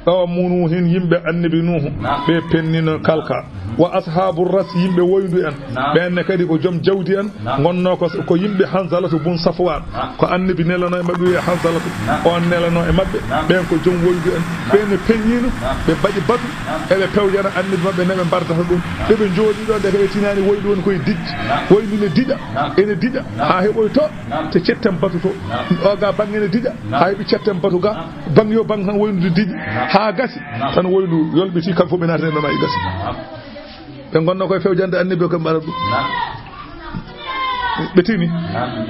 Qawmu Nuhin, yimɓe annabi Nuhu, ɓe pennino, kalka. Wa ashabu ras, yimɓe woyndu en, ɓen ne kadi ko joom jawdi en, ngonno ko, ko yimɓe Hanzalatu bun Safwan, ko annabi nelano e maɓɓe, wiye Hanzalatu, on nelano e maɓɓe, ɓen ko joom woyndu en. Ɓen ne peññino, ɓe mbaɗi batu, eɓe pewjana annabi maɓɓe, ne ɓe mbardata ɗum. Ɓe ɓe jooɗi ɗo, nde ɓe tinani woyndu woni koye dijji, woyndu ne diɗa, ene diɗa, ha heɓoy to, to cetten batu to. O ga bangge ne diɗa, ha heɓi cetten batu ga, bang yo bang tan woyndu diɗi, ha gasi, tan woyndu yolɓiti, kam fof ɓe naati nder maayo gasi. Ɓe ngonno koye fewjande annabi o, ko ɓe mbaɗa ɗum. Ɓe tini.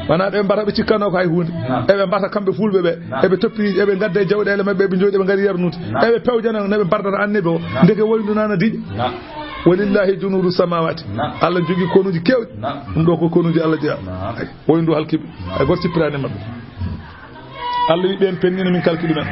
Wona ɓe mbata, ɓe cikkano ko hay hunde. Eɓe mbata kamɓe fulɓe ɓe. Eɓe toppi, eɓe ngadda e jawɗeele maɓɓe, eɓe jooɗi, eɓe ngari yarnude. Eɓe pewjana, ne ɓe mbardata annabi o. Ndeke woyndu nana diɗi. Walillahi junudu samawati. Allah jogii konuuji keewɗi. Ɗum ɗo ko konuuji Allah jeyaa. Ay, woyndu halkiɓe. Ay, goto cippiraani maɓɓe. Allah wi ɓen pennino, min kalki ɗumen.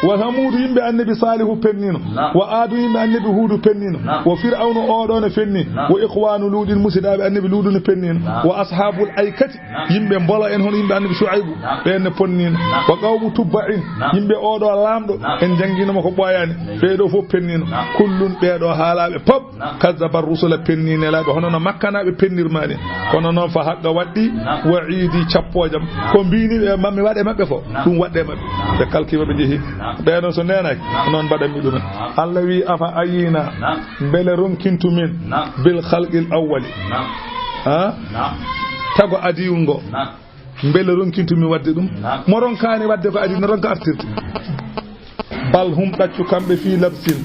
Wa Hamuudu, yimɓe annabi Saalihu pennino. Wa Aadu, yimɓe annabi Huudu pennino. Wa Fir'awnu, oo ɗoo ne fenni. Wa ikhwaanu Luuɗin, musidaaɓe annabi Luuɗu ne pennino. Wa ashaabul Aykati, yimɓe Mbolo en, hono yimɓe annabi Shu'aybu, ɓen ne pennino. Wa qawmu Tubba'in, yimɓe oo ɗoo laamɗo, en janngino mo ko ɓooyaani. Ɓee ɗoo fof pennino. Kullun, ɓee ɗoo haalaaɓe pop, kazzaba rusula, penni nelaaɓe, hono no Makkanaaɓe pennirma ni. Kono noon, fa haqqa, waɗɗii, wa'iidi, cappoojam. Ko mbiymi ɓe, ma-, mi waɗe maɓɓe fof, ɗum waɗɗe maɓɓe. Ɓe kalkiima, ɓe njehi. Ɓee noon, so neenaaki, noon mbaɗanmi ɗumen. Allah wi, afa ayina, mbele ronkintu min, bil khalqil awwali. Ha? Tago adiiwol ngo. Mbele ronkintu min waɗde ɗum? Mo ronkaani waɗde ko adii, no ronka artirde. Bal hum, ɗaccu kamɓe, fii labsin,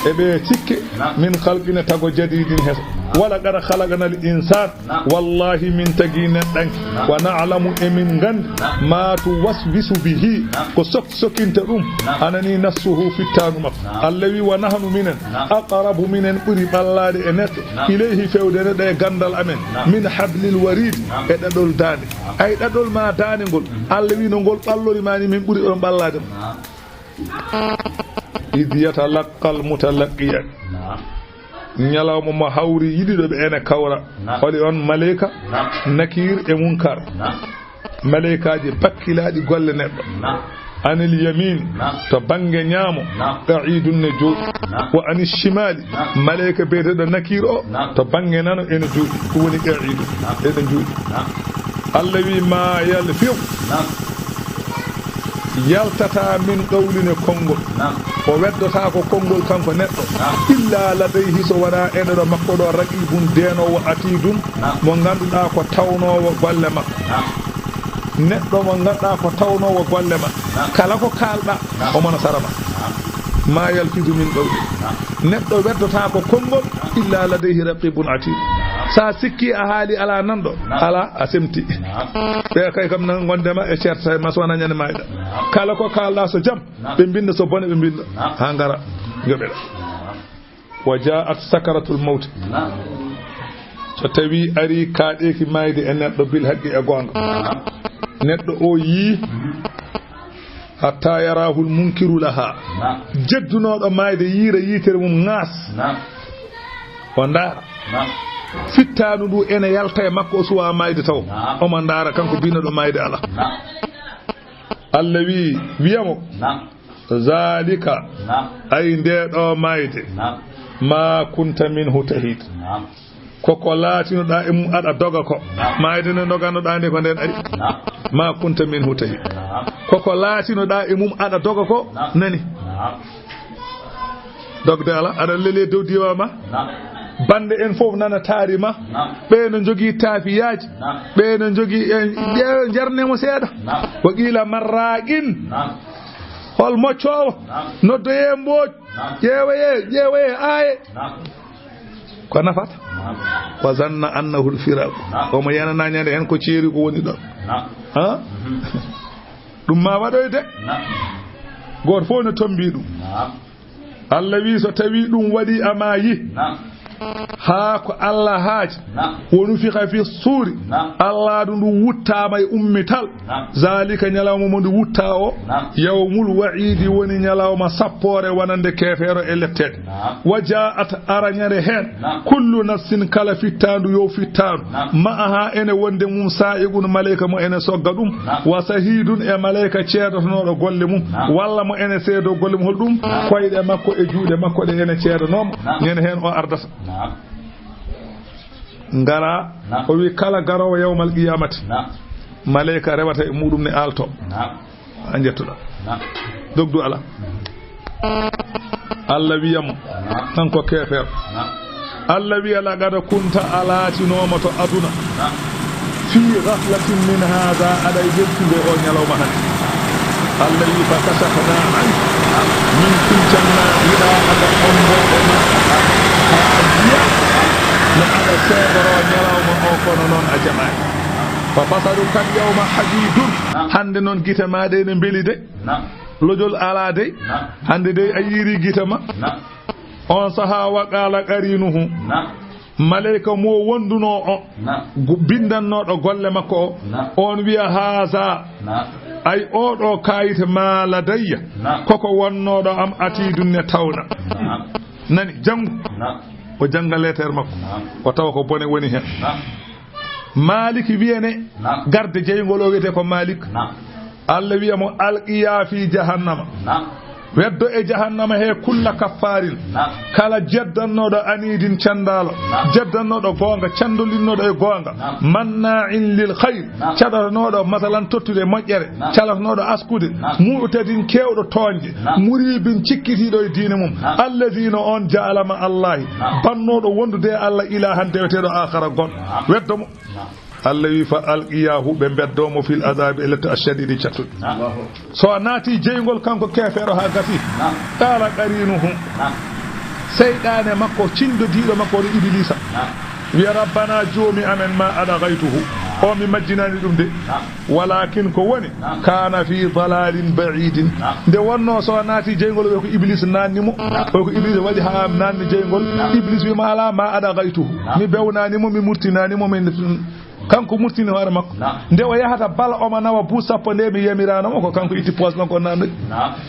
eɓe cikke, min khalqin, tago, jadidin, heso. Wala qad khalaqnal insaan, wallahi min tagi neɗɗanke, wa na'lamu, emin nganndi, ma tuwaswisu bihi, ko sok-, sokinta ɗum, anani, nafsuhu, fittaandu makko. Allah wi, wa nahnu, minen, aqrabu, minen ɓuri ɓallaade e neɗɗo, ilayhi, fewde neɗɗo e ganndal amen, min hablil wariid, e ɗaɗol daande. Ay, ɗaɗol ma daande ngol, Allah wi, no ngol ɓallori ma ni, min ɓuri on ɓallaade. Id yatalaqqal mutalaqqiyaan. Naam. Ñalawma mo hawri yiɗi ɗo ɓe ene kawra. Naam. Holi on maleyka? Naam. Nakiir e Munkar. Naam. Maleykaaji bakkilaaɗi golle neɗɗo. Naam. Anil yamiin, naam, to bannge ñaamo, naam, qa'iidun ne jooɗi. Naam. Wa anis shimaali, naam, maleyka biyeteeɗo Nakiir o, naam, to bannge nano ene jooɗi. Ɗum woni qa'iidun. Naam. Eɗen jooɗi. Naam. Allah wi, ma yalfidu. Naam. Yaltataa min qawlin e konngol. Naam. O weddotaako konngol kanko neɗɗo. Naam. Illa ladayhi, so wonaa ene ɗo makko ɗo, raqiibun, deenoowo, atiidun, naam, mo ngannduɗaa ko tawnoowo golle makko. Naam. Neɗɗo mo ngannduɗaa ko tawnoowo golle ma. Naam. Kala ko kaalɗaa, naam, omo no sara ma. Naam. Ma yalfidu min qawlin. Naam. Neɗɗo weddotaako konngol, illa ladayhi raqiibun atiid. Naam. So a sikkii a haalii alaa nanɗo, naam, alaa, a semti. Naam. Ɓe kay kam nan ngonde ma e ceerta ma so wonaa ñande maayɗa. Naam. Kala ko kaalɗaa so jam, naam, ɓe mbinnda, so bone ɓe mbinnda. Naam. Haa ngara, njoɓeɗa. Naam. Wa jaa'at sakaratul mawti. Naam. So tawii arii kaaɗeeki maayde e neɗɗo bil haqqi e goonga. Naam. Neɗɗo o yii, mhm, hatta yarahul munkiru laha. Naam. Jeddunooɗo maayde yiira yitere mum ŋaas. Naam. O ndaara. Naam. Fittaandu ndu ene yalta e makko, o suwaa maayde taw. Naam. Omo ndaara kanko binnooɗo maayde alaa. Naam. Allah wi, wiya mo. Naam. Zaalika, naam, ay ndee ɗoo maayde, naam, maa kunta minhu tahiid. Naam. Ko ko laatinoɗaa e mum aɗa doga ko. Naam. Maayde nde ndogannoɗaa nde ko ndeen ari. Naam. Maa kunta minhu tahiid. Naam. Ko ko laatinoɗaa e mum aɗa doga ko, naam, nani. Naam. Dogde alaa, aɗa leli e dow diiwaan ma. Naam. Bannde en fof nana taari ma. Naam. Ɓee no njogii taafiyaaji. Naam. Ɓee no njogii, en, ƴeewe, njarnee mo seeɗa. Naam. Wa qiila man raaqin. Naam. Hol moccoowo? Naam. Noddoyee Mbooj. Naam. Ƴeewoyee, ƴeewoyee aaye. Naam. Ko nafata? Naam. Wa zanna annahul firaaq. Naam. Omo yananaa ñande heen ko ceeri ko woni ɗon. Naam. Ha? Mhm. Ɗum ma waɗoy de. Naam. Gooto fof no tommbii ɗum. Naam. Allah wi, so tawii ɗum waɗii a maayii. Naam. Haa ko Allah haaji. Naam. Wa nufikha fi suuri. Naam. Allah ɗum ɗum wuttaama e ummital. Naam. Zaalika, ñalawma mo ndu wuttaa o. Naam. Yawmul wa'iidi, woni ñalawma sappoore wonande keefeero e letteede. Naam. Wa jaa'at, ara ñande heen. Naam. Kullu nafsin, kala fittaandu yo fittaandu. Naam. Ma'aha, ene wonde mum, saa'iqun, maleyka mo ene sogga ɗum. Naam. Wa sahiidun, e maleyka ceedotonooɗo golle mum. Naam. Walla mo ene seedoo golle mum. Hol ɗum? Naam. Koyɗe makko e juuɗe makko ɗe ene ceedanoo mo. Naam. Ñande heen o ardata. Naam. Ngara, naam, o wi, kala garoowo yawmal qiyaamati, naam, maleyka rewata e muɗum ne aalto. Naam. A njettuɗa. Naam. Dogdu alaa. Allah wiya mo, naam, kanko keefeero. Naam. Allah wiya, laqad kunta, a laatinooma to aduna. Naam. Fii ghaflatin min haadha, aɗa e weltunde o ñalawma hannde. Allah wi, fa kashafna anka, min kuncannaa ghita'aka, ombo e ma, haa a yiya no aɗa seedoroo ñalawma o, kono noon a jaɓaani. Fa basaruka al-yawma hadiidun. Naam. Hannde noon gite ma ɗe ne mbeli de. Naam. Lojol alaa dey. Naam. Hannde dey a yiiri gite ma. Naam. On sahaa, wa qaala qariinuhu. Naam. Maleyka mo wondunoo o. Naam. Gu-, binndannooɗo golle makko o. Naam. On wiya, haaza. Naam. Ay, oo ɗoo kaayit ma ladayya, koko wonnoo ɗo am, atiidun ne tawna. Nani, janngu. O jannga leeter makko. O tawa ko bone woni heen. Malik wiyane, garde jeyngol o wiyetee ko Malik. Allah wiya mo, "Alqiya fi jahannama." Weddo e jahannama he kulla kaffaarin. Kala jeddannooɗo aniidin canndaalo, jeddannooɗo goonga, canndolinnooɗo e goonga. Manna'in lil khayr, caɗatanooɗo, masalan, tottude moƴƴere, calatanooɗo askude, mu'tadin, keewɗo tooñde, muribin, cikkitiiɗo e diine mum, alladhi no on ja'ala ma Allahi, bannooɗo wondude e Allah, ilahan, deweteeɗo, akhara, goɗɗo, weddo mo. Allah wi, "Fa alqiyahu," ɓe mbeddo mo, "fil azabi," e letto, ashadidi, cattuɗi. So a naati jeyngol kanko keefeero haa gasi. Qala qarinuhu, seyɗaane makko, cinndodiiɗo makko, on Iblisa, wiya, "Rabbana, joomi amen, ma adghaytuhu, o mi majjinaani ɗum de. Walakin ko woni, kana fi dalalin ba'idin." Nde wonno so a naati jeyngol, o ko Iblis naanni mo. O ko Iblis waɗi haa naanni jeyngol. Iblis wi ma, "Ala, ma adghaytuhu, mi bewnaani mo, mi murtinaani mo, min." Kanko murtini hoore makko. Nde o yahata bal omo nawa bu sappo nde mi yamiraano mo, ko kanko itti poos makko naannoy.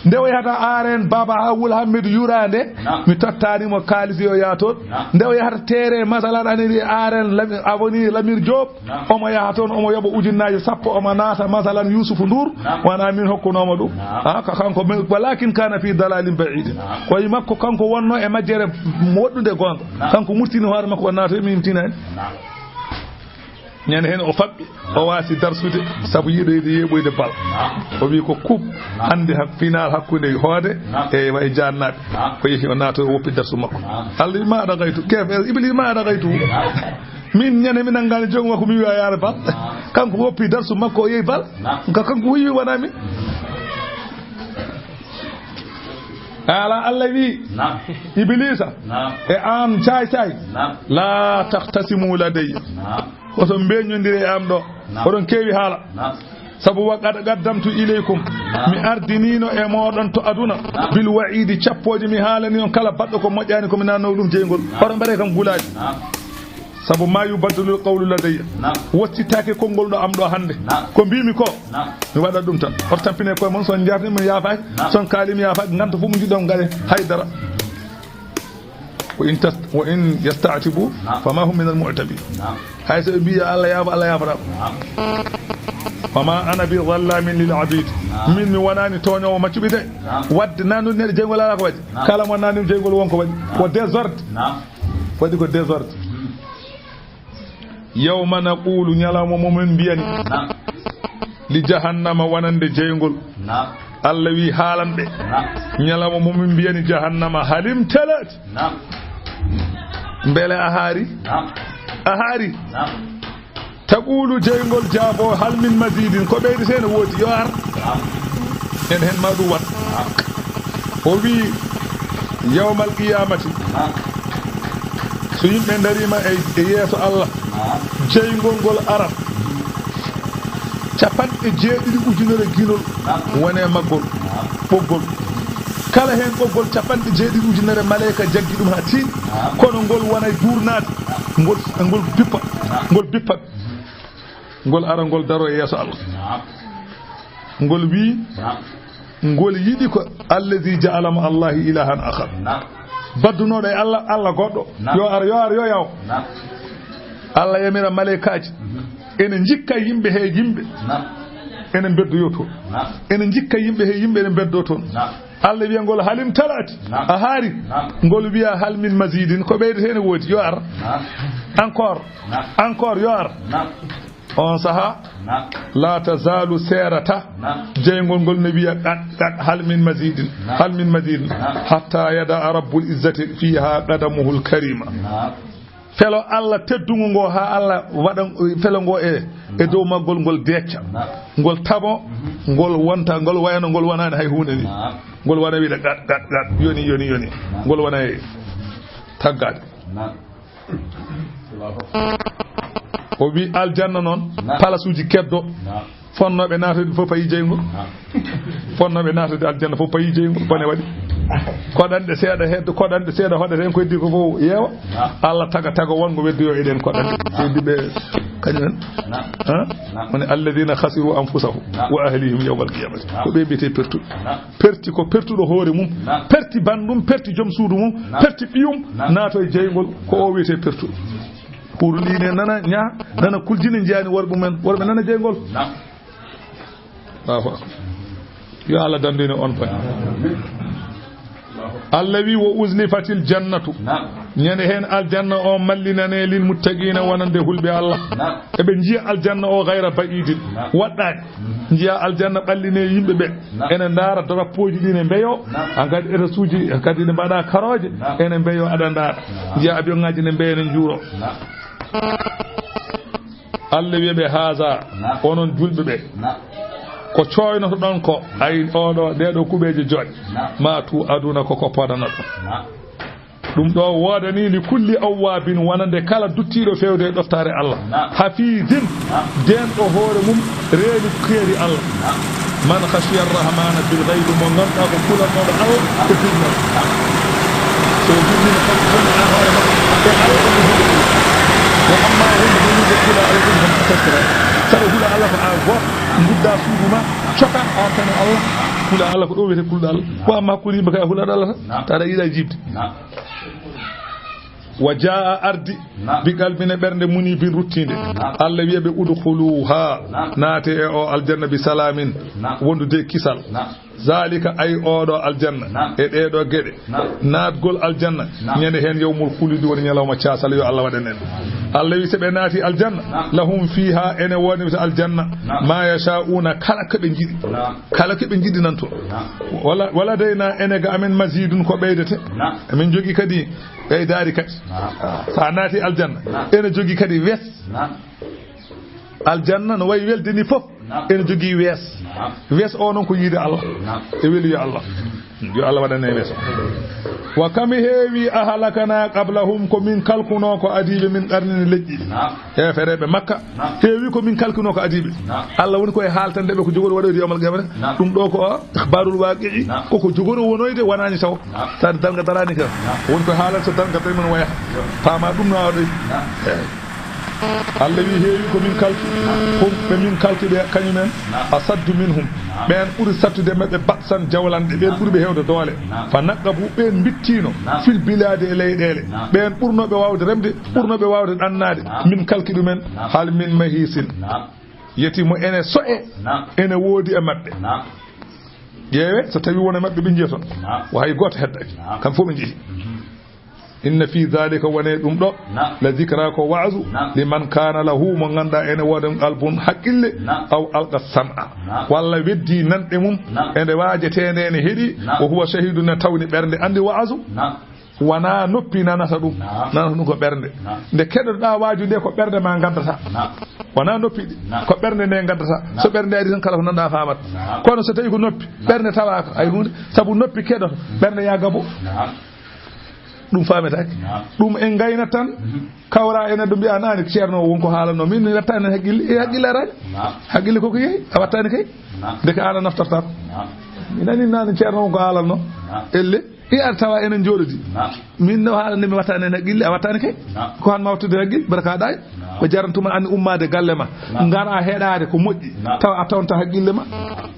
Nde o yahata aaren Baba Wul Hamid yuraande, mi tottaani mo kaalis yo yaa toon. Nde o yahata teere, masalan, aniri aaren Lami-, avenue Lamir Diop, omo yaha toon, omo yoɓa ujunnaaje sappo, omo naata, masalan, Youssouf Ndour, wona min hokkunoo mo ɗum. Ah, ka-, kanko, walakin kana fi dalalin ba'id. Koye makko, kanko wonno e majjere moɗɗunde goonga. Kanko murtini hoore makko, o naata, min tinaani. Ñande heen o faɓɓi, o waasi darsude, sabu yiɗoyde yeeɓoyde bal. O wi ko coupe hannde hak-, final hakkunde Hoode e, e Jaannaaɓe. O yehi, o naati, o woppi darsu makko. Allah wi, "Ma adghaytu." Keefeero Iblis, "Ma adghaytu." Min ñande mi nanngaani joom makko, mi wiya yaare bal. Kanko woppi darsu makko, o yehi bal. Ka kanko o wi wona min. Ala Allah wi, "Iblisa, e aan caay caay, la takhtasimu ladayya." Oɗon mbeñondiri e am ɗo. Oɗon keewi haala. Sabu wa qad qaddamtu ilaykum. Mi ardiniino e mooɗon to aduna. Bil wa'idi, cappooje mi haalani on kala baɗɗo ko moƴƴaani ko mi naatnoo ɗum jeyngol. Oɗon mbaɗa kam gulaaji. Sabu ma yubaddalul qawlu ladayya. Wottittaake konngol ɗo am ɗo hannde. Ko mbiimi ko, mi waɗa ɗum tan. Oto tampine koye mon, son njarni mi yaafaaki, son kaali mi yaafaaki, nganta fof mo njiɗɗon ngaɗe. Haydara. Wa in tas-, wa in yasta'tibu, fama hum minal mu'tabin. Hay so ɓe mbiya Allah yaafo, Allah yaafata. Fama ana bi zallamin lil abid. Min mi wonani tooñoowo maccuɓe de. Wadde nanude neɗɗo jeyngol alaa ko waɗi. Kala mo nani jeyngol won ko waɗi. Ko désordre. Waɗi ko désordre. Yawma naqulu, ñalawma mo min mbiyani. Li jahannama, wonande jeyngol. Allah wi haalanɓe. Ñalawma mo min mbiyani jahannama, halim talati. Mbele a haari? A haari? Taqulu, jeyngol jaabo, hal min mazidin, ko ɓeydetee ne woodi, yo ar. En heen ma ɗum wat. O wi, yawmal qiyamati, so yimɓe ndariima e, e yeeso Allah, jeyngol ngol arat. Capanɗe jeeɗiɗi ujunere ginol wone maggol, ɓoggol. Kala heen ɓoggol capanɗe jeeɗiɗi ujunere maleyka jaggi ɗum haa tiiɗi. Kono ngol wona juurnaade. Ngol, ngol bippa. Ngol bippa. Ngol ara, ngol daro e yeeso Allah. Ngol wi, ngol yiɗi ko allazi ja'ala ma Allahi ilahan akhar. Baddunooɗo e Allah, Allah goɗɗo. Yo ar, yo ar, yo yaw. Allah yamira maleykaaji. Ene njikka yimɓe he yimɓe. Ene mbeddoyo toon. Ene njikka yimɓe he yimɓe, ene mbeddo toon. Allah wiya ngol, halim talati. A haari? Ngol wiya, hal min mazidin, ko ɓeydetee ne woodi, yo ar. Encore. Encore, yo ar. On saha, la tazalu, seerata, jeyngol ngol ne wiya, qad, qad, hal min mazidin, hal min mazidin, hatta yada rabbul izzati fiha qadamuhul karima. Felo Allah teddungo ngo, haa Allah waɗa felo ngo e, e dow maggol, ngol decca, ngol tabo, ngol wonta, ngol wayano ngol wonani hay huunde ni. Ngol wona wiide, qad, qad, qad, yoni, yoni, yoni. Ngol wona e taggaade. O wi aljanna noon, palasuuji keddo. Fonnooɓe naatude fof payi jeyngol. Fonnooɓe naatude aljanna fof payi jeyngol. Bone waɗi. Koɗanɗe seeɗa heddo, koɗanɗe seeɗa hoɗata en ko heddi ko fof yeewa. Allah taga taga wongo weddoyo eɗen koɗanɗe. Teddiɓe. Kañum en. Naam. Ha? Naam. Woni alladhina khasiru anfusahum Naam. wa ahlihim yawmal qiyamati. Naam. Ko ɓe mbiyetee pertuɓe. Naam. Perti ko pertuɗo hoore mum. Naam. Perti banndum, perti joom suudu mum, Naam. perti ɓiyum, Naam. naato e jeyngol, ko o wiyetee pertuɗo. Huurul iini nana ñaa, nana kuljine, njiyaani worɓe mum en, worɓe nana jeyngol. Naam. Allahu akbar. Yo Allah dandine on pay. Allah wi: "Wa uzlifatil jannatu." Naam. Ñande heen aljanna o mallinane lil muttaqina, wonande hulɓe Allah. Naam. Eɓe njiya aljanna o ghayra ba'idin. Naam. Waɗɗaani. Mhm. Njiya aljanna ɓalline yimɓe ɓe. Naam. Ene ndaara drapeauji ɗi ne mbeyo. Naam. Hankadi étageuji, hankadi ne mbaɗa karooje. Naam. Ene mbeyo aɗa ndaara. Naam. Njiya avion ŋaaji ne mbeyo ne njuuro. Naam. Allah wiya ɓe: "Haza, Naam. onon julɓe ɓe, Naam. ko cooynotoɗon ko, ay oɗo, ɗeɗo kuɓeeje joy, Naam. ma tu aduna ko ko podanoɗon." Naam. Ɗum ɗo woodani li kulli awwabin, wonande kala duttiiɗo fewde e ɗoftaare Allah. Naam. Hafizin, Naam. deenɗo hoore mum, reeni keeri Allah. Naam. Man khashiya rahmana bil ghaybi, mo ngannduɗaa ko kulannoɗo Allah ko firnal. So o firnima kanko woni an hoore makko, e Allah ko ɗum huɗo ɗum. Wa amma wonde ɗum ko kula Allah ɗum ko taskata. Saɗa hula Allah ko an gooto, ngudda suudu ma, coka an tan e Allah. Kula Allah ko ɗo wiyete kulɗo Allah. Wa amma kuli yimɓe kay a hulaɗo Allah tan. Naam. Tawa aɗa yiɗa jiɓde. Naam. Wa jaa ardi Naam. bi qalbin e ɓernde munibin ruttiinde. Naam. Allah wiya ɓe: "Udkhuluha, Naam. naate e o aljanna bi salamin, Naam. wondude e kisal." Naam. Zalika, ay oɗo aljanna, Naam. e ɗeɗo geɗe. Naam. Naatgol aljanna, Naam. ñande heen yawmul khuludi woni ñalawma caasal, yo Allah waɗan en. Allah wi, so ɓe naati aljanna, Naam. lahum fiha, ene woni to aljanna, Naam. ma yasha'una, kala ko ɓe njiɗi. Naam. Kala ko ɓe njiɗi nan toon. Naam. Wala, wala dayna, ene ga amen mazidun, ko ɓeydete. Naam. Emin jogii kadi ɓeydaari kadi. Naam. So a naati aljanna, Naam. ene jogii kadi wes. Naam. Aljanna no wayi welde ni fof, Naam. ene jogii wees. Naam. Wees o noon ko yiide Allah. Naam. E weluya Allah. Yo Allah waɗan en wees o. Wa kam heewi ahlakana qablahum, ko min kalkuno ko adiiɓe min qarnini leƴƴi. Naam. Heefereɓe Makka, Naam. heewi ko min kalkuno ko adiiɓe. Naam. Allah woni koye haaltande ɓe ko jogori waɗoyde yawmal qiyamata. Naam. Ɗum ɗo ko ikhbarul waqi'i, Naam. koko jogori wonoyde, wonani taw. Naam. Taade darnga darani ka. Naam. Woni ko haalata so darnga tawi mon waya. Yo. Paama ɗum no awa ɗoy. Naam. Eey. Allah wi heewi ko min kalki, Naam. ko ɓe min kalki ɓe kañum en, Naam. asaddu minhum. Naam. Ɓeen ɓuri sattude maɓɓe batsan jawlanɗe, ɓeen Naam. ɓuri ɓe heewde doole. Naam. Fa naqabu, ɓeen mbittino, Naam. fil biladi e leyɗeele. Naam. Ɓeen ɓurnooɓe waawde remde, ɓurnooɓe waawde ɗannaade. Naam. Min kalki ɗumen, Naam. hal min mahisin. Naam. Yeti mo ene so'e, Naam. ene woodi e maɓɓe. Naam. Ƴeewe, so tawi won e maɓɓe ɓe njiya toon. Naam. Wa hay gooto heddaaki. Naam. Kam fof ɓe njehi. Mhm. Inna fi dhalika, wone ɗum ɗo, Naam. la dhikra, ko waazu, Naam. liman kana lahu, mo ngannduɗaa ene woodi qalbun, haqqille, Naam. aw alqa sam'a, Naam. walla weddi nanɗe mum, Naam. e nde waajetee nde ene heɗi, Naam. wa huwa shahidun, ne tawni ɓernde anndi waazu, Naam. wonaa noppi nanata ɗum, Naam. nanata ɗum ko ɓernde. Naam. Nde keɗotoɗaa waaju nde ko ɓernde ma ngaddata. Naam. Wonaa noppi ɗi, Naam. ko ɓernde nde ngaddata. Naam. So ɓernde ari tan kala ko nanɗaa faamat. Naam. Kono so tawi ko noppi, Naam. ɓernde tawaaka, hay huunde, sabu noppi keɗoto, ɓernde yaa gabo. Naam. Ɗum faametaake. Naam. Ɗum en ngayna tan, Mhm. kawra e neɗɗo mbiya, "Naani Ceerno o won ko haalanno, min mi wattaani haqqille." E haqqille araani. Naam. Haqqille koko yehi, a wattaani kay. Naam. Ndeke aan a naftortaako. Naam. Mi nani naani Ceerno won ko haalanno. Naam. Elle, e ar tawa enen njooɗodi. Naam. Min no haalande mi wattaani hen haqqille, a wattaani kay. Naam. Ko han ma wattude haqqille, barka ɗaay. Naam. Ko jarantuma an ummaade galle ma. Naam. Ngara heɗaade ko moƴƴi. Naam. Tawa a tawanta haqqille ma. Naam.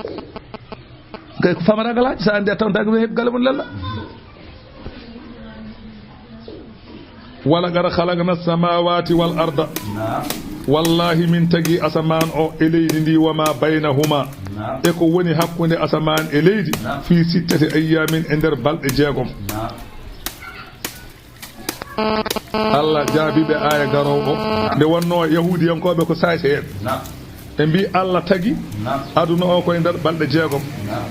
Kay ko famata galaaji, so anndi a tawntaake, ɓe heɓi galle mon lella. Wa laqad khalaqna samawati wal arda. Naam. Wallahi, min tagi asamaan o e leydi ndi, wa ma baynahuma, Naam. e ko woni hakkunde asamaan e leydi, Naam. fi sittati ayyamin, e nder balɗe jeegom. Naam. Allah jaabi ɓe aaya garoowo o. Nde wonnoo Yahuudiyankooɓe ko saayseyeeɓe. Naam. Ɓe mbii Allah tagi Naam. aduna o koye nder balɗe jeegom. Naam.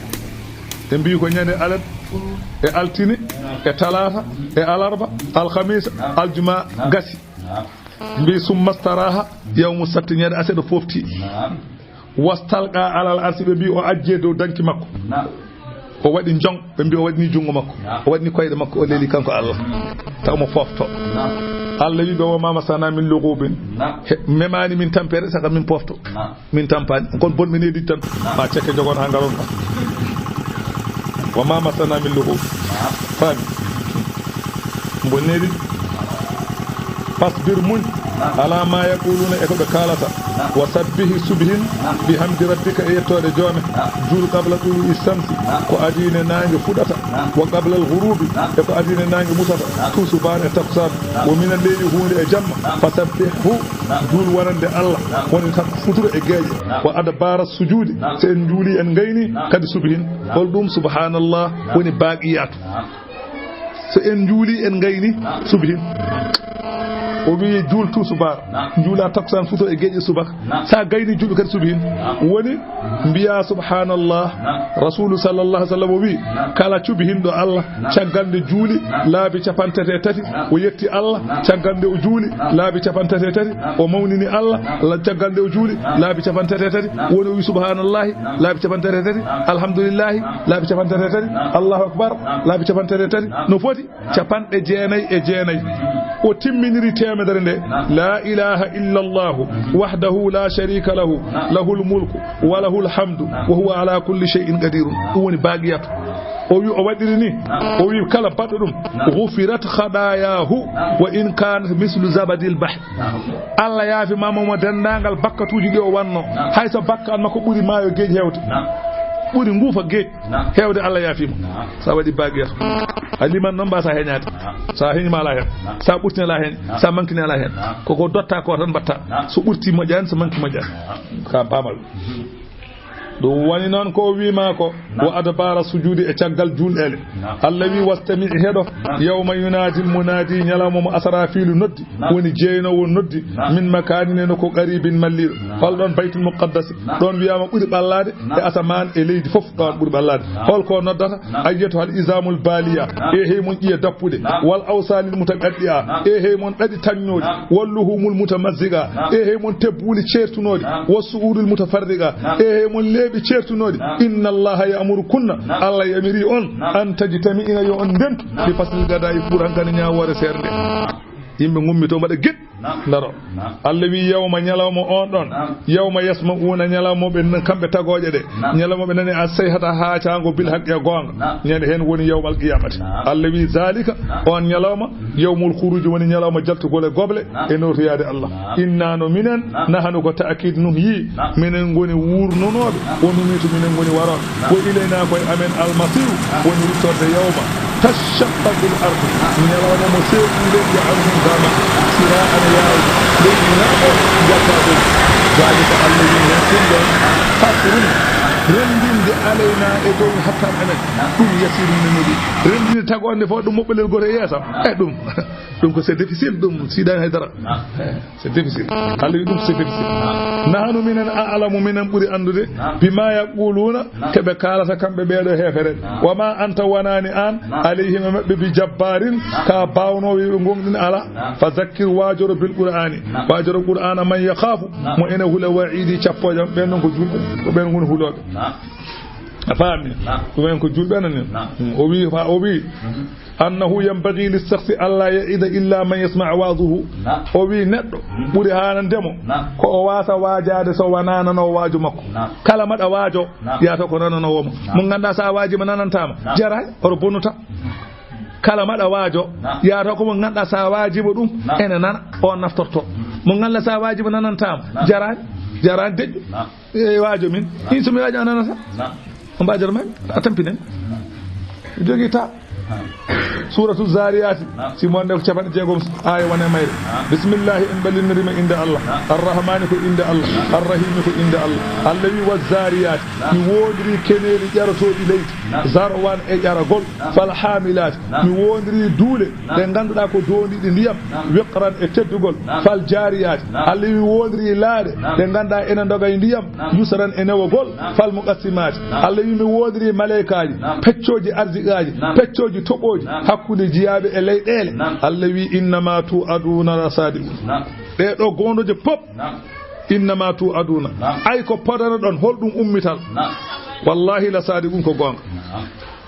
Ɓe mbii ko ñande alet, e altine, e talaata, e alarba, alhamisa, Naam. aljuma, Naam. gasi. Naam. Mbii summa staraha yawmu sabti, ñande aset o foofti. Naam. Wastalqa alal arsi, ɓe mbii o ajje dow danki makko. Naam. O waɗi njoŋ, ɓe mbii o waɗi ni junngo makko. Naam. O waɗi ni koyɗe makko, o leeli kanko Allah. Mm. Taw mo foofto. Naam. Allah wii ɓe, "Wa ma masana min lughubin." Naam. He, memaani min tampere, saka min poofto. Naam. Min tampaani. Kon bon min edit tan. Naam. Ma cekke jogon haa ngaron ka. "Wa ma masana min lughub." Naam. Faami? Bon edit. Fasbir, muñ, ala ma yaquluna, e ko ɓe kaalata. Wa sabbihi, subhin, bi hamdi rabbika, e yettoode joome. Jul qabla tulu'i shamsi, ko adine naange fuɗata. Wa qabla al ghurubi, e ko adine naange musata. Tusubaana e takkusaan. Wa mina leyli, huunde e jamma. Fa sabbihu, jul wonande Allah, woni tan futuro e geeƴe. Wa adbara sujudi, so en juuli en ngayni kadi subhin. Hol ɗum? Subhanallah, woni baqiyatu. So en juuli en ngayni subhin. O wi juul tusubaar, juula takkusaan, futo e geeƴe subaka. Sa gayni juul kadi subhin. Woni mbiya subhanallah. Rasulu sallallahu alaihi wasallam o wi kala cubihinɗo Allah caggal nde juuli laabi capantati e tati, o yetti Allah caggal nde o juuli laabi capantati e tati, o mawnini Allah la-, caggal nde o juuli laabi capantati e tati, woni o wi subhanallahi laabi capantati e tati, alhamdulillahi laabi capantati e tati, Allahu akbar laabi capantati e tati, no foti capanɗe jeenayi e jeenayi. O timminiri teemedere nde, la ilaha illa Allahu wahdahu la sharika lahu, lahul mulku wa lahul hamdu wa huwa ala kulli shay'in qadirun. Ɗum woni baqiyatu. O wi o waɗiri ni, o wi kala baɗɗo ɗum, ghufirat khatayahu wa in kanat mislu zabadil bahr. Allah yaafi ma mo dendagal bakkatuji ɗi o wanno. Hay so bakka an makko ɓuri maayo geej hewde, ɓuri nguufa geej hewde, Allah yaafi mo. Sa waɗi baqiyatu, a liman noon, mbasa heñade. Sa heñi ma ala hen, sa ɓurtini ala hen, sa mankini ala hen. Koko dotta ko tan mbatta. So ɓurti moƴƴani, so manki moƴƴani. Ka bamal. Ɗum woni noon ko o wiima ko, wa adbara sujudi, e caggal julɗele. Allah wi, wastami, heɗo, yawma yunadi munadi, ñalawma mo Asrafilu noddi, woni jeynowo noddi, min makanin, e nokku qaribin, malliɗo. Hol ɗon Baytul Muqaddas, ɗon wiyama ɓuri ɓallade e asaman e leydi fof, ɗon ɓuri ɓallade. Hol ko noddata? Ayyatuhal izamul baliya, e hey mon ƴiye dappuɗe, wal awsalil mutaqaddi'a, e hey mon ɗaɗi taññooɗi, wal luhumul mutamazziqa, e hey mon tebbuuli ceertunooɗi, was su'urul mutafarriqa, e hey mon leeɓi ceertunooɗi. Inna Allaha ya'murukunna, Allah yamiri on, an tajtami'ina, yo on ndentu, li faslil gada'i, pour hankadi ñaawoore seernde. Yimɓe ngummi to mbaɗa git. Daro. Allah wi, yawma, ñalawma on ɗon. Yawma yasma'una, ñalawma ɓe nan-, kamɓe tagooje ɗe. Ñalawma ɓe nani a sayhata haacaango bil haqqi, e goonga. Ñande hen woni yawmal qiyamati. Allah wi, zalika, on ñalawma, yawmul khuruji, woni ñalawma jaltugol e goble e notoyaade Allah. Inna, no minen, nahanu, ko ta'kid nuhyi, minen ngoni wuurnonooɓe, wa numitu, minen ngoni warooɓe. Wa ilayna, ko e amen, almasiru, woni ruttorde. Yawma tashaqqaqul ardu, ñalawma mo seeɓi leydi anhum, gama, sira'an, yaawde, leydi naɓo, jaka ɗum. Zalika, Allah wi, hen ɗum ɗon, hasrun, renndinde, alayna, e dow hattan amen, ɗum yasirun, nenoɗi, renndinde tagonde fof, ɗum moɓɓelel gooto e yeesam, e ɗum. Ɗum ko c'est difficile, ɗum siɗani haydara. C'est difficile. Allah wi ɗum c'est difficile. Nahnu, minen, a'lamu, minen ɓuri anndude, bima yaquluna, ke ɓe kaalata kamɓe ɓeeɗo heefere. Wa ma anta, wonani an, alayhim, e maɓɓe, bi jabbarin, ka baawnoowo ɓe gonɗin ala. Fa zakkir, waajoro, bil qur'ani, waajoro qur'ana, man yakhafu, mo ene hula, wa'idi, cappojam. Ɓen ɗon ko julɓe, ko ɓen ngoni hulooɓe. A faami? Ɗumen ko julɓe nani. O wi, fa o wi, annahu yanbaghi lis-shakhsi alla ya'idha illa man yasma'u wa'zahu. O wi neɗɗo ɓuri haanande mo ko o waasa waajaade so wanaa nanoowo waaju makko. Kala maɗa waajo, yaata ko nananoowo mo. Mo ngannduɗaa so a waajii mo nanantaama, jaraani, oto bonnuta. Kala maɗa waajo, yaata ko mo ngannduɗaa so a waajii mo ɗum, ene nana, o naftorto. Mo ngannduɗaa so a waajii mo nanantaama, jaraani, jaraani deƴƴo. E waajo min. In so mi waajo a nanata. On mbaajata men, a tampinen. Jogi ta. Suratu Zariyati. Si mo wonde ko capanɗe jeegom, aaya wone mayre. Bismillahi, en ɓallinirima innde Allah. Arrahmani, ko innde Allah. Arrahimi, ko innde Allah. Allah wi, wa zariyati. Mi woondiri keneeli ƴarotooɗi leydi. Zarwan, e ƴaragol. Fal hamilati. Mi woondiri duule ɗe ngannduɗaa ko doondiiɗe ndiyam. Wiqran, e teddugol. Fal jariyati. Allah wi, mi woondiri laaɗe ɗe ngannduɗaa ene ndoga e ndiyam. Yusran, e newogol. Fal muqassimati. Allah wi, mi woondiri maleykaaji, peccooji arsiqaaji, peccooji toɓooji, hakkunde jiyaaɓe e leyɗeele. Allah wi, innama tu'aduna lasadiqun. Ɗee ɗoo goonɗooje pop, innama tu'aduna. Ay ko podanoɗon, holɗum ummital? Wallahi la sadiqun, ko goonga.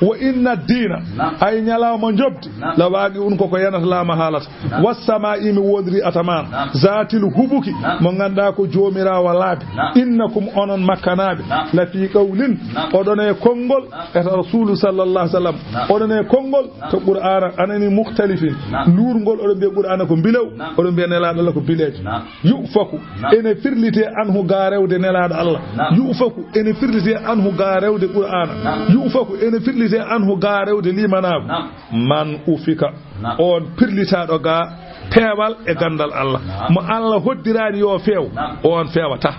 Wa inna diina, ay ñalawma njoɓdi, la waaqi'un, ko ko yanata, la mahalata. Wassamaa'i, mi woondiri asamaan, zaatil hubuki, mo ngannduɗaa ko joomiraawo laabi. Innakum, onon makkanaaɓe, la fii qawlin, oɗon e konngol, eta Rasuulu sallallahu alaihi wasallam, oɗon e konngol to Qur'aana, anani mukhtalifin, luurngol, oɗon mbiya Qur'aana ko mbilew, oɗon mbiya Nelaaɗo Allah ko bileejo. Yu'faku, ene firlitee anhu gaa rewde Nelaaɗo Allah. Yu'faku, ene firlitee anhu gaa rewde Qur'aana. Yu'faku, ene firlitee anhu gaa rewde liimanaagu. Man ufika, on pirlitaaɗo gaa peewal e ganndal Allah. Mo Allah hoddiraani yo feew, on feewata.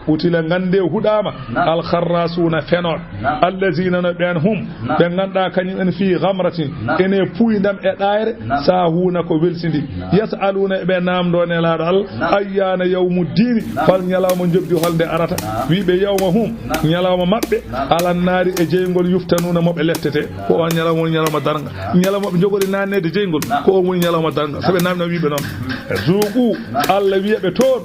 Utila, ngannde huɗaama, al kharrasuuna, fenooɓe. Allazina, no ɓeen, hum, ɓe ngannduɗaa kañum en, fii ghamratin, ene puuyndam e ɗaayre, saahuuna, ko welsindi. Yas'aluuna, eɓe naamndoo Nelaaɗo Allah, ayyaana yawmuddiini, hol ñalawma njoɓdi, hol nde arata? Wiiɓe yawma hum, ñalawma maɓɓe, alannaari, e jeyngol, yuftanuuna, mo ɓe lettete. Ko on ñalawma woni ñalawma darnga. Ñalawma ɓe njogori naanneede jeyngol, ko on woni ñalawma darnga. So ɓe naamnoo, wiiɓe noon. Zuuqu, Allah wiya ɓe toon,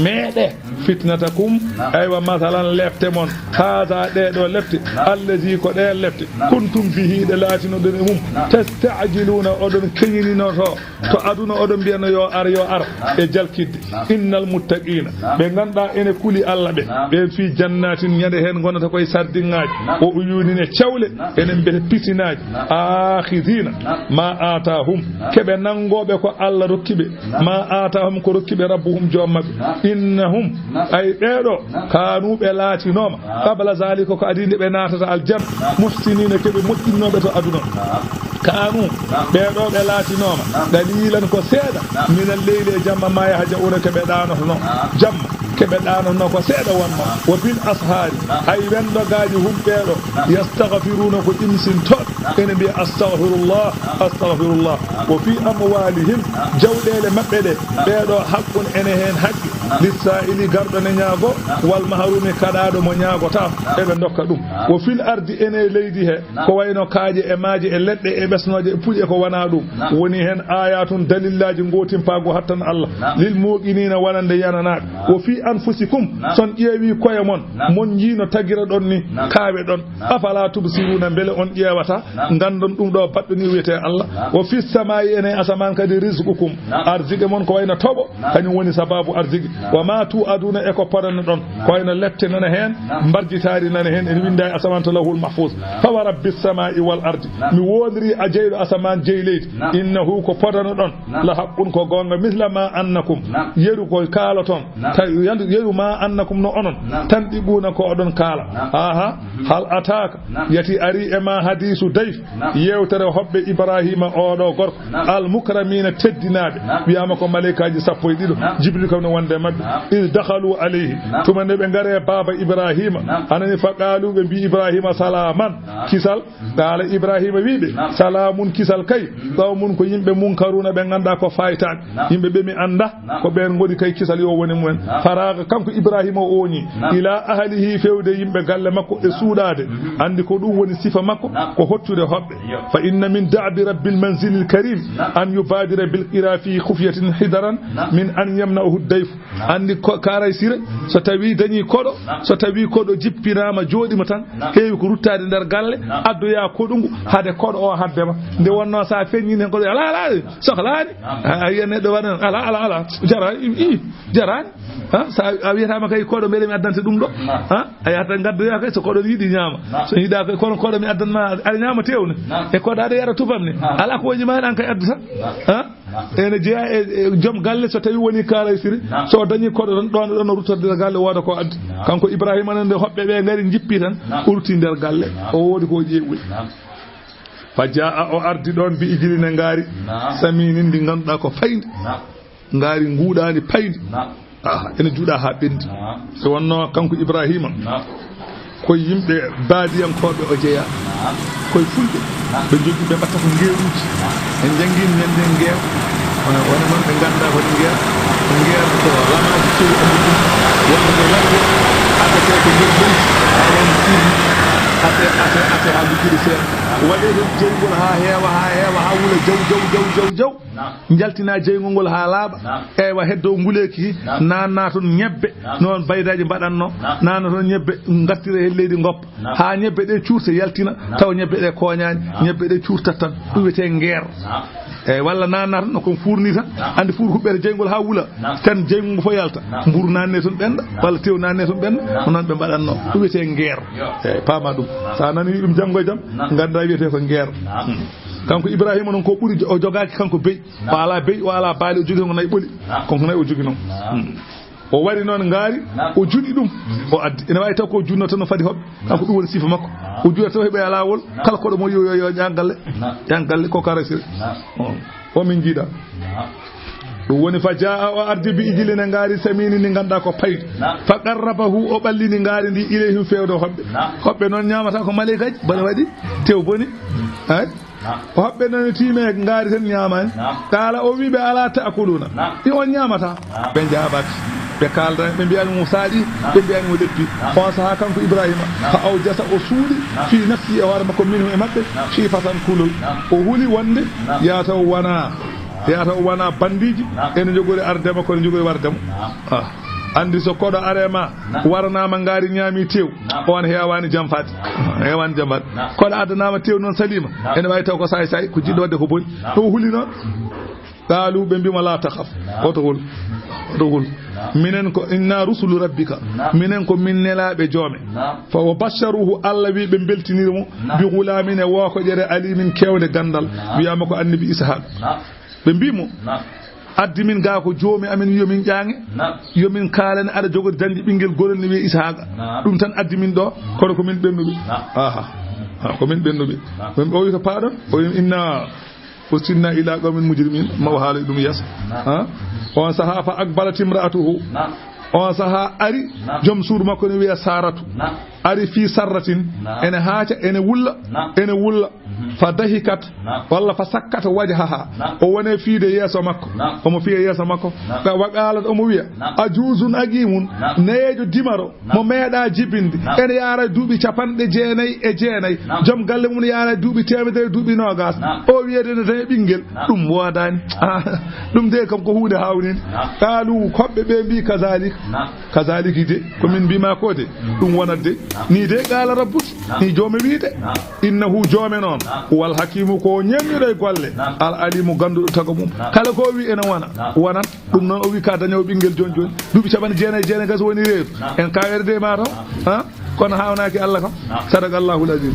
meeɗe, fitnatakum, aywa, masalan, lepte mon, haada, ɗee ɗoo lepte, allazi, ko ɗeen lepte, kuntum bihi, ɗe laatinoɗon e mum, tasta'jiluuna, oɗon keñininoto to aduna, oɗon mbiyano yo ar, yo ar, e jalkidde. Innal muttaqiina, ɓe ngannduɗaa ene kuli Allah ɓe, ɓeen fii jannaatin, ñande heen ngonata koye sardiŋaaji, wa uyuunin, e cawle, enen mbiyete pisinaaji, aakhidhiina ma aataahum, keɓe nanngooɓe ko Allah rokki ɓe, ma aataahum, ko rokki ɓe rabbuhum, joom maɓɓe. Innahum, ay ɓee ɗoo, kaanu, ɓe laatinooma, qabla zaalika, ko adii nde ɓe naatata aljanna, muhsiniina, keɓe moƴƴinnooɓe to aduna. Kaanu, ɓee ɗoo ɓe laatinooma, qaliilan, ko seeɗa, minal leyli, e jamma, ma yahja'uuna, keɓe ɗaanotonoo. Jamma, keɓe ɗaanotonoo ko seeɗa wonnoo. Wa bil ashaari, ay wenndogaaji, hum, ɓee ɗoo, yastaghfiruuna, ko ɗimsintooɓe, ene mbiya, astaghfirullah, astaghfirullah. Wa fii amwaalihim, jawɗeele maɓɓe ɗe, ɓee ɗoo, haqqun, ene heen haqqe, lissaa'ili, garɗo ne ñaago, wal mahruumi, kaɗaaɗo mo ñaagotaa, eɓe ndokka ɗum. Wa fil ardi, ene e leydi he, ko wayno kaaƴe e maaje e leɗɗe e ɓesnooje e puƴe, ko wonaa ɗum. Woni heen aayatun, dalillaaji, ngootimpaagu hattan Allah, lil muuqiniina, wonande yananaaɓe. Wa fii anfusikum, so on ƴeewii koye mon, mon njii no tagiraɗon ni, kaaweɗon. Afalaa tubsiruuna, mbele on ƴeewataa, nganndon ɗum ɗo baɗɗo ni wiyetee Allah. Wa fis samaa'i, ene e asamaan kadi, rizqukum, arzike mon, ko wayno toɓo, kañum woni sabaabu arziki. Wa maa tu'aduuna, e ko podanoɗon, ko wayno lepte nana heen, mbarjitaari nana heen, ene winndaa e asamaan to lawhul mahfuus. Fa wa rabbis samaa'i wal ardi, mi woondirii e jeyɗo asamaan, jey leydi, innahu, ko podanoɗon, la haqqun, ko goonga, misla ma annakum, yeru ko kaaloton, ta-, yandu-, yeru ma annakum, no onon, tanɗiquuna, ko oɗon kaala. Aha, hal ataaka, yati arii e ma, hadiisu dayf, yeewtere hoɓɓe Ibraahiima, oo ɗoo gorko, al mukramiina, teddinaaɓe, wiyaama ko maleykaaji sappo e ɗiɗo, Jibril kam ne wonde e maɓɓe. Iz dakhalu alayhi, tuma nde ɓe ngari e baaba Ibraahiima, anani, fa qaalu, ɓe mbii Ibraahiima, salaaman, kisal. Qaala, Ibraahiima wii ɓe, salaamun, kisal kay, qawmun, ko yimɓe, munkaruuna, ɓe nganndaa ko faaytaaɓe, yimɓe ɓe mi anndaa. Ko ɓeen ngoni kay kisal yo wone mumen. Faraaga, kanko Ibraahiima o ooñi, ilaa ahlihi, feewde yimɓe galle makko e suuɗaade. Anndi ko ɗum woni sifa makko, ko hottude hoɓɓe. Fa inna min da'bi rabbil manzilil karim an yubaadira bil qira fi khufyatin hidaran min an yamna'ahu dayf. Anndi ko, Kaaray Sire, so tawii dañii koɗo, so tawii koɗo jippinaama, jooɗiima tan, heewi ko ruttaade nder galle, addoyaa koɗungu, hade koɗo o hadde ma. Nde wonnoo so a feññii heen koɗo, alaa, alaa, sohlaani. A, a yiya neɗɗo waɗa, alaa, alaa, alaa, jaraani, i, i, jaraani. Ha, so a, a wiyataama kay koɗo, mbele mi addante ɗum ɗo. Ha, a yahata ngaddoyaa kay, so koɗo yiɗi ñaama. So yiɗaa kay, kono koɗo mi addan ma, aɗa ñaama teew ne. E koɗo aɗa yara tubam ne. Alaa ko woni ma, an kay addata. Ha? Ene jeyaa e, e joom galle, so tawii woni Kaaray Sire, so o dañii koɗo tan, ɗoon e ɗoon o ruttorde galle, wooda ko addi. Kanko Ibraahiima noon, nde hoɓɓe ɓe ngari, njippi tan, o rutti nder galle, o woodi ko o ƴeewoyi. Fa jaa'a, o ardi ɗoon, bi ijlin, e ngaari, saminin, ndi ngannduɗaa ko payndi. Ngaari nguuɗaandi, payndi. Aha, ene juuɗa haa ɓenndi. Naam. So wonnoo kanko Ibraahiima, naam, ko yimɓe baadiyankooɓe o jeyaa. Naam. Koye fulɓe, naam, ɓe njogii, ɓe mbaɗta ko ngeeruuji. Naam. En njanngii ñande ngeer, wona, wona noon ɓe nganndaa ko ngeer. Ngeer ko lamaaji kewi anndude ɗum. Wonde ko ladde, aɗa tawi ko nder leydi, haa won ɗiɗi, ate, ate, ate, haa luggiɗi seeɗa. Waɗee toon jeyngol haa heewa, haa heewa, haa wula jaw, jaw, jaw, jaw, jaw. Naam. Njaltinaa jeyngol ngol haa laaɓa. Naam. Eywa, heddo nguleeki, naam, naannaa toon ñebbe. Naam. Noon baydaaji mbaɗatnoo. Naam. Naannaa toon ñebbe, ngartira heen leydi, ngoppa. Naam. Haa ñebbe ɗe cuurta, yaltina, naam, tawa ñebbe ɗe kooñaani. Naam. Ñebbe ɗe cuurtat tan. Ɗum wiyetee ngeer. Naam. Eyyi, walla naannaa toon no kon fuurni tan. Naam. Anndi fuur huɓɓere jeyngol haa wula. Naam. Tan jeyngol ngol fof yalta. Naam. Mburu naannee toon ɓennda, naam, walla tew naannee toon ɓennda. Naam. Ko noon ɓe mbaɗatnoo. Yo. Ɗum wiyetee ngeer. Yo. Eyyi, paamaa ɗum. Naam. So a nanii ɗum janngo e jam, naam, nganndaa wiyetee ko ngeer. Naam. Hmm. Kanko Ibraahiima noon ko ɓuri jo-, o jogaaki kanko beyi. Naam. O alaa beyi, o alaa baali, o jogii ko nayi ɓoli. Naam. Kanko nayi o jogii noon. Naam. Hmm. O wari noon ngaari, naam, o juɗi ɗum. Mhm. O addi. Ene waawi taw ko o juɗnoo tan no fadi hoɓɓe. Kanko ɗum woni sifa makko. Naam. O juɗata taw heɓoya laawol. Naam. Kala koɗo mo yo, yo, yo ƴan galle. Naam. Ƴan galle ko kara sire. Naam. O, o min njiida. Naam. Ɗum woni fa jaa o ardi bi ijlin e ngaari saminin ndi nganndaa ko paydi. Naam. Fa qarrabahu o ɓallini ngaari ndi ilayhim feewde hoɓɓe. Naam. Hoɓɓe noon ñaamata ko maleykaaji, bone waɗi, tew boni. Ay? Naam. Hoɓɓe nani tiime ngaari tan ñaamaani. Naam. Qaala o wii ɓe, "Alaa ta'kuluuna?" Naam. Ɗi on ñaamataa? Naam. Ɓe njaabaaki. Ɓe kaaldaani, ɓe mbiyaani mo saaɗi, naam, ɓe mbiyaani mo leppi. Naam. On sahaa kanko Ibraahiima, naam, fa awjasa o suuɗi, naam, fii nafsihi e hoore makko, minhum e maɓɓe, naam, khiifatan kulol. Naam. O huli wonde, naam, yaata o wona, yaata o wona banndiiji, naam, ene njogori arde makko, ene njogori warde mo. Naam. Ah. Anndi so koɗo are ma, naam, waranaama ngaari ñaami tew, naam, on heewaani jam faade. Naam. Heewaani jam faade. Naam. Koɗo addanaama tew noon saliima, naam, ene waawi taw ko saay saay, ko jiɗɗo waɗde ko boni. Naam. Ɗo huli noon. Qaalu, ɓe mbiima, "Laa takhaf." Naam. Oto hul. Oto hul. Naam. Minen ko inna rusulu rabbika. Naam. Minen ko min nelaaɓe joome. Naam. Fa wa basharuhu, Allah wi ɓe mbeltiniri mo, naam, bi ghulaamin e wookoƴere aliimin keewnde ganndal. Naam. Wiyaama ko annabi Ishaaq. Naam. Ɓe mbii mo, naam, addi min gaa ko joomi amen wi yo min ƴaŋe, naam, yo min kaalane aɗa jogori dañde ɓinngel gorel ne wiyee Ishaaqa. Naam. Ɗum tan addi min ɗo, kono ko min ɓennuɓe. Naam. Aha. Ah, ko min ɓennuɓe. Naam. Ɓe o wi to paaɗon, o wi inna ursilna ila qawmin mujrimin, ma o haala ɗum yeeso. Naam. Ha? On sahaa fa aqbalat imra'atuhu. Naam. On sahaa ari, naam, joom suudu makko ne wiya Saaratu. Naam. Ari fii sarratin, naam, ene haaca, ene wulla, naam, ene wulla. Mhm. Fa dahikat, naam, walla fa sakkat wajhaha. Naam. O woni fiide yeeso makko. Naam. Omo fiya yeeso makko. Naam. Ka wa qaalat omo wiya, naam, ajuuzun aqiimun, naam, neejo dimaro, naam, mo meeɗaa jibinde. Naam. Ene yaara duuɓi capanɗe jeenayi e jeenayi. Naam. Joom galle mum yaara duuɓi teemedere, duuɓi noogaas. Naam. O wiyede ne daña ɓinngel. Naam. Ɗum woodaani. Ah, ɗum de kam ko huunde haawninde. Naam. Qaalu, hoɓɓe ɓe mbii, kazaalika. Naam. Kazaaliki de, ko min mbiima ko de, ɗum wonat de. Naam. Ni de qaala rabbuki, naam, ni joome wii de. Naam. Innahu joome noon, naam, huwal hakiimu ko ñeemniiɗo e golle. Naam. Al aliimu gannduɗo tago mum. Naam. Kala ko o wii ene wona, naam, wonat. Ɗum noon o wii ka dañoowo ɓinngel jooni jooni. Duuɓi capanɗe jeenayi e jeenayi gas woni reedu. Naam. En kawere de ma taw. Naam. Ha? Kono haawnaaki Allah kam. Naam. Sadaqallahul aziim.